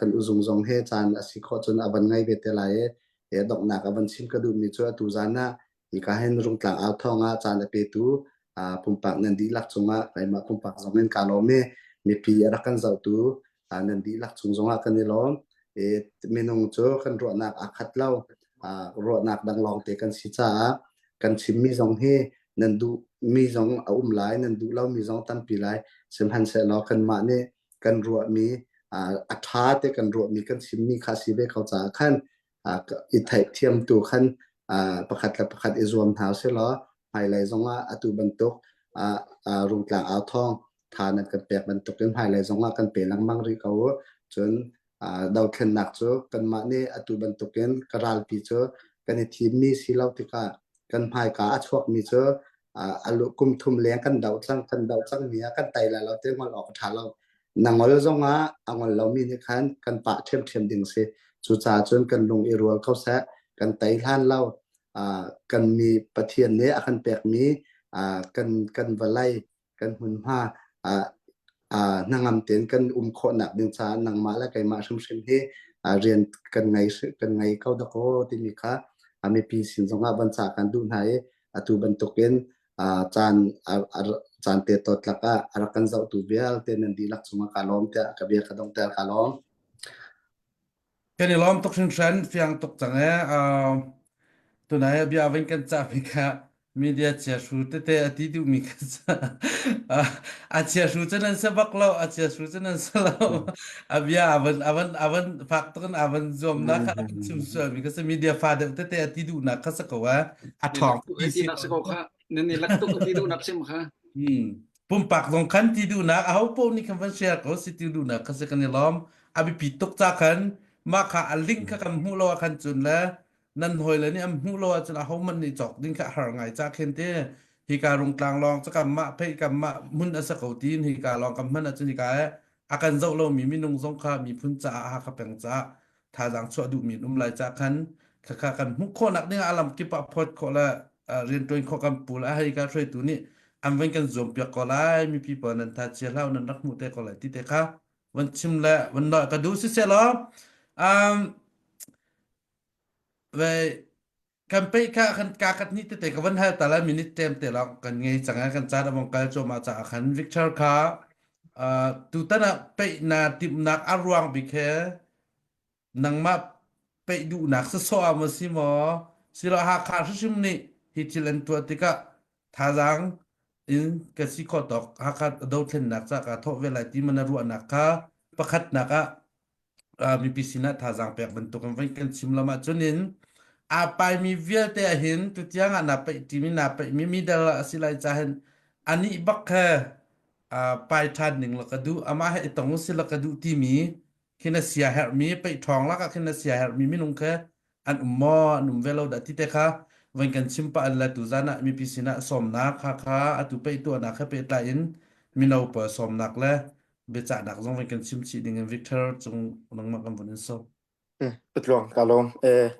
kan uzung zong he caan a si khawh cun a van ngai ve te lai i he donghnak a van chim ka duhmi cu atu zan ah hika hin rungtlang au thawng ah caan a petu pumpak nan dihlak cungah keimah pumpak zong in ka lawm i mipi a rak kan zohtu nan dihlak cung zongah kan i lawm. I minung cu kan ruahnak aa khat lo. Ruahnak dang lawngte kan si caah kan chimmi zong hi nan duhmi zong a um lai, nan duh lomi zong tampi lai. Sihmanhsehlaw kanmah nih kan ruahmi a ṭha te kan ruahmi kan chimmi kha si ve ko caah khan i theihthiam tu khan pakhat le pakhat i zuam hna usih law hmailei zongah atu bantuk rungtlang au thawng tha nan kan pek bantukin hmailei zongah kan pe lengmang rih ko u. Cun dothlennak cu kanmah nih atu bantukin ka ralpi cu kan i thimmi si lo tikah kan hmaika a chuakmi cu a kum thum leng kan doh cang kan doh cangmi ah kan tei lai lo ti ngol awk a ṭha lo. Na ngol zongah a ngol lomi nih khan kan pah ṭhiamṭhiam ding si. Cucaah cun kan lung i rual kho seh, kan tei hlan lo. Kan mi Pathian nih a kan pekmi kan kan vawlei kan hmunhma hnangam tein kan um khawhnak ding caah nangmah le keimah hrimhrim hi rian kan ngei kan ngei ko dakaw timi kha mipi sin zongah van ca kan duh hna i atu bantukin caan caan te tawtlak ah a rak kan zohtu vialte nan dihlak cungah ka lawm tiah ka bia ka dongter ka lawm.
Kan i lawm tuk hringhran, fiang tuk cang ee. Tunai ah bia vin kan cahmi kha media chiahru tete a ti duhmi kha a chiahru cu nan si bak lo, a chiahru cu nan si lo. A bia a van a van a van fak tuk in a van zuamnak kha a van chim sualmi kha si media fa deuh tete a ti duhnak kha si ko ee. A
Ni
ṭhawng
lak tuk
ti
ai
si
tinak si ko kha. Nan ni lak tuk a ti duhnak sim kha.
Hmm. Pumpak zong khan ti duhnak aho paoh nih khan van share ko si ti duhnak kha si kan i lawm. A biapi tuk ca khan mah kha a link kha kan hmuh lo ah khan cun le nan hawile nih an hmuh lo ahcun aho hmanh nih cawk ding kha a har ngai ca khin ti hika rungtlang lawng cu kan mah phei kan mah hmun a si ko tiin hika lawng kan hman ahcun hika he a kan zoh lomi minung zong kha miphun caah Hakha peng caah thazaang chuah duhmi an um lai ca khan khakha kan hmuh khawhnak ding ah a lam kip ah phawt khawh le rianṭuan khawh kan pu le hei ka hruaitu nih an van kan zuam piak ko lai mipi pawl nan tha chia hlah nan rak hmuh te ko lai ti te kha van chim le van noi ka duh siseh law um ve kan peih kha kan ka kat ni tete ka van hal ta la minute tem te lawng kan ngei cang kan caan among kal cuahmah caah khan Victor kha tutan ah peih na timhnak a ruang bik he nangmah peih duhnak sasawh ah maw si maw silo Hakha hrimhrim nih hi thil an tuah tikah thazaang in ka si khawh tawk Hakha dothlennak ca ka thawh ve lai ti man na ruahnak kha pakhatnak ah mipi sinah thazaang pek bantuk in voi kan chim lam ahcun in aa paimi vialte ah hin tutiang ah naa paih ṭimi naa paihmi midal a si lai ca hin anih bak he pai ṭhan ning la ka duh amah he i tong si la ka duh timi khin a sia herhmi paih ṭhawng lakah khin a sia herhmi minung khe an um maw an um ve lo dah ti te kha van kan chim pah le tuzan ah mipi sinah sawmnak kha kha atu paih tuahnak he pehtlai in mino pawl sawmnak le biacahnak zong van kan chim chih ding in Victor cung nangmah kan vun in sawm.
Patluang ka lawm. Eh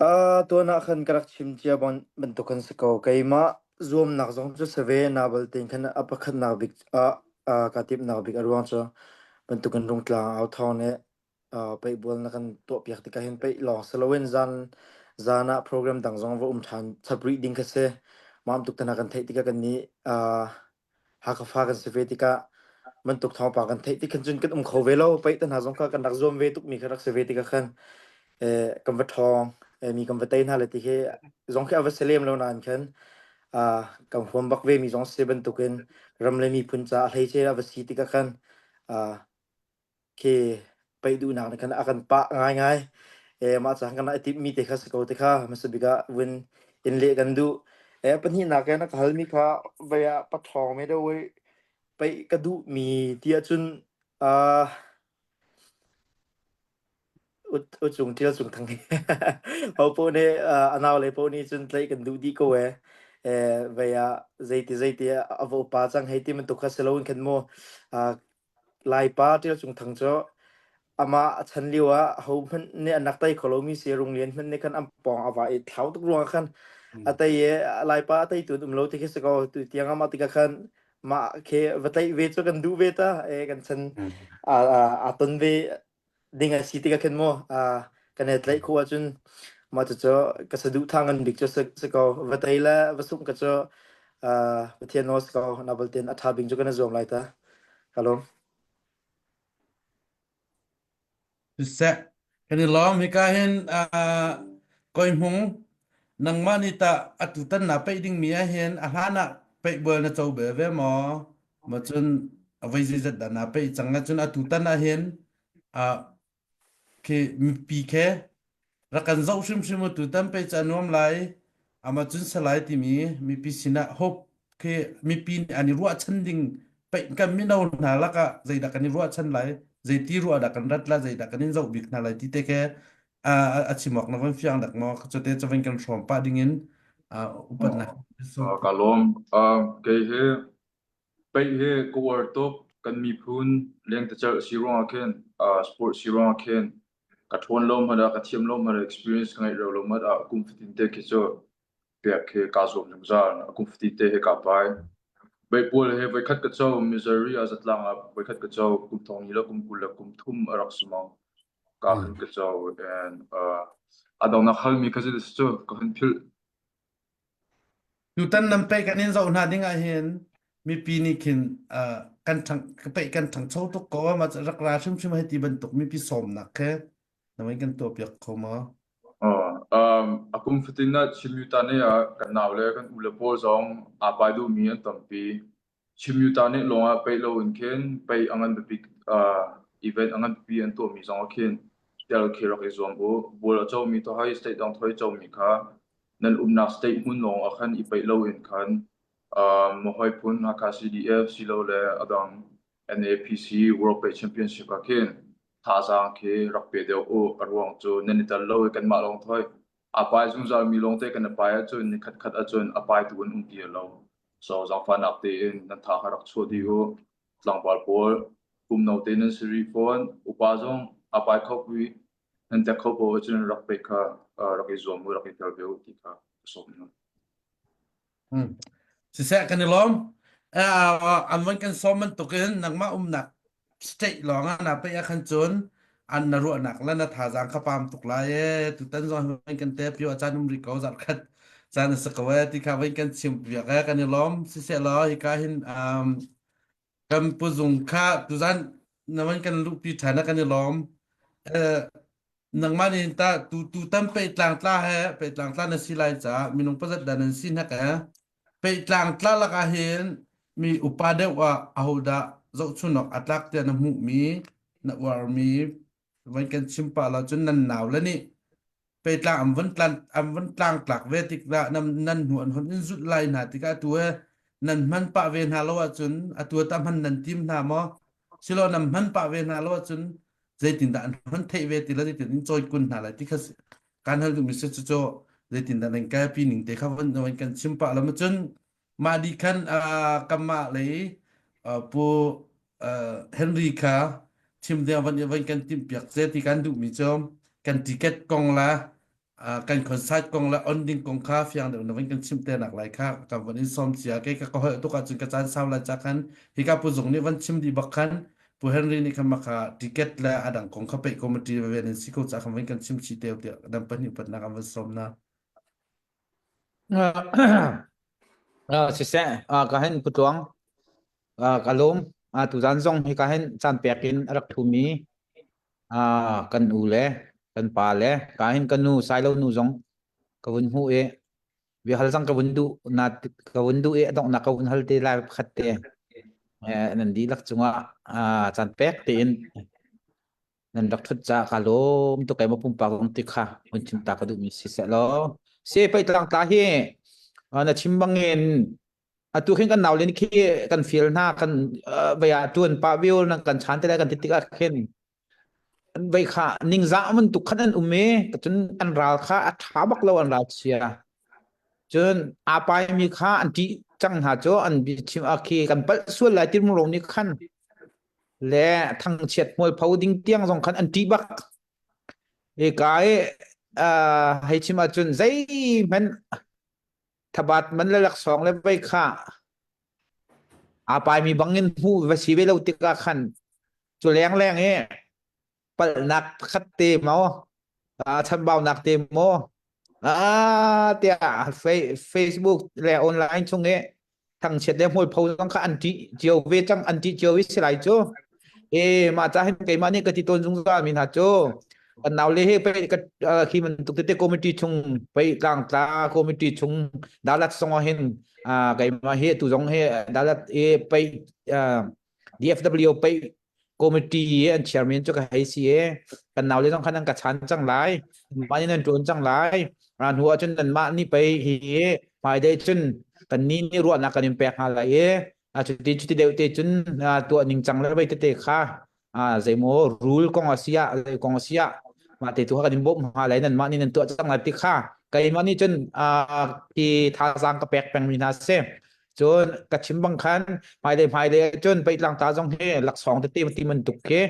uh, tuan ah khan ka rak chim cia bantuk kan si ko. Keimah zuamnak zong cu si ve na bal tein khan a pakhatnak bik ah uh, ka timhnak bik a ruang cu bantukin rungtlang au thawng nih uh, peihbual na kan tuahpiak tikah hin peih lawng si loin zan zan ah program dang zong va um ṭhan chap rih ding kha si. Mam tuk tana kan theih tikah kan nih uh, Hakha fa kan si ve tikah bantuk thawngpang kan theih tik khan cun kan um kho ve lo. Peih te hna zong kha kan rak zuam ve tukmi kha rak si ve tikah khan eh, kan va ṭhawng eh, mi kan va tei hna le ti khi zong khi a va si lem lo nain khan ah kan huam bak ve mi zong si bantukin ram le miphun ca a hleice a va si tikah khan ah khi paih duhnak nih khan a kan pah ngaingai. E, mah caan kan i timhmi te kha si ko te kha hmasa bik ah vun in leh kan duh. E, pahnihnak in a ka halmi kha vei ah paṭhawng me deuh paih ka duhmi ti ahcun uh, U Cung Ṭial Cung Thang hi ho paoh nih a nau le paoh nih cun tlaih kan duh dih ko ee. Vei ah zeiti zeiti a va upa cang hei ti bantuk kha si loin khan mu Laipa Ṭial Cung Thang cu amah a chan lio ah ho hmanh nih an rak tei kho lomi si Runglian hmanh nih khan an pawng a va i thlau tuk ruangah khan a tei i Laipa a teitu an um lo ti khi si ko tu tiang amah tikah khan mah khi va tlaih ve cu kan duh ve ta e kan chan aa ton ve ding a si tikah khin mu kan i tlaih khawh ahcun mah cucu ka saduhthah ngan bik cu si ko va tei le va sungh ka cu Pathian nawl si ko na baltin a ṭha bing cu kan i zuam lai ta ka lawm.
Siseh, kan i lawm. Hika hin uh, koi hmung nangmah nih tah atutan na peih dingmi ah hin a hlan ah peih bual na co bel ve maw? Ma cun a voi zeizat dah na peih cang ahcun atutan ah hin uh, khi mipi khe rak kan zoh hrimhrim u tutan pei cu a nuam lai ama cun salai timi mipi sinah hope khi mipi nih an i ruahchan ding pei kan mino hna lakah zeidah kan i ruahchan lai zeiti ruah dah kan rat la zeidah kan in zoh bik hna lai ti te ke a a chim awk na van fiang dak maw cute cawin kan hrawm pah ding in upatnak
Ka lawm. Kei hi Peih hi ka uar tuk. Kan miphun lengtecelh si ruangah khin, sport si ruangah khin ka ṭhawn lo hmanh ah, ka thiam lo hmanh ah, experience ka ngeih reo lo hmanh ah kum fatin te khi cu pek hi kaa zuam zungzal. A kum fatin te hi kaa pai. Beihpual he voikhat ka co. Missouri ah zatlang ah voikhat ka co. Kum thong ni le kum 20 le kum thum a rak si mang. Ka khan ka co. And uh, a dongnak halmi kha cu ka hun philh.
Tutan nan peih kan in zoh hna ding ah hin mipi nih khin uh, kan ṭhang peih kan ṭhangcho tuk ko ma rak ra hrimhrim hei ti bantuk mipi sawmnak khe namai kan tuah piak kho maw?
Uh, um, a kum fatin ah Chin ne ah kan nau le kan u le pawl zong aa pai duhmi an tampi. Chin nih lawng ah peih lo in khin peih a ngan bik uh, event a ngan pipi an tuahmi zong ah khin tel khi rak i zuam u. Bual a comi thawhai state dang thawhai comi kha nan umnak state hmun lawng ah khan i peih lo in khan uh, Mahawi phun Hakha CDF silole a dang NAPC World Peih Championship ah khin thazaang khi rak pe deuh u. A ruang cu nan i tel lo i kanmah lawng thoi a pai zungzal mi lawngte kan i pai ahcun ni khatkhat ahcun a paitu an um ti lo. So zaangfahnak tein nan tha kha rak chuah dih u. Tlangval pawl kum no te nan si rih fawn. Upa zong a pai kho nan tek kho paoh ahcun rak pek kha rak i zuam u, rak i tel ve u ti kha ka sawm hna.
Hmm. Siseh kan i lawm. An van kan sawm bantukin nangmah umnak state lawng ah na peih ah khan cun an na ruahnak le na thazaang kha pam tuk lai e tutan zong hi kan te pio a caan um rih ko zarh khat caan a si ko e ti kha van kan chim piak e kan i lawm siseh law hika hin um, Kan puzung kha tuzan na van kan luhpi ṭhan ah kan i lawm. Eh, nangmah nih tah tu tutan pehtlang tla he pehtlang tla na si lai caah minung pazat dah nan si hnak eh? Pehtlang tla lakah hin mi upa deuh ah ahodah zohchun awk a tlak tiah na hmuhmi, na uarmi van kan chim pah lo cun nan nau le nih pehtlang an vun tlan an vun tlangtlak ve tik dah nan nan hnu an hun in zulh lai hna tikah atu he nan hman pah ve hna lo ahcun atu ta hman nan tim hna maw silo nan hman pah ve hna lo ahcun zeitindah an hun theih ve ti le zeitin in cawi kun hna lai ti kha kan hal duhmi si cu zeitindah nan kalpi ning te kha van van kan chim pah lo ma cun mah dih khan kanmah lei pu Henry kha chim ding van van kan timh piak ce ti kan duhmi cu kan ticket kong la kan concert kong la on ding kong kha fiang deuh na van kan chim te nak lai kha kan van in sawm cia ke ka ka holh tuk ahcun ka caan sau lai ca khan hika pu zung nih van chim dih bak khan pu Henry nih khan maka ticket le adang kong kha peih committee ve nan si ko ca khan van kan chim chi te tiah dam pahnih patnak an van sawm na
Siseh, ka hin putluang ka lawm. Tuzan zong hi ka hin caan pek in a rak thumi kan u le kan pa le ka hin ka nu Sailo nu zong ka vun hmuh i biahal zong ka vun duh na ka vun duh i a donghnak ka vun hal te lai pakhat te nan dihlak cungah caan pek tein nan rak ṭhut caah kaa lawm tuk keimah pumpak zong ti kha hun chim ta ka duhmi si seh law si pei tlangtla hi na chim bangin atu khin kan naulin khi kan feel hna kan vei ah ṭuan pah viol nan kan chan te lai kan ti tikah khin. Vei kha ningzah bantuk khan an um i cun an ral kha a ṭha bak lo an ral chia. Cun aa paimi kha an ṭih cang hna cu an biachim ah khi kan palh sual lai ti ro nih khan le thangchiat hmualpho ding tiang zong khan an ṭih bak. Hika i hei chim ahcun zeihmanh thabat man le laksawng le vei kha aa paimi bangin hmuh va si ve lo tikah khan cu lengleng i palhnak pakhat te maw chanbaunak te maw ah tiah Facebook le online chung i thangchiat le hmualpho zong kha an ṭih cio ve cang an ṭih cio i si lai cu e mah ca hin keimah nih ka ti tawn zungzal mi hna cu kan nau le he pei ka khi bantuk tete committee chung pei tlangtla committee chung dalat song ah hin keimah hi tu zong hi dalat e pei DFW pei committee i an chairman cu ka hei si i kan nau le zong khan an ka chan cang lai mah nih nan ṭuan cang lai ra hnu ah cun nanmah nih pei hi hmailei cun kan ni nih ruahnak kan in pek hna lai i a cuti cuti deuh te cun tuah ning cang le vei tete kha zeimaw rule kong a si ah zei kong a si ah mah te tu kha kan in bawmh hna lai nanmah nih nan tuah cang lai ti kha keimah nih cun ti thazaang ka pek pengmi hna si Cun ka chim bang khan hmailei hmailei ahcun peitlang ta zong hi laksawng tete ti bantuk khi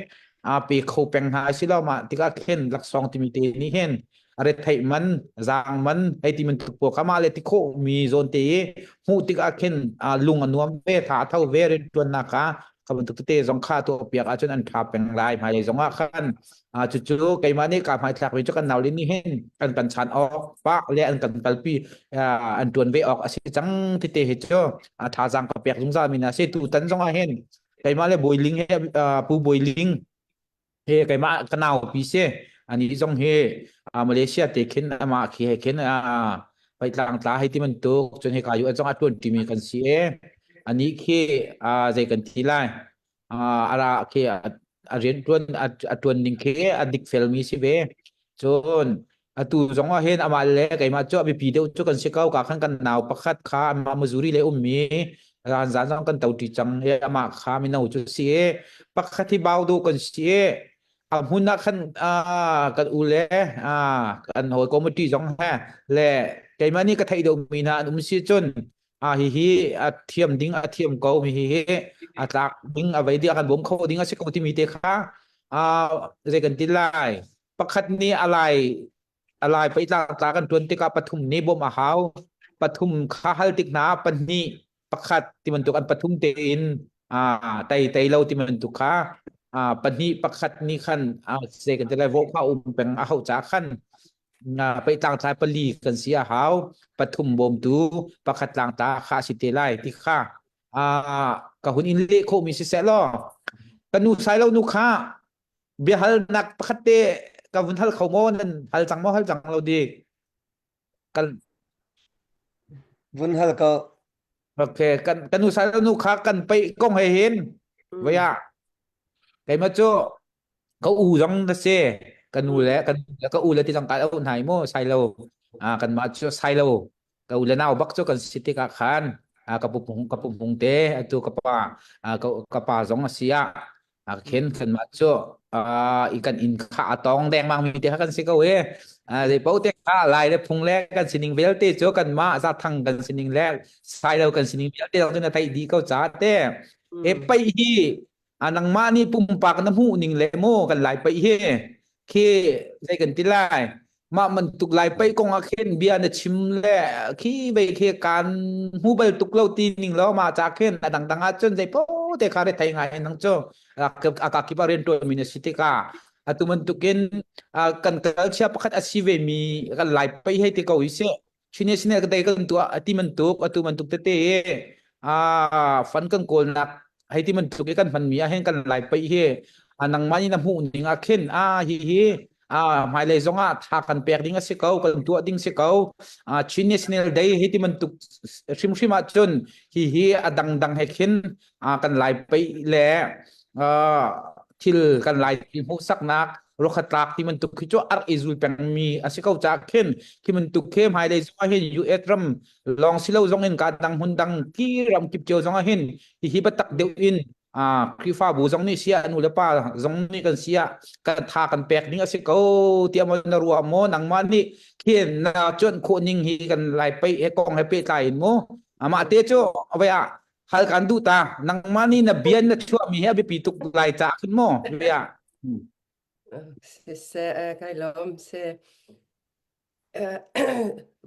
aa pe kho peng hna a si lo mah tikah khin laksawng timi te nih hin a retheih man zaang man hei ti bantuk pawl kha mah le ti khawh mi zawn te i hmuh tikah khin lung a nuam ve tha a tho ve rianṭuannak ah kha bantuk tete zong kha tuahpiak ahcun an ṭha peng lai hmailei zong ah khan cucu keimah nih kaa hmaithlak mi cu kan naule nih hin an kan chan awk pak le an kan kalpi an ṭuan ve awk a si cang tete hi cu thazaang ka pek zungzal mi hna si tutan zong ah hin keimah le Bawiling he Pu Bawiling he keimah ka nau pi si ani zong hi Malaysia te khin amah khi he khin Paitlang tla hei ti bantuk cun hika yu zong a ṭuan ṭimi kan si e ani khi zei kan ti lai a ra khi a rian ṭuan a ṭuan ning khi a dik felmi si ve cun atu zong ah hin amah le keimah cu a biapi deuh cu kan si ko ka khan kan nau pakhat kha amah Missouri le ummi zan zan zong kan to ṭi cang i amah kha mino cu si i pakhat hi bau duh kan si i a hmun ah khan kan u le kan hawi committee zong he le keimah nih ka theih deuhmi hna an um si cun a hi hi a thiam ding a thiam ko mi hi hi a tlak ding a vei ding a kan bawm kho ding a si ko timi te kha a zei kan ti lai pakhat nih a lai a lai pei tlang tla kan tuan tikah pathum nih bawm a hau pathum kha hal tik hna pahnih pakhat ti bantuk an pathum tein a tai tai lo ti bantuk kha a pahnih pakhat nih khan a se kan ti lai vo kha um peng a hau cha khan na peitlang thlai pali kan si a hau pathum bawmtu pakhat tlang ta kha si te lai ti kha a ka hun in le kho mi si se law ka nu sai lo nu kha biahalnak pakhat te ka vun hal kho maw nan hal cang maw hal cang lo di kan
vun hal ko
okay kan kan nu sai lo nu kha kan pei kong he hin vaya keimah cu ka u zong na si ka nu le kan ka u le ti zong kai au hnai mu sai lo a kan mah cu sai lo ka u le nau bak cu kan si tikah khan a ka pu ka pu pung te atu ka pa ka ka pa zong a si ah a khin kan mah cu i kan inn kha a tong dengmang mi te kha kan si ko e zei po te kha lai le phung le kan sining vialte cu kan mah za thang kan sining le sai lo kan sining vialte zong cu na theih dih ko ca te e pai hi a nangmah nih pumpak na hmuh ning le mu kan lai paih hi khi zei kan ti lai mah bantuk lai paih kong ah khin bia na chim le khi vei khi kan hmu bal tuk lo ti ning lo ma cha khin a dangdang ah cun zei po te kha re thei ngai nang cu a ka kipa rian tuan mi na si tikah atu bantukin kan culture pakhat a si ve mi kan lai paih hei ti ko hi si Chine sine ka dei kan tuah ati bantuk atu bantuk tete a fan kan kawlnak hei ti bantuk i kan hmanmi ah hin kan lai paih hi a nangmah nih na hmuh ning ah khin a hi hi a hmailei zong ah tha kan pek ding a si ko kan tuah ding si ko a Chin National Day hi ti bantuk hrimhrim ah cun hi hi a dangdang he khin a kan lai paih le thil kan lai thil hmuhsaknak rokhatlak ti bantuk khi cu ar i zul pengmi a si ko ca khin khi bantuk khi hmailei zong ah hin US ram lawng si lo zong in ka dang hmun dang ki ram kip cio zong ah hin hihi biatak deuh in Khrihfabu zong nih siah nu le pa zong nih kan siah kan tha kan pek ding a si ko tiah maw na ruah maw nangmah nih khin na cuanh khawh ning hi kan lai pei he kong he pehtlai in mu amah te cu vai ah hal kan duh ta nangmah nih na bian na chuahmi hi a biapi tuk lai ca khin mu bia
Siseh, kai lawm si.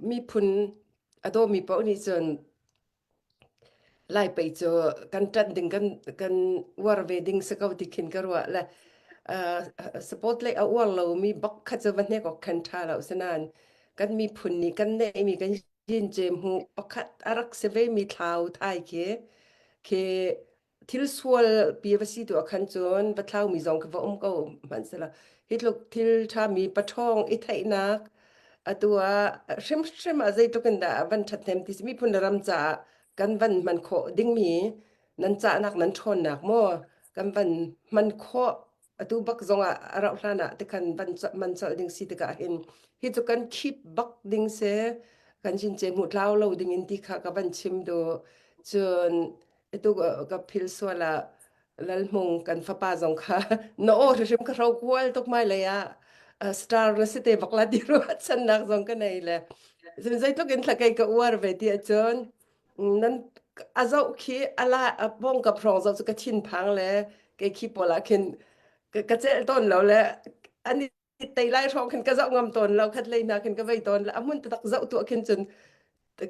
Miphun a dawmi paoh nih cun Lai pei cu kan ṭanh ding kan kan uar ve ding si ko ti khin ka ruah le sport lei a uar lomi bak kha cu va hnek awk khan ṭha lo sinain kan miphun nih kan neihmi kan yin hmu pakhat a rak si ve mi thlau thai khi khi thil sual pi va si tu ah khan cun va thlau mi zong khi va um ko hmanhsehla hi tluk thil ṭha mi paṭhawng i theihnak atu ah hrimhrim ah zeitluk in dah van ṭhathnem ti si miphun le ram caah kan van hman khawh dingmi nan cahnak nan ṭhawnnak maw kan van hman khawh atu bak zong ah a rauh hlan ah tikhan van man colh ding si tikah hin hi cu kan khip bak ding si kan chin ce hmuh tlau lo ding in ti kha ka van chim duh cun Itu ka phil sual ah Lalhmung kan fapa zong kha na aw hrim ka hro kual tuk mai lei ah star na si te bak la ti ruat channak zong ka nei le cun zeitluk in thlakei ka uar ve ti ahcun nan a zoh khi ala a pong ka phrong zoh cu ka thin phang le ke khi pawl ah khin ka celh tawn lo le ani tei lai hrawng khin ka zoh ngam tawn lo khat lei hna khin ka vei tawn la a hmun tak zoh tu khin cun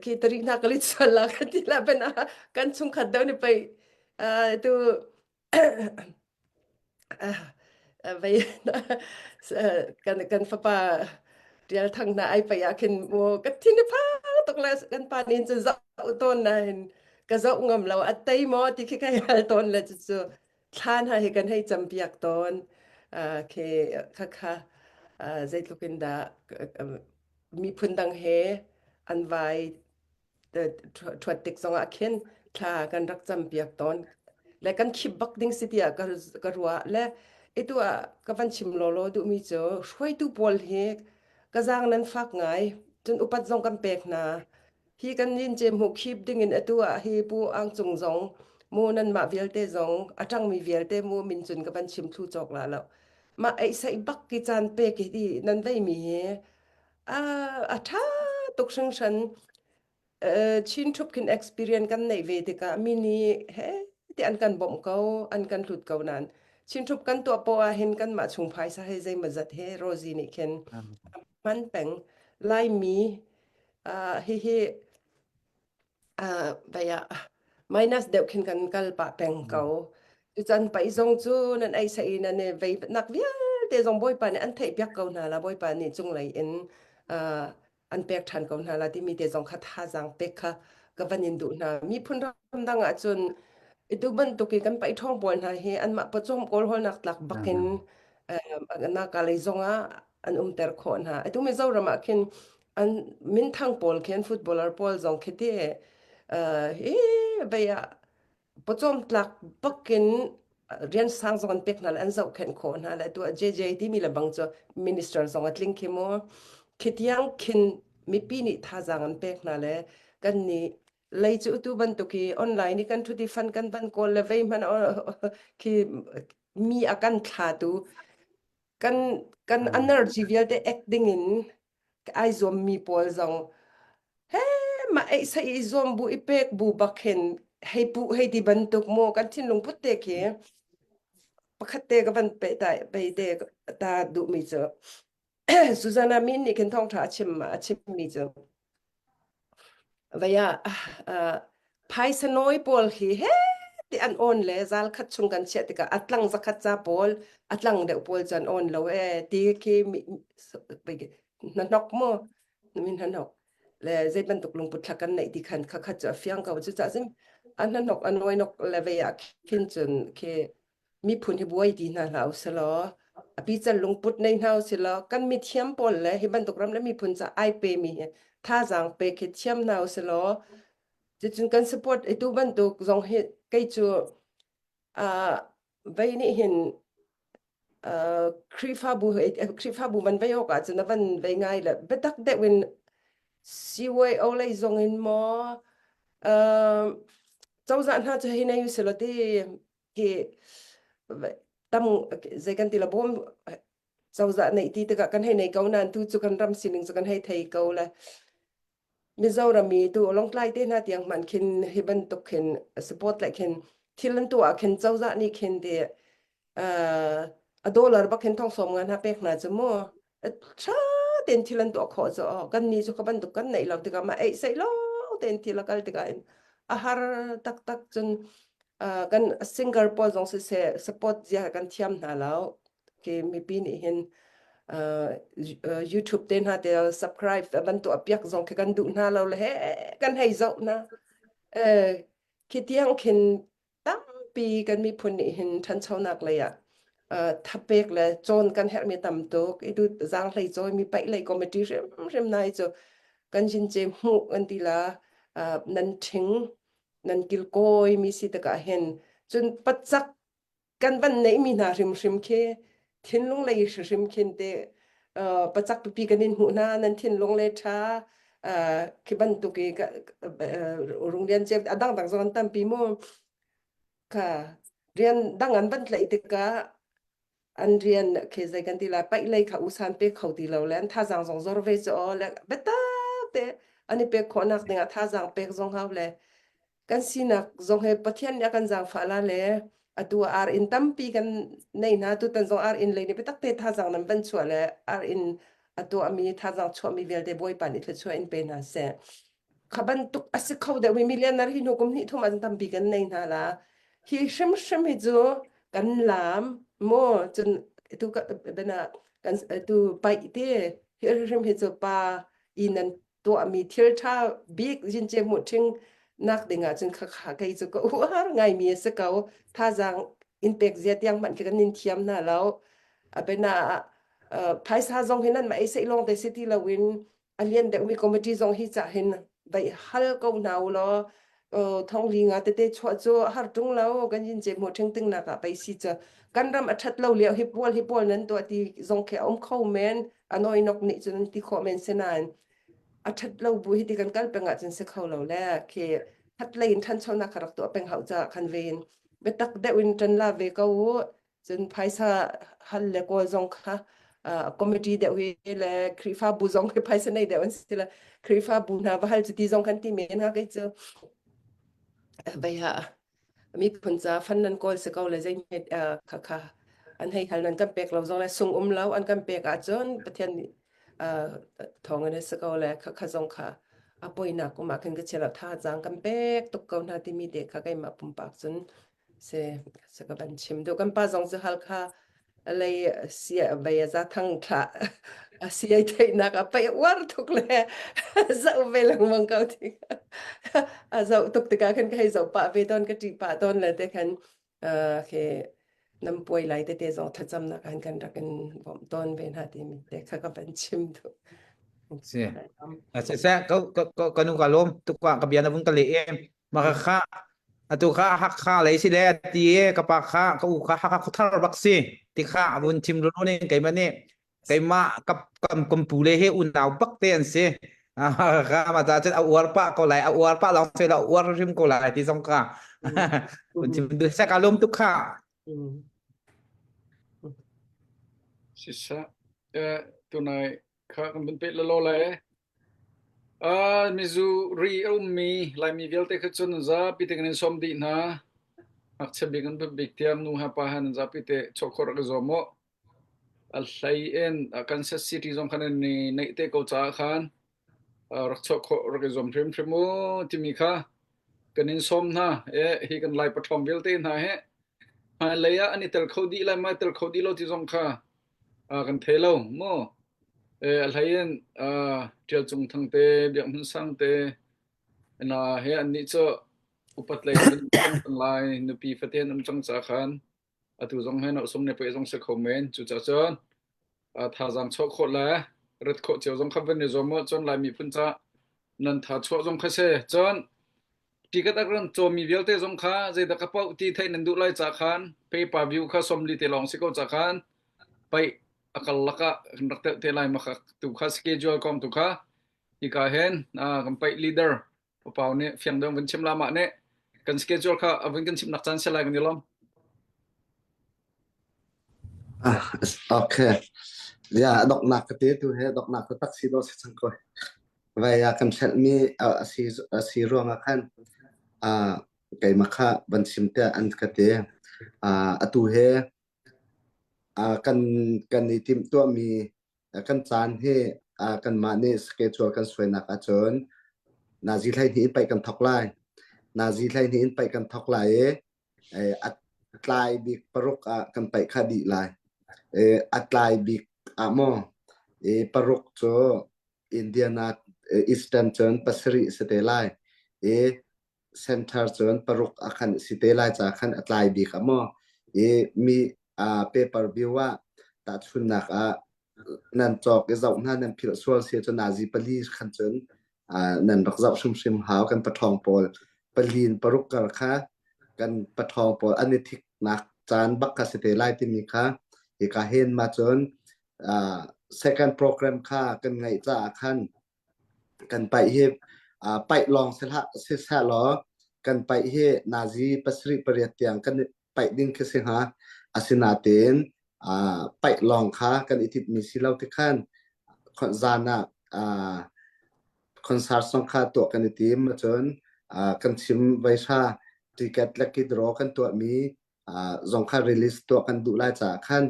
khi tarik hna ka lit sual la ka ti la ben a kan chungkhat deuh ni pei tu vei kan kan fapa tial thang na ai pei ah khin mu ka thin pha tuk le kan pa nin cun zoh tawn na hin ka zoh ngam lo a tei maw ti khi kai hal tawn le cu cu thla hna hi kan hei campiak tawn. Khi khakha zeitluk in dah miphun dang he an vai ṭhuat tik zongah khin thla kan rak campiak tawn. Le kan khip bak ding si tiah ka ruah. Le itu ah ka van chim lawlaw duhmi cu hruaitu pawl hi ka zaang nan fak ngai. Cun upat zong kan pek hna. Hi kan nin ce hmuh khip dingin atu ah hi Pu Ang Cung zong mu nanmah vialte zong a ṭangmi vialte mu min cun ka van chim thlu cawk la lo. Mah ei saih bak ki caan pek hi ti nan veimi hi a a ṭha tuk hringhran. Chin ṭhup khin experience kan neih ve tikah mi nih he ti an kan bawmh ko, an kan hlut ko nain Chin ṭhup kan tuah poah ah hin kanmah chung phaisa he zeimawzat he Rosie nih khin a hman peng. Laimi Uh, hihi uh, vaya minus deuh khin kan kal pah peng ko. Cucan pai zong cu nan ei sa i nan i vei nak vialte zong Bawipa nih an theih piak ko hna la Bawipa nih cunglei in uh, an pek ṭhan ko hna la timi te zong kha thazaang pek kha ka van in duh hna. Miphun ramdang ah cun itu bantuk i kan paih ṭhawng pawl hna hi anmah pawcawm kawlhawlnak tlak bakin um, naka lei zong ah an umter khawh hna. Atu Mizoram ah khin an minthang pawl khin footballer pawl zong khi ti hi vei ah pawcawm tlak bakin rian sang zong an pek hna le an zohkhenh khawh hna le tu JJ timi le bang cu minister zong a tling khi mu khitiang khin mipi nih thazaang an pek hna le kan nih lei cu tu bantuk hi online i kan thuti fan kan van kawl le vei hman khi mi a kan thlatu kan kan energy vialte ek ding in ai zuammi pawl zong he mah ei sa i zuam bu i pek bu bak hin hei pu hei ti bantuk mu kan thinlung put te khi pakhat te ka van pe ta pe te ta duhmi cu Susanna Min nih khin thawngṭha a chim a chimmi cu Vei ah phaisa nawi pawl hi he ti an awn le zal khat chung kan chiah tikah a tlang zakhat ca pawl a tlang deuh pawl cu an awn lo ee ti khi hnahnok mu min hnahnok le zei bantuk lungput thla kan neih ti khan khakhat cu a fiang ko cucaah cun a hnahnok a nawinok le vei ah khin cun khi miphun hi buai ti hna hlah usih a pical lungput nei hna usih law kan mithiam pawl le hi bantuk ram le miphun ca ai pe mi hi thazaang pe khi thiam hna usih law cucun kan support itu bantuk zong hi kei cu uh, vei nih hin uh, Khrihfabu Khrihfabu man vei awk ah cun a van vei ngai le biatak deuh in CYO lei zong in maw uh, cozah hna cu hei nei usih law ti. Khi tam zei kan ti la bawm cozah neih ti tikah kan hei nei ko nain tu cu kan ram sining cu kan hei thei ko le Mizoram mi tu Lawngtlai te hna tiang hmanh khin hi bantuk khin support le khin thil an tuah khin cozah nih khin ti a dollar bak hin thong som nga hna pek hna cu mu tha ten thil an tuah khawh cu kan ni cu ka bantuk kan neih lo tikah ma ei sei lo ten thil a kal tikah in a har taktak cun kan singer pawl zong siseh support zia kan thiam hna lo ke mipi nih hin YouTube te hna te subscribe ban tuah piak zong khi kan duh hna lo le he kan hei zoh na khi tiang khin tampi kan miphun nih hin ṭhanchonak lei ah thapek le cawn kan herhmi tam tuk i tu zaanghlei cawi mi paih lei committee hrimhrim nai cu kan jince hmuh kan ti la nan ṭhing nan kilkawi mi si tikah hin cun pacak kan van neihmi hna hrimhrim khi thinlung lei hrimhrim khin te pacak pipi kan in hmuh hna nan thinlung le ṭha khi bantuk i runglian ceu a dangdang zong an tampi mu kha rian dang an van tlaih tikah an rian khi zei kan ti lai paih lei kha usan pe kho ti lo le an thazaang zong zor ve cu aw le biatak te an i pek khawhnak dingah thazaang pek zong hau le kan sinak zong he Pathian nih a kan zaangfah la le atu ah ar inn tampi kan nei hna tutan zong ar inn lei nih biatak te thazaang nan van chuah le ar inn a tuahmi thazaang chuahmi vialte Bawipa nih thluachuah in pe hna seh kha bantuk a si kho deuhmi millionaire hi hnu kum hnih thum an tampi kan nei hna la hi hrimhrim hi cu kan lam mu cun tu bana kan tu paih te hi hrim hi cu pa i nan tuahmi thil ṭha bik jince hmuh ṭhing nak ding ah cun khakha kei cu ka uar ngaimi a si ko. Thazaang in pek zia tiang hmanh khi kan in thiam hna lo. A bena ah phaisa zong hi nan ma ei sei lawng te si ti loin a lian deuhmi committee zong hi cah hin vai hal ko hna u law thongli nga tete chuah cu har ṭung lo kan yin ce hmuh ṭhing ting nak ah pei si cu kan ram a ṭhat lo lio hi pual hi pual nan tuah ti zong khi a um kho men a nawinok nih cun an ti khawh men si nain a ṭhat lo bu hi ti kan kal peng ahcun si kho lo le khi ṭhat lei in ṭhanchonak kha rak tuah peng hau caah khan ve in biatak deuh in ṭan la ve ko u cun phaisa hal le kawl zong kha committee deuh hi le Khrihfabu zong hi phaisa nei deuh an si le Khrihfabu hna va hal cu ti zong kan ti men ha kei cu vei ha miphun ca fan nan kawl si ko le zei kha kha an hei hal nan kan pek lo zong le sung um lo an kan pek ahcun Pathian nih thawng in si ko le kha kha zong kha a poinak um ah khin ka chia lo thazaang kan pek tuk ko hna timi te kha keimah pumpak cun se se ka van chim duh kan pa zong cu Halkha lei sia vei za thang thla a si ai theihnak a pei uar tuk le zoh ve lengmang ko ti a zoh tuk tikah khan ka hei zoh pah ve tawn ka ṭih pah tawn le te khan khi nam puai lai tete zong thlacamnak han kan rak in bawmh tawn ve hna timi te kha ka van chim duh.
Si. Se se ka ka ka nu ka lom tukwa ka bia na vun ka le em Ma ka kha atu kha Hakha lei si le ti i ka pa kha ka u kha Hakha khuathar bak si ti kha a vun chim lulun in keimah nih keimah ka kam kam pu le he unau bak te an si. Ka ma ta cun a uar pah ko lai a uar pah lawng se lo uar hrim ko lai ti zong ka vun chim du se ka lum tuk kha.
Sisa eh tunai kha kan vun peh lalo lai Uh, Missouri a ummi Laimi vialte kha cun nan zapi te kan in sawm dih hna. Ngakchia bik an bik tiang nu ha pa ha nan zapi te chuah khawh rak i zuam u. A hlei in Kansas City zong khan an i neih te ko caah khan rak chuah khawh rak i zuam hrimhrim u timi kha kan in sawm hna. E, hi kan Lai paṭhawng vialte hna he hmailei ah an i tel kho dih lai ma tel kho dih lo ti zong kha kan thei lo mu. A hlei in Ṭial Cung Thang te, Biak Hmun Sang te na he annih cu upat lei an um cang lai, nupi fate an um cang caah khan atu zong he sum ne peh zong si kho men. Cucaah cun thazaang chuah khawh le rat khawh cio zong kha van i zuam u. Cun Lai miphun ca nan tha chuah zong kha si. Cun ticket a ran cawmi vialte zong kha zeidah ka paoh ti theih nan duh lai ca khan pay per view kha 40 te lawng si ko ca khan paih a kal lakah kan rak telh te lai ma kha tu kha schedule kong tu kha hika hin kan paih leader papau nih fiang deuh kan chim la mah nih kan schedule kha a vun kan chim nak caan si lai kan i lawm.
Ah, okay. Ya, donghnak ka te tu he donghnak ka tak si do si cang ko. Vai ya kan hrelh mi a si a si ruang ah khan ah keimah kha van chim te an ka te. Ah atu he ah kan kan i timh tuah mi kan caan hi ah kanmah nih schedule kan suainak ahcun nazi hlei hnih in paih kan thok lai. Nazi hlei hnih in paih kan thok lai i a tlai bik paruk ah kan paih kha dih lai. A tlai bik ah maw paruk cu Indiana Eastern cun pasarih si te lai i center cun paruk ah khan si te lai ca khan a tlai bik ah maw i mi paper view ah tahchunnak ah nan cawk i zoh hna nan philh sual si cun nazi pali khan cun nan rak zoh hrimhrim hau kan paṭhawng pawl palin paruk kar kha kan paṭhawng pawl an i thiknak caan bak kha si te lai timi kha hika hen ma cun second program kha kan ngaih caah khan kan paih hi paih lawng si hlah si seh law kan paih hi nazi pasarih pariat tiang kan paih ding khi si hnga. Asinain paih lawng kha kan i timhmi si lo ti khan zan ah concert zong kha tuah kan i tim. Cun kan chim vaihra ticket lucky draw kan tuahmi zong kha release tuah kan duh lai caah khan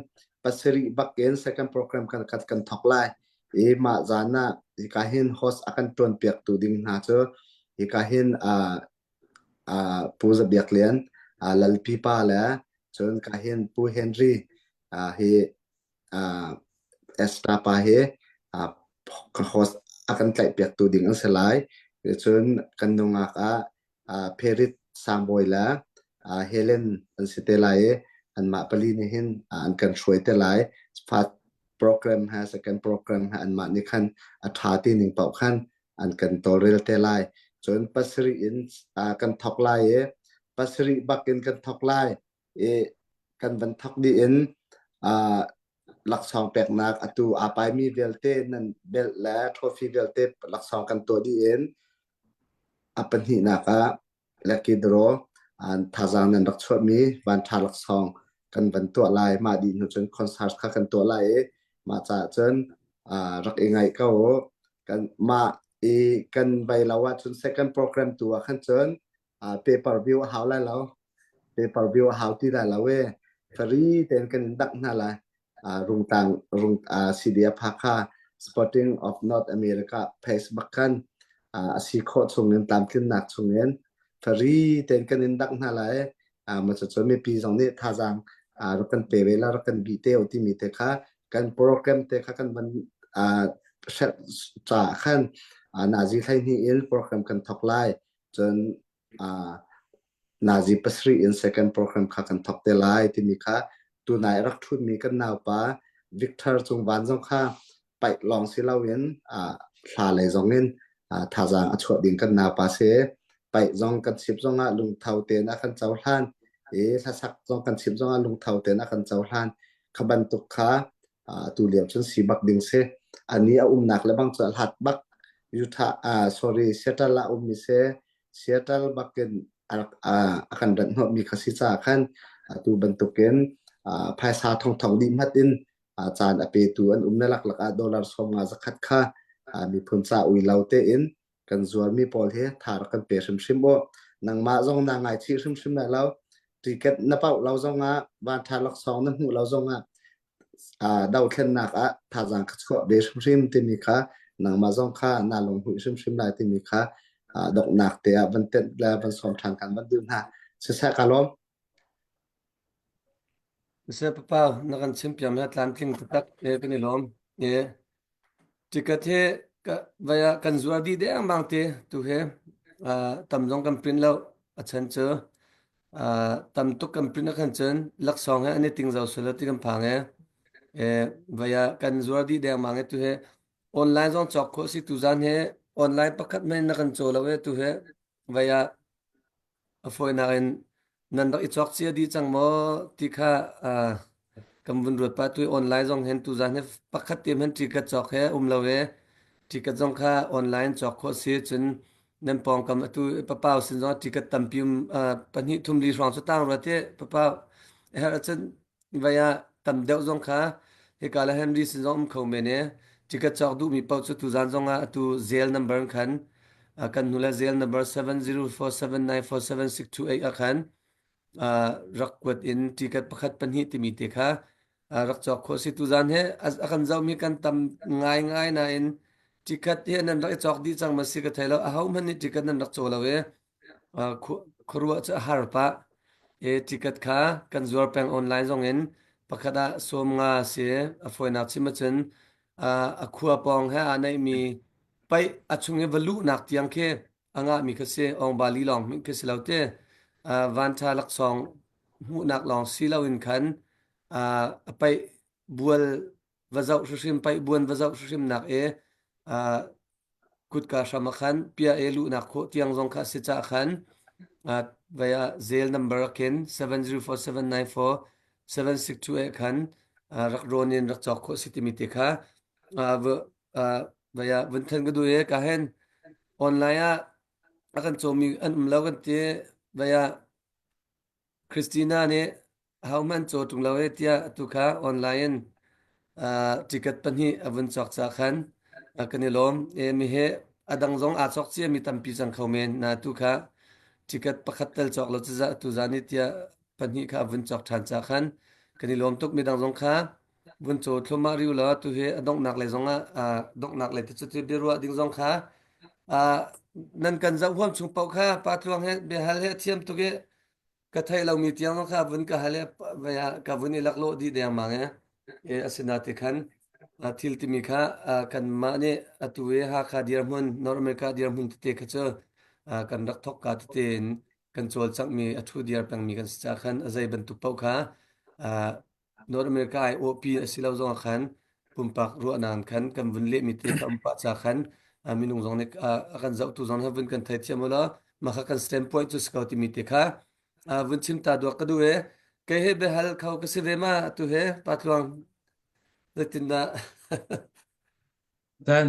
pasarih bak in second program kan kan kan thok lai. I mah zan ah hika hin host a kan tuan piak tu ding hna cu hika hin Pu Za Biak Lian, Lalpi pa le cun ka hin Pu Henry hi Esther pa hi host a kan tlaih piak tu ding an si lai. Cun kan nungak ah Perit Sangbawi le Helen an si te lai i anmah pali nih hin an kan hruai te lai. Program he second program he anmah nih khan a ṭha ti ning paoh khan an kan tawlrel te lai. Cun pasarih in kan thawk lai i pasarih bak in kan thawk lai i kan van thawk dih in laksawng peknak atu aa paimi vialte nan belt le trophy vialte laksawng kan tuah dih in a pahnihnak ah lucky draw thazaang nan rak chuahmi vanṭha laksawng kan van tuah lai. Mah dih hnu cun concert kha kan tuah lai i mah caah cun rak i ngaih ko u. Kan mah i kan vai lo ahcun second program tu ah khan cun paper view a hau lai lo. Paper view a hau ti lai lo i free tein kan in dangh hna lai. Rungtlang rung CDF Hakha Sporting of North America Facebook khan a si khawh chungin tlamtlinnak chungin free tein kan in dangh hna lai. Ma cu mipi zong nih thazaang rak kan pe ve la rak kan bi te timi te kha kan program te kha kan van hrelh ca khan nazi hlei hnih in program kan thok lai cun Nazi pasarih in second program kha kan thawk te lai timi kha tunai rak ṭhutmi kan naupa Victor Cung Van zong kha paih lawng si loin hla lei zong in thazaang a chuah ding kan naupa si. Paih zong kan chim zongah lungtho tein a kan cohlan i hlasak zong kan chim zongah lungtho tein a kan cohlan. Kha bantuk kha tu lio cun si bak ding si. Ani a umnak le bang cu a hlat bak. Utah, sorry, Seattle ah ummi si. Seattle bakin a kan rat hnawhmi kha si caah khan atu bantukin phaisa thongthong dih hmat in caan a petu an um na laklak ah dollar 50 zakhat kha miphun ca ui lo tein kan zuarmi pawl hi tha rak kan pe hrimhrim u. Nangmah zong naa ngaichih hrimhrim lai lo. Ticket na pauh lo zongah vanṭha laksawng na hmuh lo zongah dothlennak ah thazaang ka chuah ve hrimhrim timi kha nangmah zong kha naa lunghmuih hrimhrim lai timi kha donghnak te ah van tenh le van sawm ṭhan kan van duh hna. Siseh ka lawm.
Siseh papa na kan chim piam he tlamtling taktak e kan i lawm. E ticket he ka vaya kan zuar dih dengmang te tu he tam zong kan print lo a chan cu tam tuk kan print khan cun laksawng he an i ting zo selo ti kan phang e e vaya kan zuar dih dengmang e tu he online zong cawk khawh si tu zan he online pakhat men na kan caw lo e tu he vaya A fawinak in nan rak i cawk cia dih cang maw ti kha uh, kan vun ruat pah tu online zong hen tuzan he pakhat te hmanh ticket cawk he um lo e ticket zong kha online cawk khawh si cun nan pawngkam atu papau sin zong ticket tampi um pahnih thum li hrawng cu tang rua te papau her cun vai ah. tam deuh zong kha hika le Henry sin zong um kho men i ticket cawk duhmi paoh cu tuzan zong ah atu Zelle number in khan kan hnu le Zelle number 7047947628 ah khan rak kuat in ticket pakhat pahnih timi te kha rak cawk khawh si tuzan he a kan zohmi kan tam ngaingai nain ticket hi nan rak i cawk dih cang ma si ka thei lo aho hmanh nih ticket nan rak caw lo i khuaruah cu a har pah i ticket kha kan zuar peng online zong in pakhat ah sawm nga si a fawinak chim ahcun a khua pawng he aa naihmi paih a chung i va luhnak tiang khi a ngahmi kha si ong-ba-li lawng hmanh khi si lo te vanṭha laksawng hmuhnak lawng si loin khan a paih bual va zoh hrimhrim paih buan va zoh hrimhrimnak i kutka hram ah khan pia e luhnak khawh tiang zong kha a si caah khan vai ah zel number ah khin 704794 7628 khan rak rawn in rak cawk khawh si timi te kha vai ah vun than ka duh i ka hen online ah a kan cawmi an um lo kan ti vai ah Christina nih ahohmanh caw ṭung lo e tiah atu kha online in ticket pahnih a vun cawk caah khan kan i lawm. E, mi he a dang zong aa cawk ciami tampi cang kho men. Na tu kha ticket pakhat tel cawk lo cu tu zan i tiah pahnih kha a vun cawk ṭhan caah khan kan i lawm tuk. Midang zong kha vun caw thluahmah riu law tu hi a donghnak lei zong ah donghnak lei te cu biaruah ding zong kha nan kan zoh huam chung paoh kha pa tluang he biahal he a thiam tuk i ka theih lomi tiang zong kha vun ka hal i ka vun i laklawh dih dengmang e e asina ti khan thil timi kha kanmah nih atu i Hakha dirhmun North America dirhmun tete kha cu kan rak thok ka tete in kan cawlcanghmi a thu diar pengmi kan si ca khan a zei bantuk paoh kha North America ai awhpi a si lo zong ah khan pumpak ruahnak in khan kan vun lehmi te kha um pah ca khan minung zong nih a kan zohtu zong nih vun kan theithiam u law mah kha kan standpoint cu si ko timi te kha vun chim ta duak ka duh e kei he biahal kho ka si ve ma atu he pa tluang zeitindah
Caan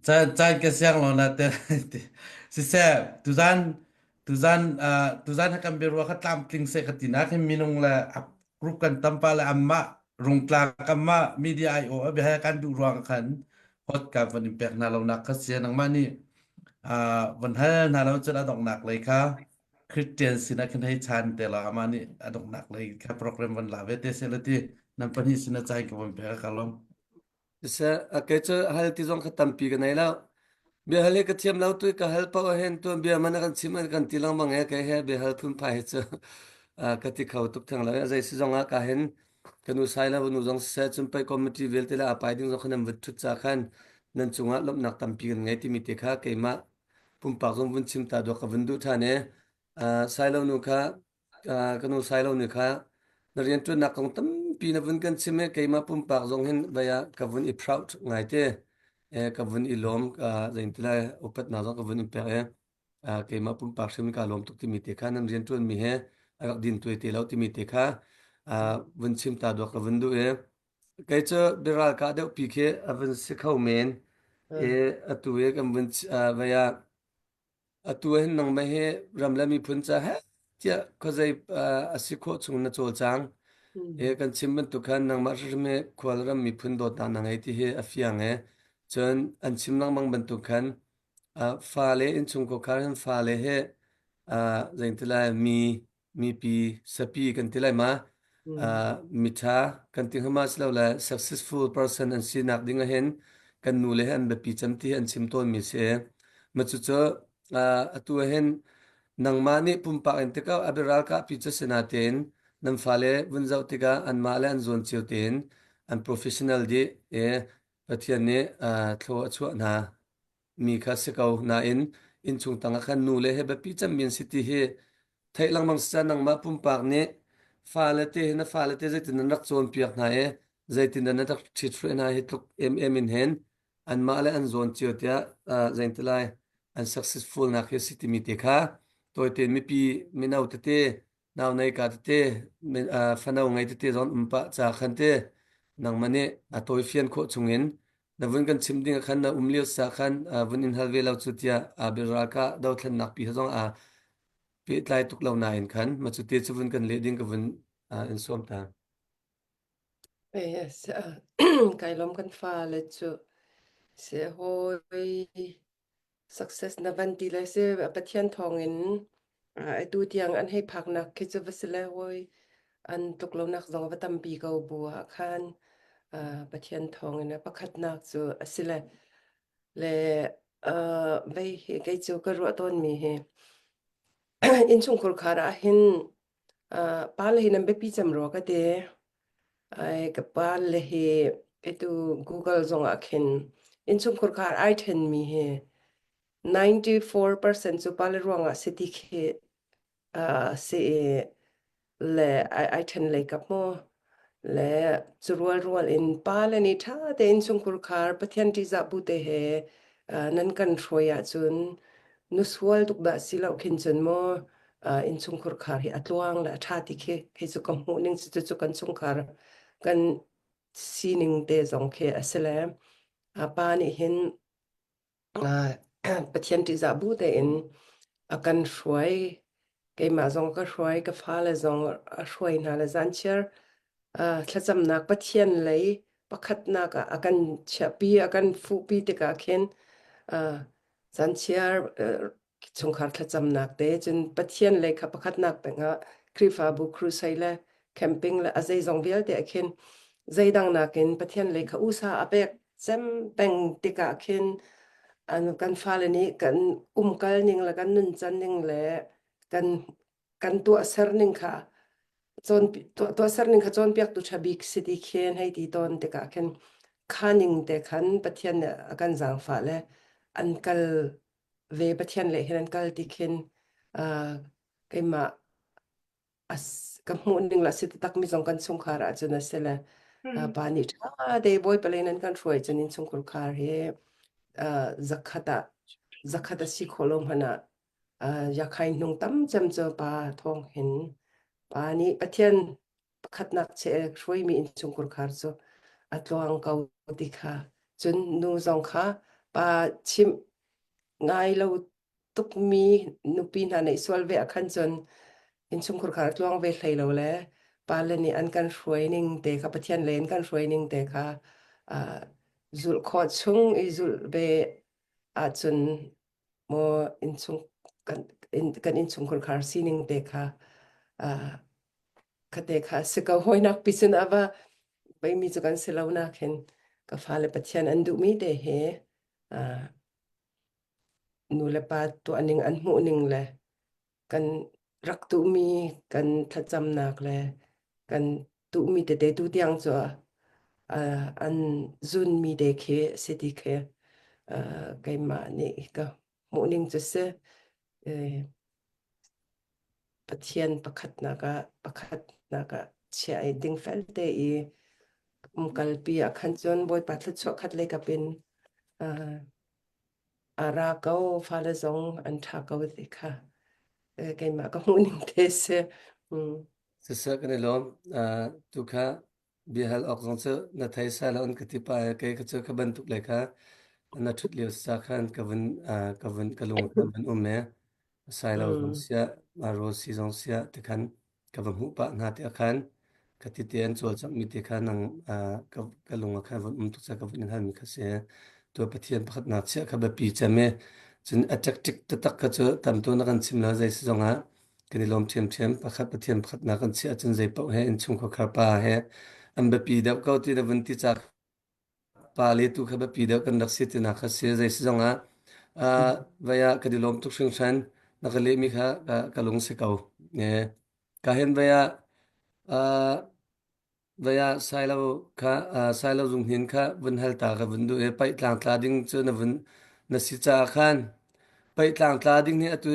caan caan ka siang lo na te siseh tuzan tuzan uh, tuzan ha kan biaruah kha tlamtling seh ka ti nak hin minung le a group kan tampa le anmah rungtlang kanmah media IO a bia kan duh ruang khan hot kan van in pek hna lo nak kha sia nangmah nih uh, van hal hna lo cun a donghnak lei kha Christian sinah khin hei chan te la amah nih a donghnak lei kha program van la ve te se la ti nan pahnih sinah cai ka van pek ka lom
Siseh, kei cu hal ti zong kha tampi ka nei lo. Biahal hi ka thiam lo tu ka hal paoh ahhin tuan bia man a kan chim an kan ti lengmang he kei he biahal phunphai hi cu ka ti kho tuk theng lo. A zei si zong ah ka hin ka nu sai lo nu zong siseh cun pei committee vialte le a pai ding zong kha nan vut thut ca khan nan cungah lawmhnak tampi kan ngei timi te kha keimah pumpak zong vun chim ta dawk ka vun duh ṭhan i Sailo nu kha ka nu Sailo nih kha na rianṭuannak kong tampi na vun kan chim i keimah pumpak zong hin vei ah ka vun i proud ngaite ka vun i lawm zeitin lai upatnak zong ka vun in pek i keimah pumpak hrim ka lawm tuk timi te kha nan rianṭuanmi he a rak din tuai te lo timi te kha vun chim ta duak ka vun duh i kei cu biaral ka deuh pi khi a vun si kho men i atu i kan vun vei ah Atu ah hin nangmah hi ram le miphun ca he tiah khuazei a si khawh chung na cawlcang. I kan chim bantuk khan nangmah hrimhrim hi khualram miphun dawtnak na ngei ti hi a fiang i cun an chim lengmang bantuk khan fale innchungkhar hin fale hi zeitin mi mipi sapi kan ti lai ma miṭha kan ti hnga ma silole successful person an sinak ding ahhin kan nu le he an biapi cem ti hi an chim tawnmi si. Ma cucu atu ahhin nangmah nih pumpak in tikah a biaral kahpi cu si natein nan fale vun zoh tikah anmah le an zawn cio tein an professional dih i Pathian nih thlaw a chuah hna. Mi kha si ko nain innchung tangah khan nu le he biapi cemmi an si ti hi theih lengmang si caan nangmah pumpak nih fale te hi na fale te zeitin nan rak cawnpiak hna i zeitin dah na rak ṭhithruai hna hi tluk emem in hin anmah le an zawn cio tiah zeiti lai an successful nak hi si timi te kha tawite mipi mino tete nau nei ka tete fano ngei tete zon um pah ca khan te nangmah nih a tawi fian khawh chungin na vun kan chim ding khan na um lio sa khan vun in hal ve lo cu tiah biaral ka dothlennak pi zong a pehtlai tuk lo nain khan ma cu te cu vun kan leh ding ka vun in sawm ta.
Yes, kai lawm kan fale cu si hawi success na van ti le si Pathian thawngin atu tiang an hei phaknak khi cu va si le hawi an tluk lonak zong va tampi ko bu ah khan Pathian thawngin a pakhatnak cu a si le le vei hi kei cu ka ruah tawnmi hi innchungkhar khar ah hin pa le hi nan biapi cem rua ka ti. Ai ka pa le hi atu Google zong ah khin innchungkhar khar ai ṭhenmi hi 94% cu pa le ruangah si ti khi si i le ai ai ṭhen lei kap mu. Le cu rual rual in pa le nih ṭha tein chungkhur khar Pathian ṭihzah bu te he nan kan hruai ahcun nu sual tuk dah si lo khin cun mu innchungkhar khar hi a tluang le a ṭha ti khi khi cu ka hmuh ning cu cu kan chungkhar kan sining te zong khi a si le a pa nih hin Pathian ṭihzah bu tein a kan hruai keimah zong ka hruai ka fale zong a hruai hna le zanchiar thlacamnak Pathian lei pakhatnak ah a kan chiahpi a kan fuhpi tikah khin zanchiar chungkhar thlacamnak te cun Pathian lei kha pakhatnak pengah Khrihfabu crusade le camping le a zeizong vialte ah khin zeidang nakin Pathian lei kha usa a pek cem peng tikah khin an kan fale nih kan umkal ning le kan nuncan ning le kan kan tuahser ning kha cawn tuahser ning kha cawnpiaktu ṭha bik si ti khin hei ti tawn tikah khin kha ning te khan Pathian nih a kan zaangfah le an kal ve Pathian le hin an kal ti khin uh, keimah as ka hmuh ning la si tak mi zong kan chungkhar ah cun a si le pa nih ṭha te bawi palen an kan hruai cun in chungkhar khar hi zakhat ah zakhat a si khawh lo hmanh ah yakhai hnung tam cem cu pa thawng hin pa nih Pathian pakhatnak che hruaimi innchungkhar khar cu a tluang ko ti kha cun nu zong kha pa chimh ngai lo tukmi nupi hna neih sual ve ah khan cun innchungkhar khar tluang ve hlei lo le pa le nih an kan hruai ning te kha Pathian le an kan hruai ning te kha zulh khawh chung i zulh ve ahcun maw innchung kan kan innchungkhar khar sining te kha khate kha si ko hawinak pi cun a va veimi cu kan si lo nak hin ka fale Pathian an duhmi te he nu le pa tuahning an hmuhning le kan rak tuhmi kan thlacamnak le kan tuhmi tete tu tiang cu an zunmi te khi si ti khi keimah nih ka hmuhning cu si. Pathian pakhatnak ah pakhatnak ah chiah i dingfel te i umkalpi ah khan cun Bawipa thluachuah khat lei kap in a ra ko fale zong an ṭha ko ti kha keimah ka hmuh ning te si.
Siseh kan i lawm. Tu kha biahal awk zong cu na thei sai lo an ka ti pa kei ka cu ka bantuk le kha na ṭhut lio sa khan ka vun ka vun ka lung ka vun um e sai lo zong sia ro si zong sia ti khan ka va hmuh pah hna ti khan ka ti te an cawlcangh mi te kha nang ka ka lung ah khan vun um tuk ca ka vun in hal mi kha si tu Pathian pakhat nak chiah kha biapi cem e cun a tactic taktak kha cu tam tu na kan chim la zei si zong ah kan i lawm ṭhiamṭhiam. Pakhat Pathian pakhatnak kan chiah ahcun zei paoh he innchungkhar khar pa he an biapi deuh ko ti na vun ti ca pa le tu kha biapi deuh kan rak si tinak kha si zei si zong ah uh, vai ah kan i lawm tuk hringhran na ka lehmi kha ka, ka lung si ko. Eh, ka hen vai ah uh, Vai ah sailo kha sailo zung hnin kha vun hal ta ka vun duh i paih tlangtla ding cu na vun na si caah khan paih tlangtla ding hi atu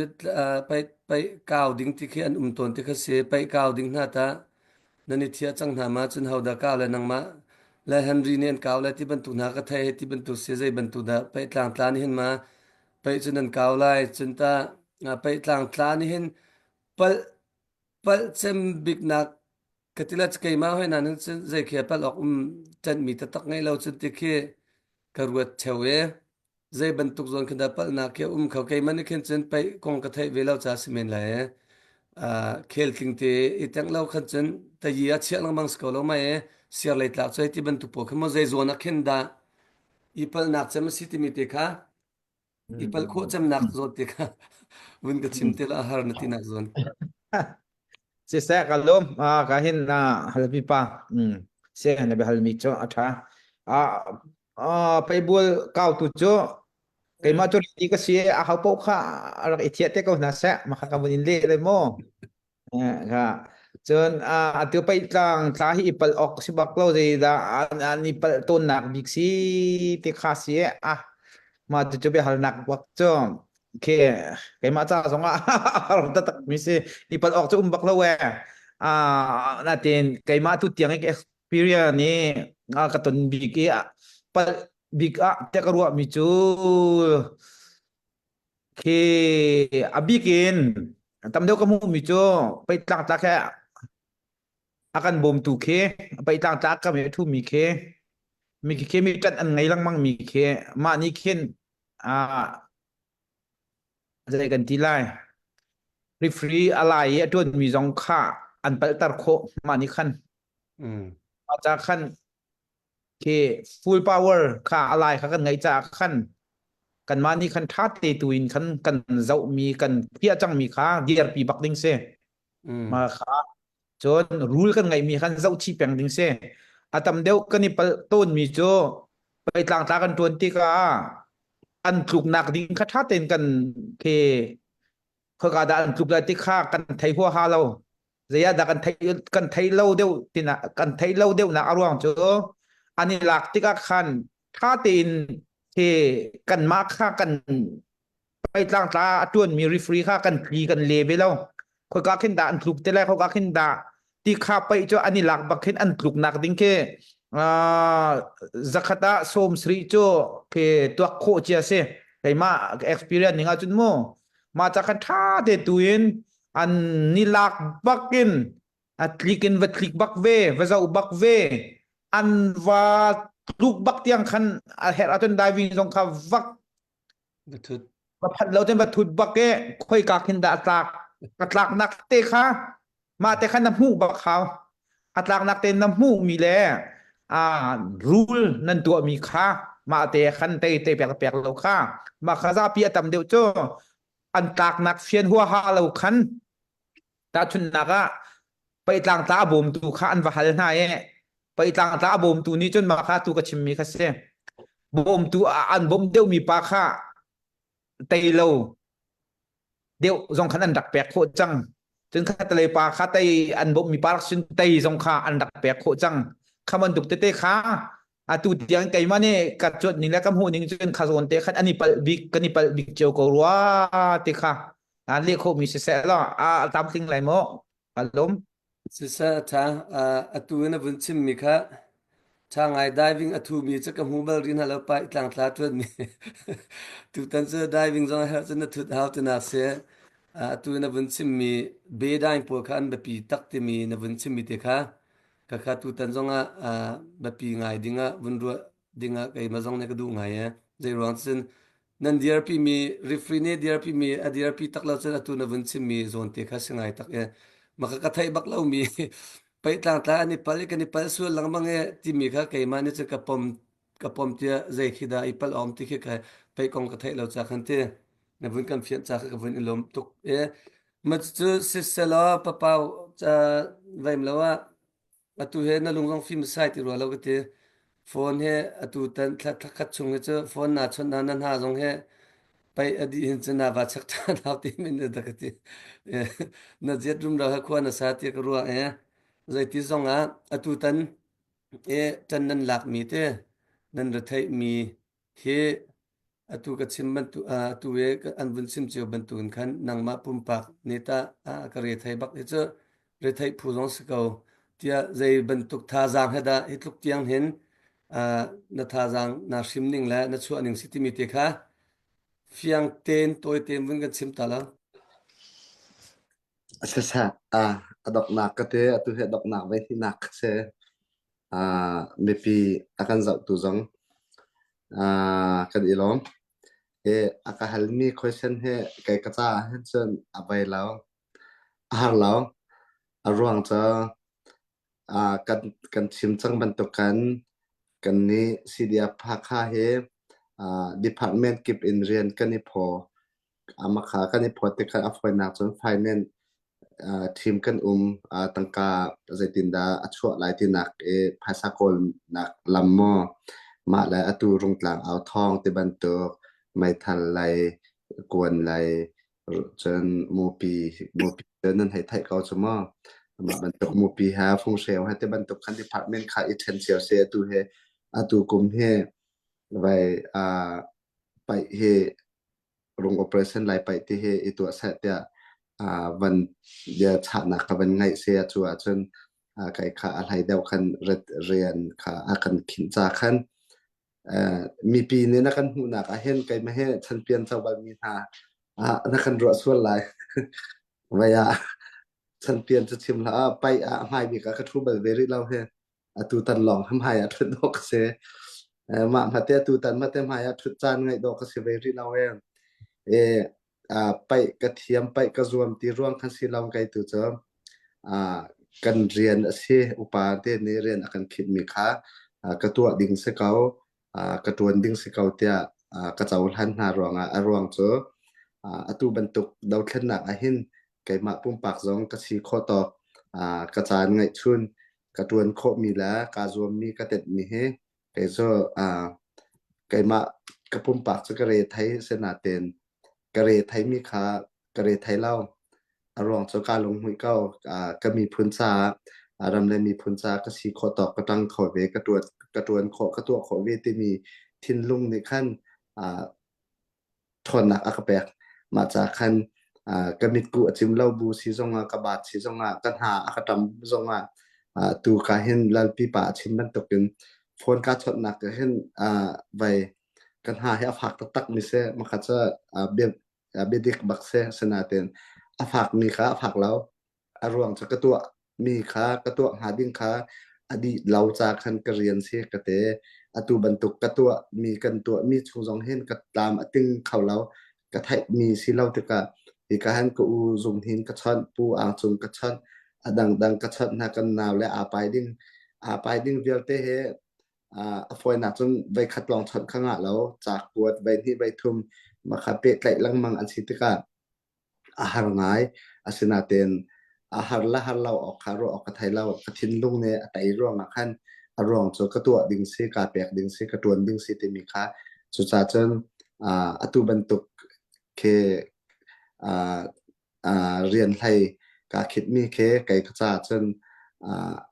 paih paih kau ding ti khi an um tawn ti kha si paih kau ding hna ta nan i thiah cang hna ma cun ho dah kau le nangmah le Henry nih an kau le ti bantuk hna ka thei he ti bantuk si zei bantuk dah paih tlangtla nih hin ma paih cu nan kau lai cun ta paih tlangtla nih hin palh palh cem biknak Ka ti le keimah hoi na nan cun zei khi palh awk um ṭanhmi taktak ngei lo cun ti khi ka ruat ṭheo i zei bantuk zawn khin dah palhnak khi a um kho keimah nih khin cun paih kong ka theih ve lo caah si men lai i khel tling te i tengh lo khan cun tayi ah chiah lengmang si ko lo mai i. Siar lei tlak cu ti bantuk pawl kha maw zei zawn ah khin dah i palhnak cem a si timi te kha i palh khawh cemnak zawn te kha vun ka chim te la a har na tinak zawn.
Siseh ka lum ka hin na halmi pa se na bia halmi cu a ṭha. Peibul kau tu cu keimah cu ti ka si a hau paoh kha a rak i thiah te ko hna seh maka ka vun in leh le mu. Kha cun atu pei tlang tla hi i palh awk si bak lo zeidah an an i palh tawnnak bik si ti kha si ah mah cucu biahalnak bak cu khi keimah ca zong ah har taktak mi si i palh awk cu um bak lo e ah natin keimah tu tiang i experience ni ka ton bik i palh bik ah te ka ruah mi cu Khi a bik in tam deuh ka hmuhmi cu peitlangtlak he a kan bawmtu khi peitlangtlak kam i a ṭhumi khi mi khi mi ṭanh an ngei lengmang mi khi mah nih khin ah zei kan ti lai referee a lai i a ṭuanmi zong kha an palhter khawh mah nih khan
Mm.
mah ca khan khi full power kha a lai kha kan ngeih caah khan kanmah nih khan ṭha te tu in khan kan zohmi kan khiah cangmi kha dirpi bak ding si
Mm.
ma kha cun rule kan ngeihmi khan zoh chih peng ding si a tam deuh kan i palh tawnmi cu peitlang tla kan ṭuan tikah an tluknak ding kha ṭha tein kan khi khoika dah an tluk lai ti kha kan thei huaha lo zei ah dah kan thei kan thei lo deuh tina kan thei lo deuh nak a ruang cu an i lak tikah khan tha tein khi kanmah kha kan peitlang tla a tuanmi referee kha kan tli kan le ve lo khoika khin dah an tluk te lai khoika khin dah ti kha paih cu an i lak bak khin an tluk nak ding khi zakhat ah sawm sri cu khi tuak khawh cia si keimah experience ning ahcun mu mah ca khan tha te tu in an ni lak bak in a tlik in va tlik bak ve va zoh bak ve an va tluk bak tiang khan a herh ahcun diving zong kha vak
Va thut.
va phanh lo cun va thut bak e khoi ka khin dah a tlak a tlaknak te kha mah te kha na hmuh bak hau a tlaknak te na hmuh mi le a rule nan tuah mi kha mah te khan te te pek pek lo kha mah kha zapi a tam deuh cu an tlaknak fian huaha lo khan tahchunhnak ah peitlang tla a bawmtu kha an va hal hna i peitlang tla a bawmtu nih cun mah kha tu ka chimmi kha si bawmtu an bawmh deuhmi pa kha tei lo deuh zong khan an rak pek khawh cang cun khatalei pa kha tei an bawmhmi pa rak sin tei zong kha an rak pek khawh cang kha bantuk tete kha atu tiang keimah nih ka cuat ning le ka hmuh ning cun kha zawn te khan an i palh bik kan i palh bik cio ko rua ti kha an leh khawhmi siseh law a tlamtling lai maw ka lawm
Siseh a ṭha. Atu in a vun chimmi kha ṭha ngai diving a thumi cu ka hmu bal rih hna lo pa i tlangtla ṭuanmi. Tutan cu diving zong a herh cun na thut hau tinak si. Atu in a vun chimmi bedaing pawl kha an biapi tak timi na vun chimmi te kha khakha tutan zongah biapi ngai dingah vun ruah dingah keimah zong nih ka duh ngai e. Zei ruang cun nan dirpi mi referee nih dirpi mi a dirpi tak lo cun atu na vun chimmi zawn te kha si ngai tak e. Maka ka theih bak lo mi pei tlangtla an i pal i kan i pal sual lengmang e timi kha keimah nih cun ka pom ka pom tiah zei khi dah i pal awm ti khi ka pei kong ka theih lo ca khan ti na vun kan fianh ca kha ka vun i lawm tuk e ma cu siselaw papau ca vaim lo ah atu he na lung zong fim sai ti rua lo ka ti phone he atu tan thla khat chung hi cu phone na chawnh na na hna zong he pei a dih hin cun na va chek ṭhan hau ti min da ka ti na ziat rum ra khua na sa ti ka ruah e zeiti zong ah atu tan e ṭan nan lak mi te nan ra theih mi hi atu ka chim bantuk atu i an vun chim cio bantukin khan nangmah pumpak nih tah ka rethei bak hi cu retheih phu zong si ko tiah zei bantuk thazaang he dah hi tluk tiang hin na thazaang na hrim ning le na chuah ning si timi te kha fiang tein tawi tein vun kan chim ta lo.
Siseh, a donghnak ka ti, atu hi a donghnak voi hnihnak ka si. Mipi a kan zohtu zong kan i lawm. I a ka halmi question hi kei ka caah hin cun a voi lo, a har lo. A ruang cu. Uh, kan kan chim cang bantuk kan kan nih CDF Hakha he uh, department kip in rian kan i phaw. Amakha kan i phawt tikah a fawinak cun finance uh, team kan um uh, tangka zeitindah a chuah lai tinak i phaisa kawlnak lam maw mah le atu rungtlang au thawng ti bantuk meithal lei kuan lei cun mupi mupi nan hei theih ko cu maw mah bantuk mupi ha funghreu ha ti bantuk khan department kha i ṭhen cio se atu he atu kum he vai uh, paih hi rung operation lai paih ti hi i tuah seh tiah uh, van bia chahnak ka van ngaih se cu ahcun uh, kai kha a hlei deuh khan ret rian kha a kan khinh ca khan uh, mipi nih na kan hmuhnak ah hin keimah he chanpian co balmi hna ah na kan ruah sual lai vai ah chanpian cu chim hlah paih ah hmai bik ah ka thu bal ve rih lo he atu tan lawng hmai ah ṭhut dawh ka si. Mah hmate atu tan hmate hmai ah ṭhut caan ngaih dawh ka si ve rih lo e. E paih ka thiam paih ka zuam ti ruang khan si lo kai tu cu kan rian a si upa te nih rian a kan khinh mi kha ka tuah ding si ko ka ṭuan ding si ko tiah ka cohlan hna ruangah a ruang cu atu bantuk dothlennak ah hin keimah pumpak zong ka si khawh tawk ka caan ngaihchun ka ṭuan khawhmi le kaa zuammi ka tetmi hi kei cu keimah ka pumpak cu ka re thei sinain ka re theimi kha ka re thei lo. A ruang cu kaa lunghmuih ko. Ka miphun caah ram le miphun caah ka si khawh tawk ka ṭang kho ve, ka ṭuan, ka ṭuan khawh, ka tuah khawh ve timi thinlung nih khan ṭhawnnak a ka pek. Mah ca khan ka mitkuh a cim lo bu si zongah, ka baat si zongah, ka hna a ka ṭam zongah tu ka hin lalpi pa a chim bantukin phone kaa chawnhnak ah hin vai ka hna hi a fak taktak mi si. Makha cu bia biadik bak si. Asinain a fakmi kha a fak lo. A ruang cu ka tuah mi kha ka tuah hnga ding kha a dih lo ca khan ka rian si ka te. Atu bantuk ka tuah mi kan tuah mi chung zong hin ka tlam a ting kho lo. Ka theih mi si lo tikah hika han ka u zung hin ka chawnh, pu ang cung ka chawnh, a dangdang ka chawnh hna kan nau le aa pai ding aa pai ding vialte he a fawinak cun voikhat lawng chawnh kha ngah lo ca kuat voihnih voithum makha pehtlaih lengmang an si tikah a har ngai. Asinain a har le har lo awk kha ruah awk ka thei lo. Ka thinlung nih a tei ruangah khan a ruang cu ka tuah ding si, kaa pek ding si, ka ṭuan ding si timi kha cucaah cun atu bantuk khi rian hlei kaa khitmi khi kei ka caah cun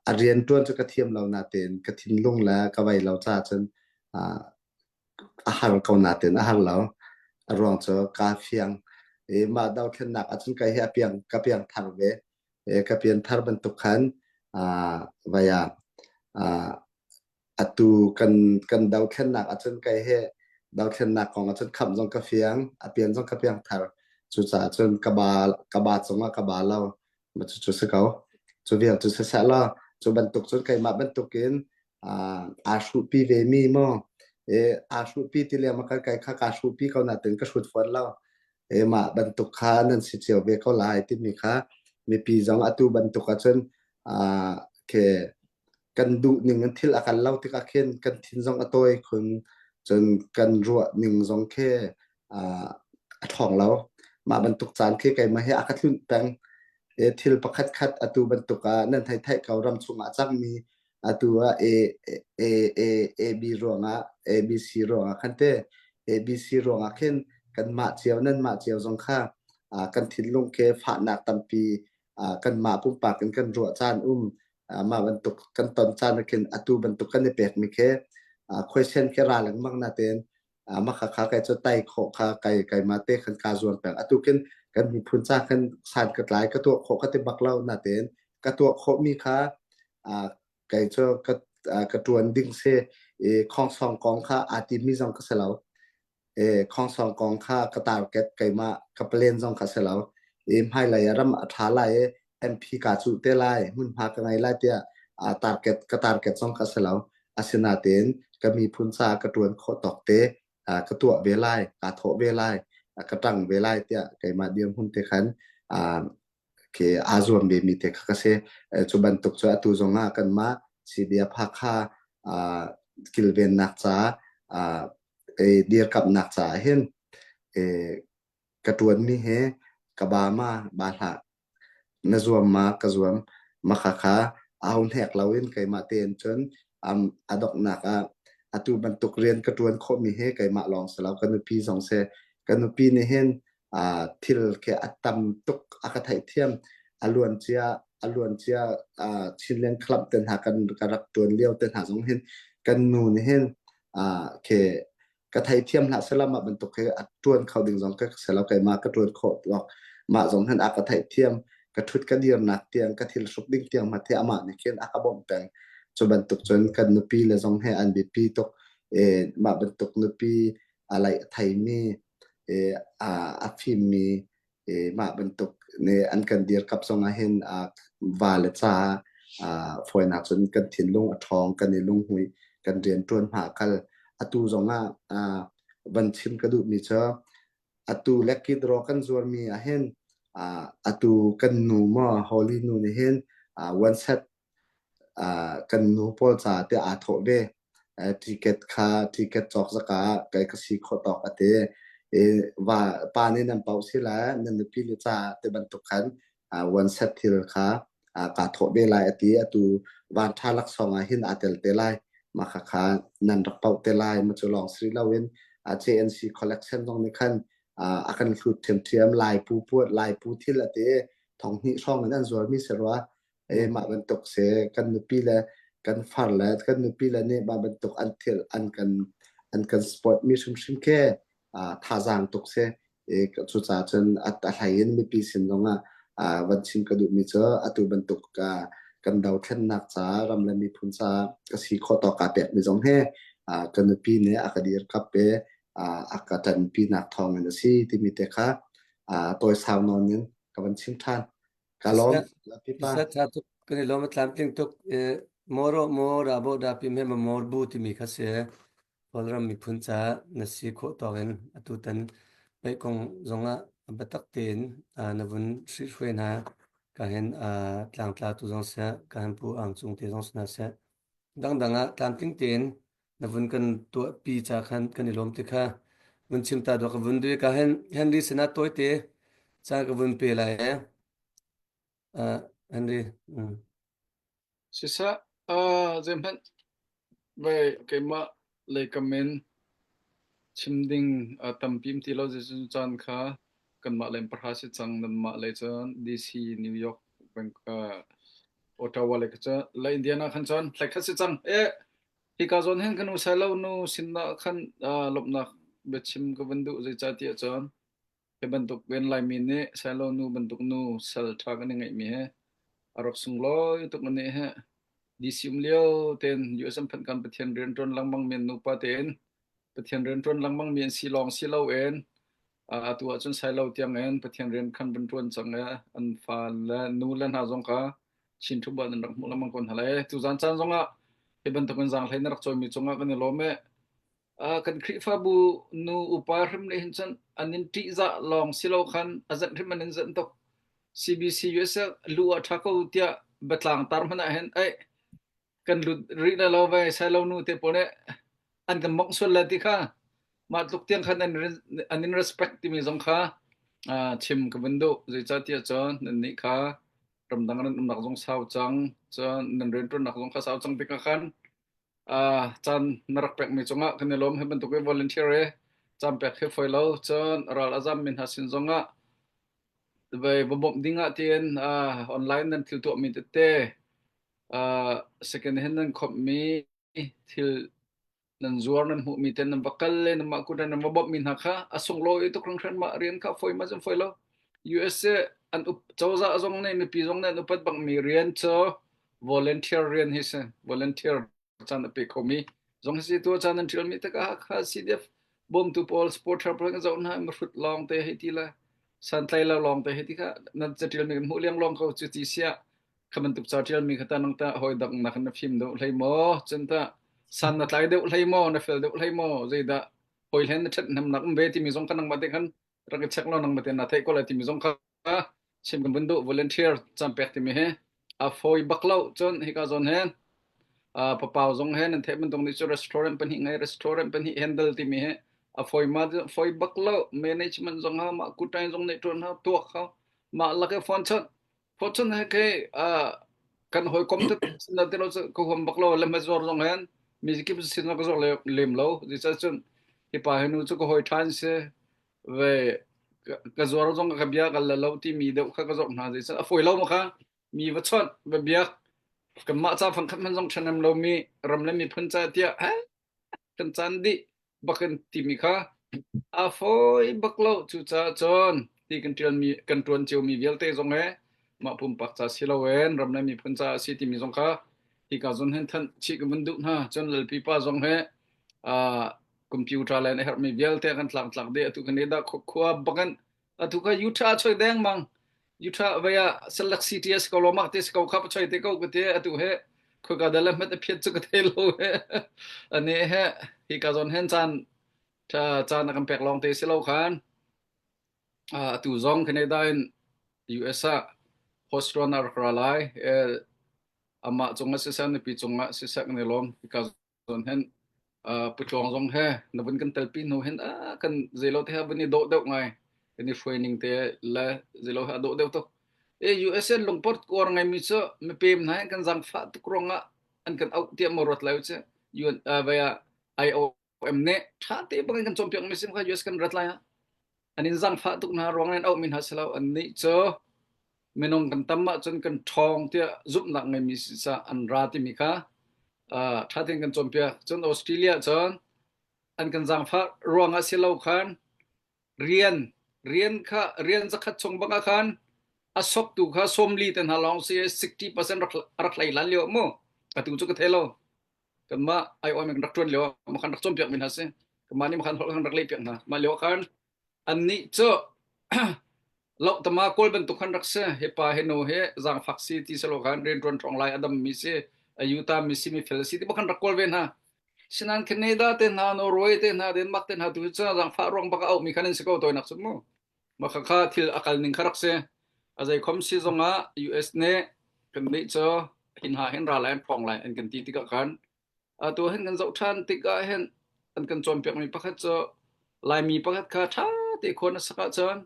a rian ṭuan cu ka thiam lo natein ka thinlung le ka vei lo caah cun a har ko natein a har lo. A ruang cu kaa fiang. I mah dothlennak ahcun kei hi a piang ka piang thar ve. I ka pian thar bantuk khan uh, vai ah uh, atu kan kan dothlennak ahcun kei hi dothlennak kong ahcun khamh zong ka fiang, a pian zong ka piang thar. Cucaah cun ka ba ka ba cungah ka ba lo. Ma cu cu si ko. Cu vial cu siseh law cu bantuk cun keimah bantukin aa hruhpi ve mi maw e aa hruhpi ti le ma kai kha kaa hruhpi ko natin ka hrut fawn lo e mah bantuk kha nan si cio ve ko lai timi kha mipi zong atu bantuk ahcun ke kan duh ning in thil a kal lo tikah khin kan thin zong a tawi khun cun kan ruah ning zong khi a ṭhawng lo. Mah bantuk caan khi keimah hi a ka tlunh peng. E thil pakhat khat atu bantuk ah nan thei theih ko ram chungah cangmi atu ah A A A A B ruangah A B C ruangah khan te A B C ruangah khin kanmah cio nanmah cio zong kha kan thinlung khi fahnak tampi kanmah pumpak in kan ruah caan um mah bantuk kan ton caan ah khin atu bantuk kan i pekmi khi question khi ra lengmang natein mah kha kha kai cu tai khawh kha kai keimah te khan kaa zuam peng atu khin kan miphun ca khan san ka tlai ka tuah khawh ka ti bak lo natein ka tuah khawhmi kha kei cu ka ka ṭuan ding si i khongsong kong kha aa timmi zong ka si lo e khongsong kong kha ka target keimah ka plan zong kha si lo i hmailei ah ram a ṭha lai i MP kaa cuh te lai hmunhma ka ngei lai tiah target ka target zong kha si lo asinain ka miphun caah ka ṭuan khawh tawk te ka tuah ve lai kaa thawh ve lai ka ṭang ve lai tiah keimah dirhmun te khan. Khi aa zuam ve mi te kha ka si. Cu bantuk cu atu zong ah kanmah CDF Hakha uh, kilvennak ca uh, e, dirkamhnak caah hin e, ka ṭuanmi he ka ba ma ba hlah na zuam ma ka zuam ma kha kha au hnek loin keimah tein cun um, a donghnak ah atu bantuk rian ka ṭuan khawhmi he keimah lawng si lo ka nupi zong si ka nupi nih hin uh, thil khi a tam tuk a ka theihthiam a luan cia a luan cia uh, Chinland Club te hna kan ka rak ṭuan lio te hna zong hin kan nu nih hin uh, khi ka theithiam hlah sela mah bantuk hi a ṭuan kho ding zong ka si lo keimah ka ṭuan khawh tuak mah zong hin a ka theihthiam ka ṭhut ka dirnak tiang ka thil hruk ding tiang ma the amah nih khin a ka bawmh peng cu bantuk cun kan nupi le zong he an biapi tuk e mah bantuk nupi a laih a theimi e a a fimmi i mah bantuk nih an kan dirkap zong ah hin va le ca fawinak cun kan thinlung a ṭhawng kan i lunghmuih kan rianṭuan hma kal atu zong ah van chim ka duhmi cu atu lucky draw kan zuarmi ah hin atu kan nu maw Holy nu nih hin one set kan nu pawl caah tiah aa thawh ve. Ticket kha ticket cawk zaka ah kai ka si khawh tawk a ti. I va pa nih nan paoh si lai nan nupi le caah ti bantuk khan one set thil kha kaa thawh ve lai a ti. Atu van ṭha laksawng ah hin aa tel te lai. Mah khakha nan rak paoh te lai. Ma cu lawng si loin JNC collection zong nih khan a kan hlut ṭhiamṭhiam Lai pu puat Lai pu thil a ti. Thong hnih hrawng in an zuarmi si rua. E mah bantuk si kan nupi le kan far le kan nupi le nih mah bantuk an thil an kan an kan sport mi hrimhrim khi thazaang tuk si. E cucaah cun a hlei in mipi sin zongah van chim ka duhmi cu atu bantuk kan dothlennak ca ram le miphun ca ka si khawh tawk kaa pekmi zong hi ka nupi nih a ka dirkap i a ka ṭanpinak thawng in a si timi te kha tawisau nawn in ka van chim ṭhan. Ka lawm. Pipa.
Isa tha tuk kan i lawm a tlamtling tuk moro mo rabo da pim he mor bu timi kha si Kawlram miphun ca na si khawh tawk in atu tan paih kong zongah biatak tein na vun hrihhruai hna ka hin tlangtla tu zong seh ka hin pu ang cung te zong sna seh dangdang ah tlamtling tein na vun kan tuah pi ca khan kan i lawm ti kha vun chim ta dawh ka vun dui ka hen Henry sinah tawite ca ka vun pe lai e uh, Henry mm.
Siseh, uh, zeihmanh vei keimah lei kam in chim ding uh, tampi um ti lo zeicun caan kha kanmah lei pahra si cang nanmah lei cun DC New York bank uh, Ottawa lei kha cun la Indiana khan cun hlai khat si cang eh hika zawn hin kan usai lo nu sinah khan uh, lawmhnak biachim ka van duh zeicahtiah cun hi bantuk in Laimi nih Sailo nu bantuk nu sal ṭha kan i ngeihmi hi a rak sunglawi tuk ani hi DC um lio tein US an phanh kan Pathian rian ṭuan lengmang mi an nupa tein Pathian rian ṭuan lengmang mi an si lawng si loin atu ahcun Sailo tiang in Pathian rian khan van ṭuan cang i an fa le nu le hna zong kha Chin ṭhuban an rak hmuh lengmang ko hna lai. Tuzaan caan zongah hi bantukin zaanghlei na rak cawimi cungah kan i lawm i kan Khrihfabu nu upa hrim nih hin cun an in ṭihzah lawng si lo khan a zenh hrim an in zenh tuk. CBC USA lu ah ṭha ko tiah biatlang tar hmanh ah hin ei kan lut rih le lo ve sailo nu te pawl nih an kan mongh sual le ti kha mah tluk tiang khan an, an in respect timi zong kha chim ka vun duh zeicahtiah cun nannih kha ramdang nan umnak zong sau cang cun nan rianṭuannak zong kha sau cang tikah khan caan na rak pekmi cungah kan i lawm hi bantuk i volunteer i caan pek hi fawi lo cun ral a zammi hna sin zongah vai va bawmh ding ah tiin online nan thil tuahmi tete second hand nan khawmhmi thil nan zuar nan hmuhmi te nan va kal le nan mah kut nan va bawmhmi hna kha a sunglawi tuk hringhran mah rian kha fawi ma cun fawi lo USA an up cozah zong nih mipi zong nih an upat bakmi rian cu volunteer rian hi si volunteer caan a pe khomi zong hi si tu caan an ṭialmi takah kha CDF bawmtu pawl supporter pawl kan zoh hna mahrut lawng te hei ti le santlai lo lawng te hei ti kha nan caṭialmi kan hmuh liang lawng ko cu ti siah kha bantuk ca ṭialmi kha ta nang ta hawi dang nak na fim deuh hlei maw cun ta san na tlai deuh hlei maw na fel deuh hlei maw zeidah hawi hlen na ṭhathnemnak um ve timi zong kha nangmah te khan rak i check law nangmah te na theih ko lai timi zong kha. Chim kan vun duh volunteer caan pek timi hi a fawi bak lo cun hika zawn hin papau zong he nan theih bantuk nih cu restaurant pahnih ngei restaurant pahnih handle timi hi a fawi ma fawi bak lo management zong ha mah kutai zong nih tuan ha tuak ha mah lak phone chon phone chon he ke kan hoi kom te sin te lo ko hom bak lo le ma zor zong hen mi kip sin ka zor le lem lo ji cha chun hi pa he nu chu ko hoi than se ve ka zuar zong ka bia ka la lo timi deuh kha ka zor hna zei a fawi lo ma kha mi va chawnh va biak kanmah ca fangkhat hmanh zong ṭhanem lomi ram le miphun ca tiah kan caan dih bakin timi kha a fawi bak lo cucaah cun ti kan ṭialmi kan ṭuan ciomi vialte zong he mah pumpak ca si loin ram le miphun ca a si timi zong kha hika zawn hin thanh chih ka vun duh hna cun lalpi pa zong he computer le a herhmi vialte kan tlangtlak dih atu kan dah khua bakin atu kha Utah choi deng mang Utah vei ah Salt Lake City a si ko lo mak te si ko kha choi te ko ka te atu he khoika dal hmet a phiat chu ka thei lo he ani he hi ka zon hen chan chan a kan pek long te si lo khan atu zong Canada in US ah host ron a rak ra lai amah cungah siseh nupi cungah siseh kan i lawm hika Cun hin putluang zong he na vun kan telpi hnu hin ah kan zeilo te ha vun i dawh deuh ngai kan i hruai ning te le zeilo ha dawh deuh tuk. E USA lungport kuar ngai mi cu mipem hna hin kan zangfah tuk ruangah an kan auh tiah maw ruat lai u ci UN vai ah IOM nih tha te bangin kan cawnpiak mi sim kha US kan rat lai ah an in zangfah tuk hna ruang in auh mi hna si lo an nih cu minung kan tam ahcun kan ṭhawng tiah zumhnak ngeimi sisa an ra timi kha ṭha tein kan cawnpiak. Cun Australia cun an kan zaangfah ruangah si lo khan rian rian kha rian zakhat chung bang ah khan a soktu kha sawmli te hna lawng si 60% rak rak hlei lan lio mu atu cu ka thei lo kanmah IOM kan rak ṭuan lio ah khan rak cawnpiak mi hna si kanmah nih khan holh kan rak leh piak hna mah lio khan annih cu Lohtama kawl bantuk khan rak si. Hi pa hi nu hi zaangfak si ti selaw khan rianṭuan ṭhawng lai a dammi si, a yuta mi si, mi fel si ti khan rak kawl ve hna. Sinan Canada te hna, Norway te hna, Denmark te hna tu cu zaangfah ruang bak a auhmi khan an si ko tawinak cu mu. Mah kha thil a kal ning kha rak si. A zeikhom si zongah US nih kannih cu hin ha hin ra lai an ṭhawng lai an kan ti tikah khan Atu hin kan zoh ṭhan tikah hin an kan cawnpiakmi pakhat cu Laimi pakhat kha ṭha te khua na sak ahcun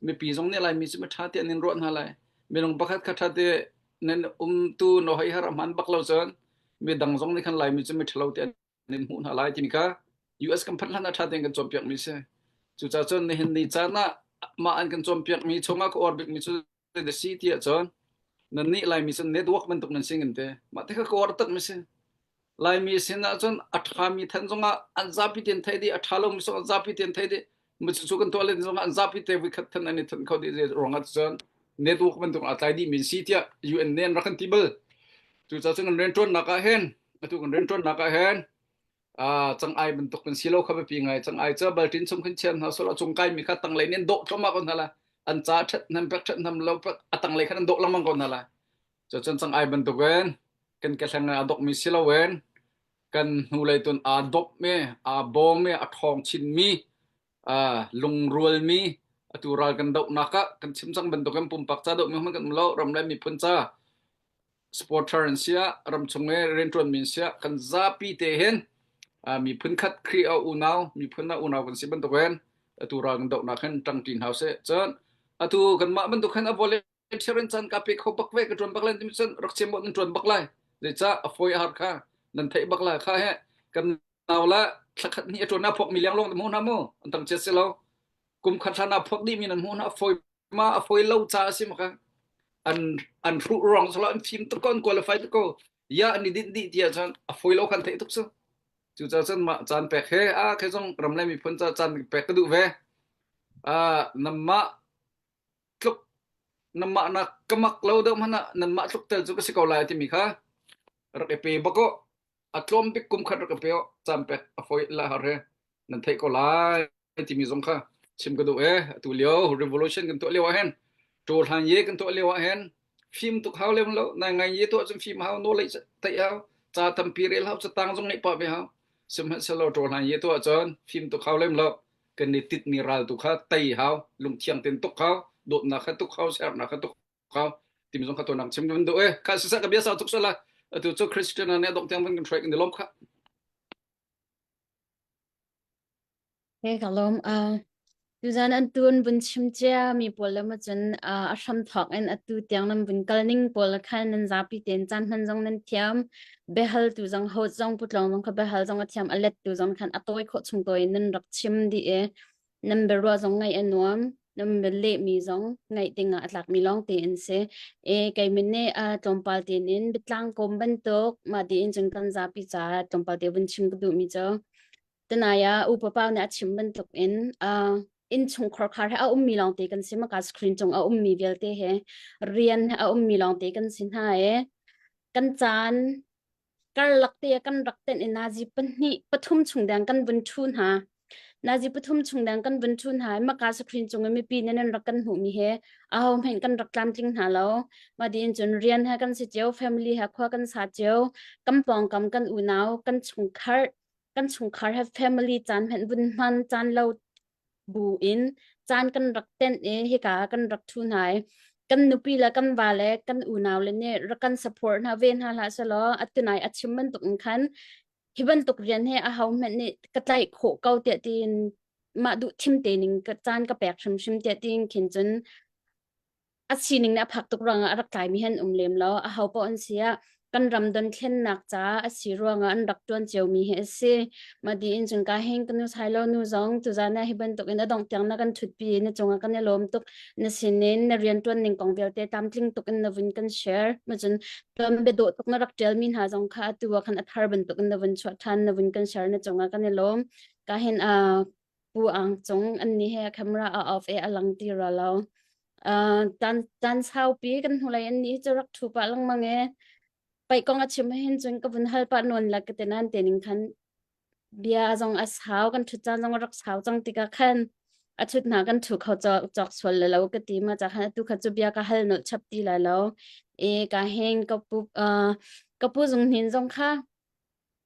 mipi zong nih Laimi cu miṭha te an in ruah hna lai. Minung pakhat kha ṭha te nan umtu na hoiher a hman bak lo cun midang zong nih khan Laimi cu miṭhalo te an in hmuh hna lai timi kha US kan phanh hlan ah ṭha tein kan cawnpiakmi si. Cucaah cun nihin ni caan ah mah an kan cawnpiakmi chungah ka uar bikmi cu na si ti ahcun nannih Laimi cun network bantuk nan si ngan te. Mah te kha ka uar tak mi si. Laimi sin ahcun a ṭhami than zongah an zapi tein theih dih, a ṭha lomi zong an zapi tein theih dih. Cu kan tuah len zongah an zapi te voikhat than an i than kho dih zei ruangah cun network bantuk aa tlai dih mi si tiah UN nih an rak kan ti bal. Cucaah cun kan rianṭuannak ah hin atu kan rianṭuannak ah hin cang-ai bantuk kan si lo kha biapi ngai cang-ai cu balṭin chung khin chiam hna sawh cung kai mi kha tanglei nih an dawh thluahmah ko hna la an ca ṭhat nam pek ṭhat nam lo pek a tanglei khan an dawh lengmang ko hna la cucun cang-ai bantukin kan kehleng a dok mi si loin kan hnulei tun aa dop mi aa bawm mi a ṭhawng chin mi lungrual mi atu ral kan dohnak ah kan chim cang bantukin pumpak ca doh mi hmanh kan um lo ram le miphun ca supporter an si ah ramchung i rianṭuanmi an si ah kan zapi te hin miphun khat Khrih a unau miphun a unau kan si bantukin atu ral kan dohnak hin ṭangṭi hna usih cun atu kanmah bantuk hin a volunteer in caan ka pe kho bak ve ka ṭuan bak lai timi cun rak chim nan ṭuan bak lai zeicah a fawi a har kha nan theih bak lai kha he kan nau la thlakhat hnih a ṭuan a phok mi leng lawng te hmu hna mu an tam chiat si lo kum khat hlan ah phok dih mi nan hmu hna fawi ma a fawi lo ca a si maka an an hruh ruang sala an fim tuk ko an qualify tuk ko ya an i dinh dih ti ahcun a fawi lo khan theih tuk cu cu ca cun mah caan pek he a khi zong ram le miphun ca caan pek ka duh ve a namah tluk namah nak ka mak lo deuh hmanh ah nanmah tluk tel cu ka si ko lai timi kha rak i pe bak o a tlawm bik kum khat rak i pe o caan pek a fawi la har he nan theih ko lai timi zong kha chim ka duh e atu lio revolution kan tuah lio ah hin hlan ye kan tuah lio ah hin fim tuk hau lem lo nai ngai ye tuah cun fim hau no lei theih hau ca tampi rel hau catang zong ngeih pah ve hau sihmanhsehlaw hlan ye tuah cun fim tuk hau lem lo kan ni tit mi ral tu kha tei hau lungthiang ten tuk hau. Dawtnak kha tuk hau, sernak kha tuk hau. Timi zong kha tuanang chim kan duh e. Kha siseh ka bia sau tuk sala. Atu cu Christian nih dong tiang van kan hruai kan i lawm kha.
He ka lawm. Uh, tuzan an tun vun chim cia mi pawl le ma cun uh, a hram thawk in atu tiang nan vun kal ning pawl khan nan zapi ten caan hman zong nan thiam. Behal tu zong host zong putlong zong kha behal zong a thiam a let tu zong khan a tawi khawh chung tawi nan rak chim di e. Nan biaruah zong ngaih a nuam. Nan bialeh mi zong ngaih dingah a tlak mi lawng te an si. E kei min nih uh, tlawmpal tein in biatlang kawm bantuk mah tiin cun kan zapi caah tlawmpal te vun chim ka duh mi cu Tunai ah upa pau nih a chim bantukin uh, innchungkhar khar he a ummi lawngte kan si maka screen cung a ummi vialte he rian he a ummi lawngte kan si hna e kan caan karlak te kan rak tenh i nazi pahnih pathum chung dang kan vun thu hna nazi pathum chung dang kan vun thu hna i maka screen cung i mipi nih nan rak kan hmuhmi he aho hmenh kan rak tlamtling hna lo ma din cun rian he kan si cio family he khua kan sa cio kan pawngkam kan unau kan chungkhar kan chungkhar he family caan hmenh vun hman caan lo bu in caan kan rak tenh i hika ah kan rak thu hna i kan nupi le kan va le kan unau le nih rak kan support hna ve hna hlah selaw atunai a chim bantuk in khan hi bantuk rian hi a ho hmanh nih ka tlaih khawh ko tiah tiin mah duh thim te ning ka caan ka pek hrimhrim tiah tiin khin cun a sining nih a phak tuk ruangah a rak tlaimi han um lem lo. Aho paoh an si ah kan ram donthlennak caah a si ruangah an rak ṭuan ciomi hi a si. Mah in cun ka hing ka nu Sailo nu zong tuzan ah hi bantuk in a dongh tiang na kan ṭhutpi i na cungah kan i lawm tuk. Na sinin na rianṭuan ning kong vialte tlamtling tuk in na vun kan share. Ma cun tuan biadawh tuk na rak ṭialmi hna zong kha atu ah khan a thar bantuk in na vun chuah ṭhan na vun kan share na cungah kan i lawm. Ka hin uh, Pu Ang Cung an nih he camera a off e a lang ti ra lo. Uh, tan tan saupi kan hnulei an nih cu rak thu pah lengmang e. Paih kong a chim hin cun ka vun hal pah nawn la ka te nan te ning khan bia zong a sau kan thut caan zong a rak sau cang tikah khan a thut hna kan thu kho cawk cawk sual le lo ka ti ma cha khan atu kha cu bia ka hal nolh chap ti lai lo e ka heng ka pu uh, ka pu zung hnin zong kha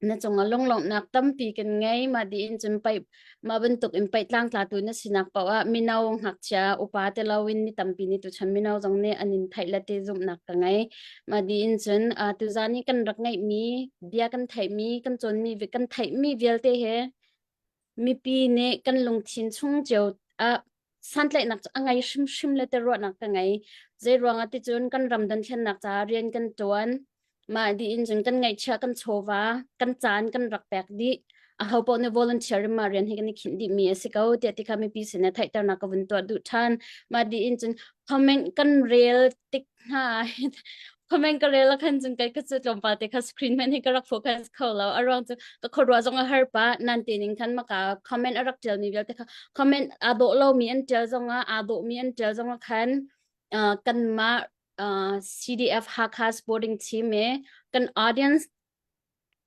na cungah lunglawmhnak tampi kan ngei. Mah diin cun paih mah bantuk in paih tlangtlatu na sinak paoh ah mino ngakchia upa te loin mi tampi nih tuchan mino zong nih an in theih le ti zumhnak ka ngei. Mah diin cun uh, tuzan i kan rak ngeihmi bia kan theihmi kan cawnmi kan theihmi vialte he mipi nih kan lungthin chung cio ah santlaihnak cu a ngei hrimhrim le te ruahnak ka ngei. Zei ruangah ti cun kan ram dothlennak caah rian kan ṭuan. Mah dih in cun kan ngaihchiah kan chawva, kan caan kan rak pek dih. Aho paoh nih volunteer in mah rian hi kan i khinh dihmi a si ko tiah ti kha mipi sin ah theihternak ka vun tuah duh ṭhan. Mah dih in cun comment kan rel tik hna comment ka rel khan cun kai ka cu tlawmpal te kha screen man hi ka rak focus kho lo a ruang cu ka khuaruah zong a har pa nan te ning khan maka comment a rak tial mi vialte kha comment aa dawh lo mi an tial zong ah aa dawh mi an tial zong ah khan uh, kanmah uh, CDF Hakha sporting team e kan audience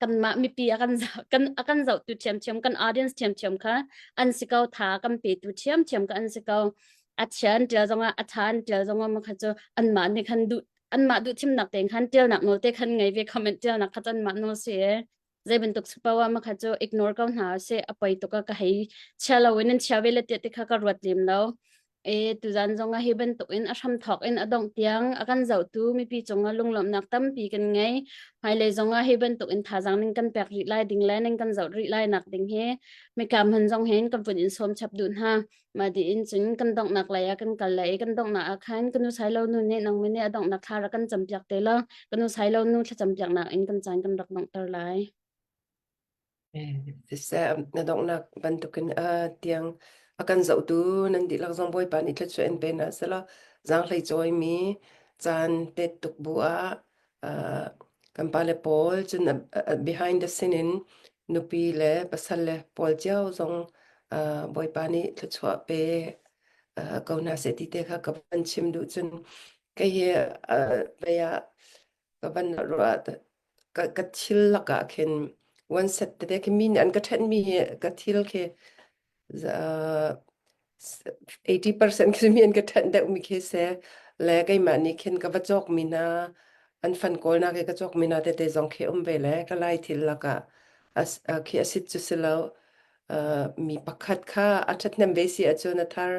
kanmah mipi a kan kan a kan zohtu ṭhiamṭhiam kan audience ṭhiamṭhiam kha an si ko tha kan petu ṭhiamṭhiam ka an si ko a chia an ṭial zongah a ṭha an ṭial zongah ma kha cu anmah nih khan duh anmah duh thimnak tein khan ṭialnak nawl te khan ngei ve comment ṭialnak kha cu anmah nawl si e zei bantuk si poah ma kha cu ignore ko hna sih a poi tuk a ka hei chia lo in an chia ve le tiah ti kha ka ruat lem lo E tuzan zong ah hi bantuk in a hramthawk in a dongh tiang a kan zohtu mipi cungah lunglawmhnak tampi kan ngei. Hmailei zong ah hi bantuk in thazaang ning kan pek rih lai ding le ning kan zoh rih lai nak ding hi mikam hmun zong hin kan vun in sawm chap duh hna. Mah di in cun kan donghnak lei ah kan kal lai i kan donghnak ah khan ka nu sai lo nu nih nang nih a donghnak thla rak kan campiak te law ka nu sai lo nu thlacam piaknak in kan caan kan rak donghter lai.
Siseh, na donghnak bantukin a tiang a kan zohtu nan dihlak zong Bawipa nih thluachuah in pe hna selaw zaanghlei cawimi caan tet tuk bu ah uh, kan pale pawl cun behind the scene in nupi le pasal le pawl cio zong uh, Bawipa nih thluachuah pe uh, ko hna seh ti te kha ka van chim duh cun kei hi uh, vei ah ka van ruah ka, ka thil lakah khin one set tete khi mi nih an ka ṭhenhmi hi ka thil khi uh, 80% khi mi an ka ṭhenh deuhmi khi si le keimah nih khin ka va cawkmi hna an fan kawlnak i ka cawkmi hna tete zong khi um ve le ka lai thil lakah as, uh, khi a sit cu si lo uh, mi pakhat kha a ṭhathnem ve si ahcun a thar.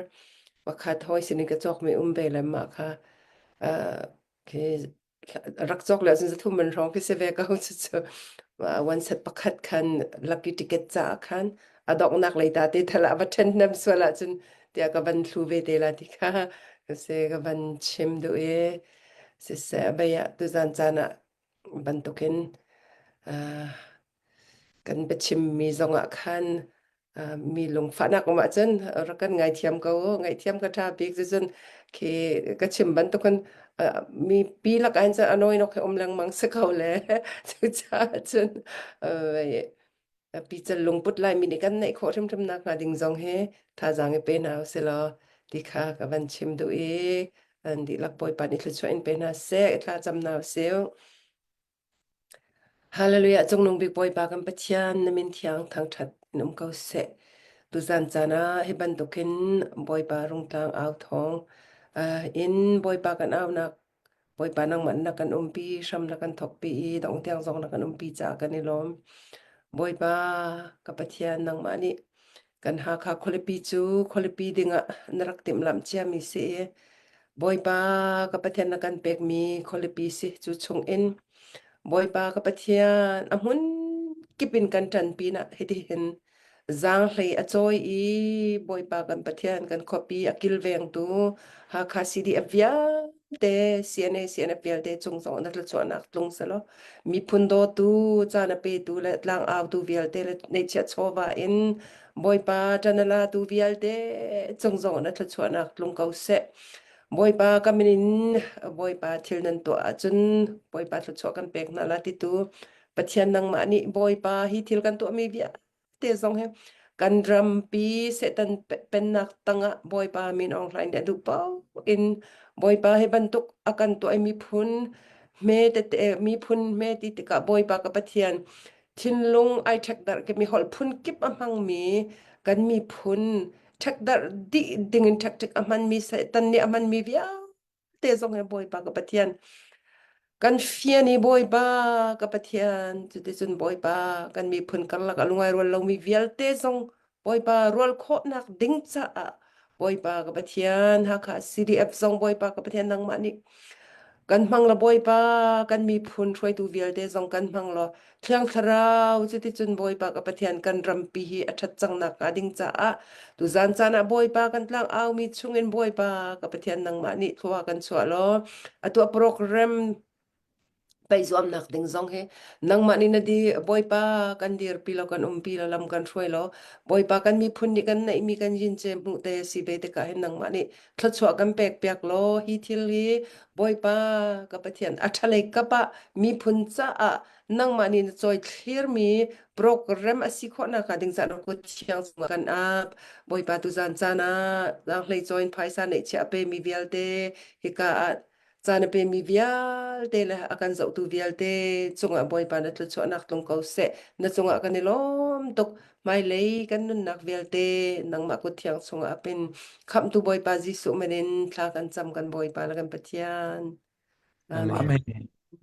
Pakhat hawi sinin ka cawkmi um ve le mah kha uh, khi rak cawk le cun zathum man hrawng khi si ve ko cucu one set pakhat khan lucky ticket caah khan a donghnak lei ta te thal ah va ṭhen hnem sual ahcun tiah ka van thlu ve te la ti kha se ka van chim duh i siseh bei ah tuzan caan ah bantukin uh, kan biachimmi zongah khan mi lungfahnak um ahcun rak kan ngaithiam ko u ngaihthiam ka ṭha bik cucun khi ka chim bantukin mi pi lakah hin cun a nawi nok he um lengmang si ko le cucaah cun pical lungput Laimi nih kan neih khawh hrimhrim nak hnga ding zong hi thazaang i pe hna usih law ti kha ka van chim duh i an dihlak Bawipa nih thluachuah in pe hna seh thla cam hna usih. Hallelujah Cungnung bik Bawipa kan Pathian na min thiang thangṭhat in um ko seh. Tuzan caan ah hi bantukin Bawipa rungtlang au thawng uh, in Bawipa kan aunak Bawipa nangmah na kan umpi hram na kan thawkpi i dong tiang zong na kan umpi caah kan i lawm. Bawipa ka Pathian nangmah nih kan Hakha khualipi cu khualipi dingah na rak timhlamh ciami si i Bawipa ka Pathian na kan pekmi khualipi si cu chungin Bawipa ka Pathian a hmun kip in kan ṭan pinah hitihin zaanghlei a cawi i Bawipa kan Pathian kan khuapi a kilvengtu Hakha CDF vialte CNA CNF vialte cung zong na thluachuahnak tlung selaw miphun dawtu caan a petu le tlang autu vialte le neihchiah chawva in Bawipa ṭan a latu vialte cung zong na thluachuahnak tlung ko seh. Bawipa ka min in Bawipa thil nan tuah ahcun Bawipa thluachuah kan pek hna la titu Pathian nangmah nih Bawipa hi thil kan tuahmi vialte zong hi kan rampi Satan pennak tangah Bawipa min Aung Hlaing nih a duh paoh in Bawipa hi bantuk a kan tuah i miphun hme tete miphun hme ti tikah Bawipa ka Pathian thinlung ai ṭhekdarh kip mi holh phun kip a hmangmi kan miphun ṭhekdarh dih dingin ṭhekṭhek a hmanmi Satan nih a hmanmi vialte zong hi Bawipa ka Pathian kan fian i Bawipa ka Pathian cuticun Bawipa kan miphun karlak a lungai rual lomi vialte zong Bawipa rual khawhnak ding caah Bawipa ka Pathian Hakha CDF zong Bawipa ka Pathian nangmah nih kan hmang la Bawipa kan miphun hruaitu vialte zong kan hmang law Thiang Thlarau cuticun Bawipa ka Pathian kan rampi hi a ṭhat cang nak hnga ding caah tuzan caan ah Bawipa kan tlang aumi chungin Bawipa ka Pathian nangmah nih thlua kan chuah law atu a program paih zuamnak ding zong hi nangmah nih na di Bawipa kan dirpi law kan umpi law lam kan hruai law Bawipa kan miphun nih kan neihmi kan yin ce hmuh te si ve tikah hin nangmah nih thluachuah kan pek piak law hi thil hi Bawipa ka Pathian a ṭhalei kap ah miphun caah nangmah nih na cawi thlirmi program a si khawhnak hnga ding caan kut thiang chungah kan ap Bawipa tuzan caan ah zaanghlei cawiin phaisa neihchiah a pemi vialte hika ah caan a pemi vialte le a kan zohtu vialte cungah Bawipa na thluachuahnak tlung ko seh. Na cungah kan i lawm tuk. Hmailei kan nunnak vialte nangmah kut thiang chungah apin khamhtu Bawipa Jesuh min in thla kan cam kan Bawipa le kan Pathian. Amen.
Amen.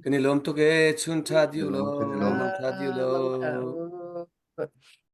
Kan i lawm tuk e chun tha diu
Kan
lo
i lawm.
mang tha diu lo.
Mang tha u.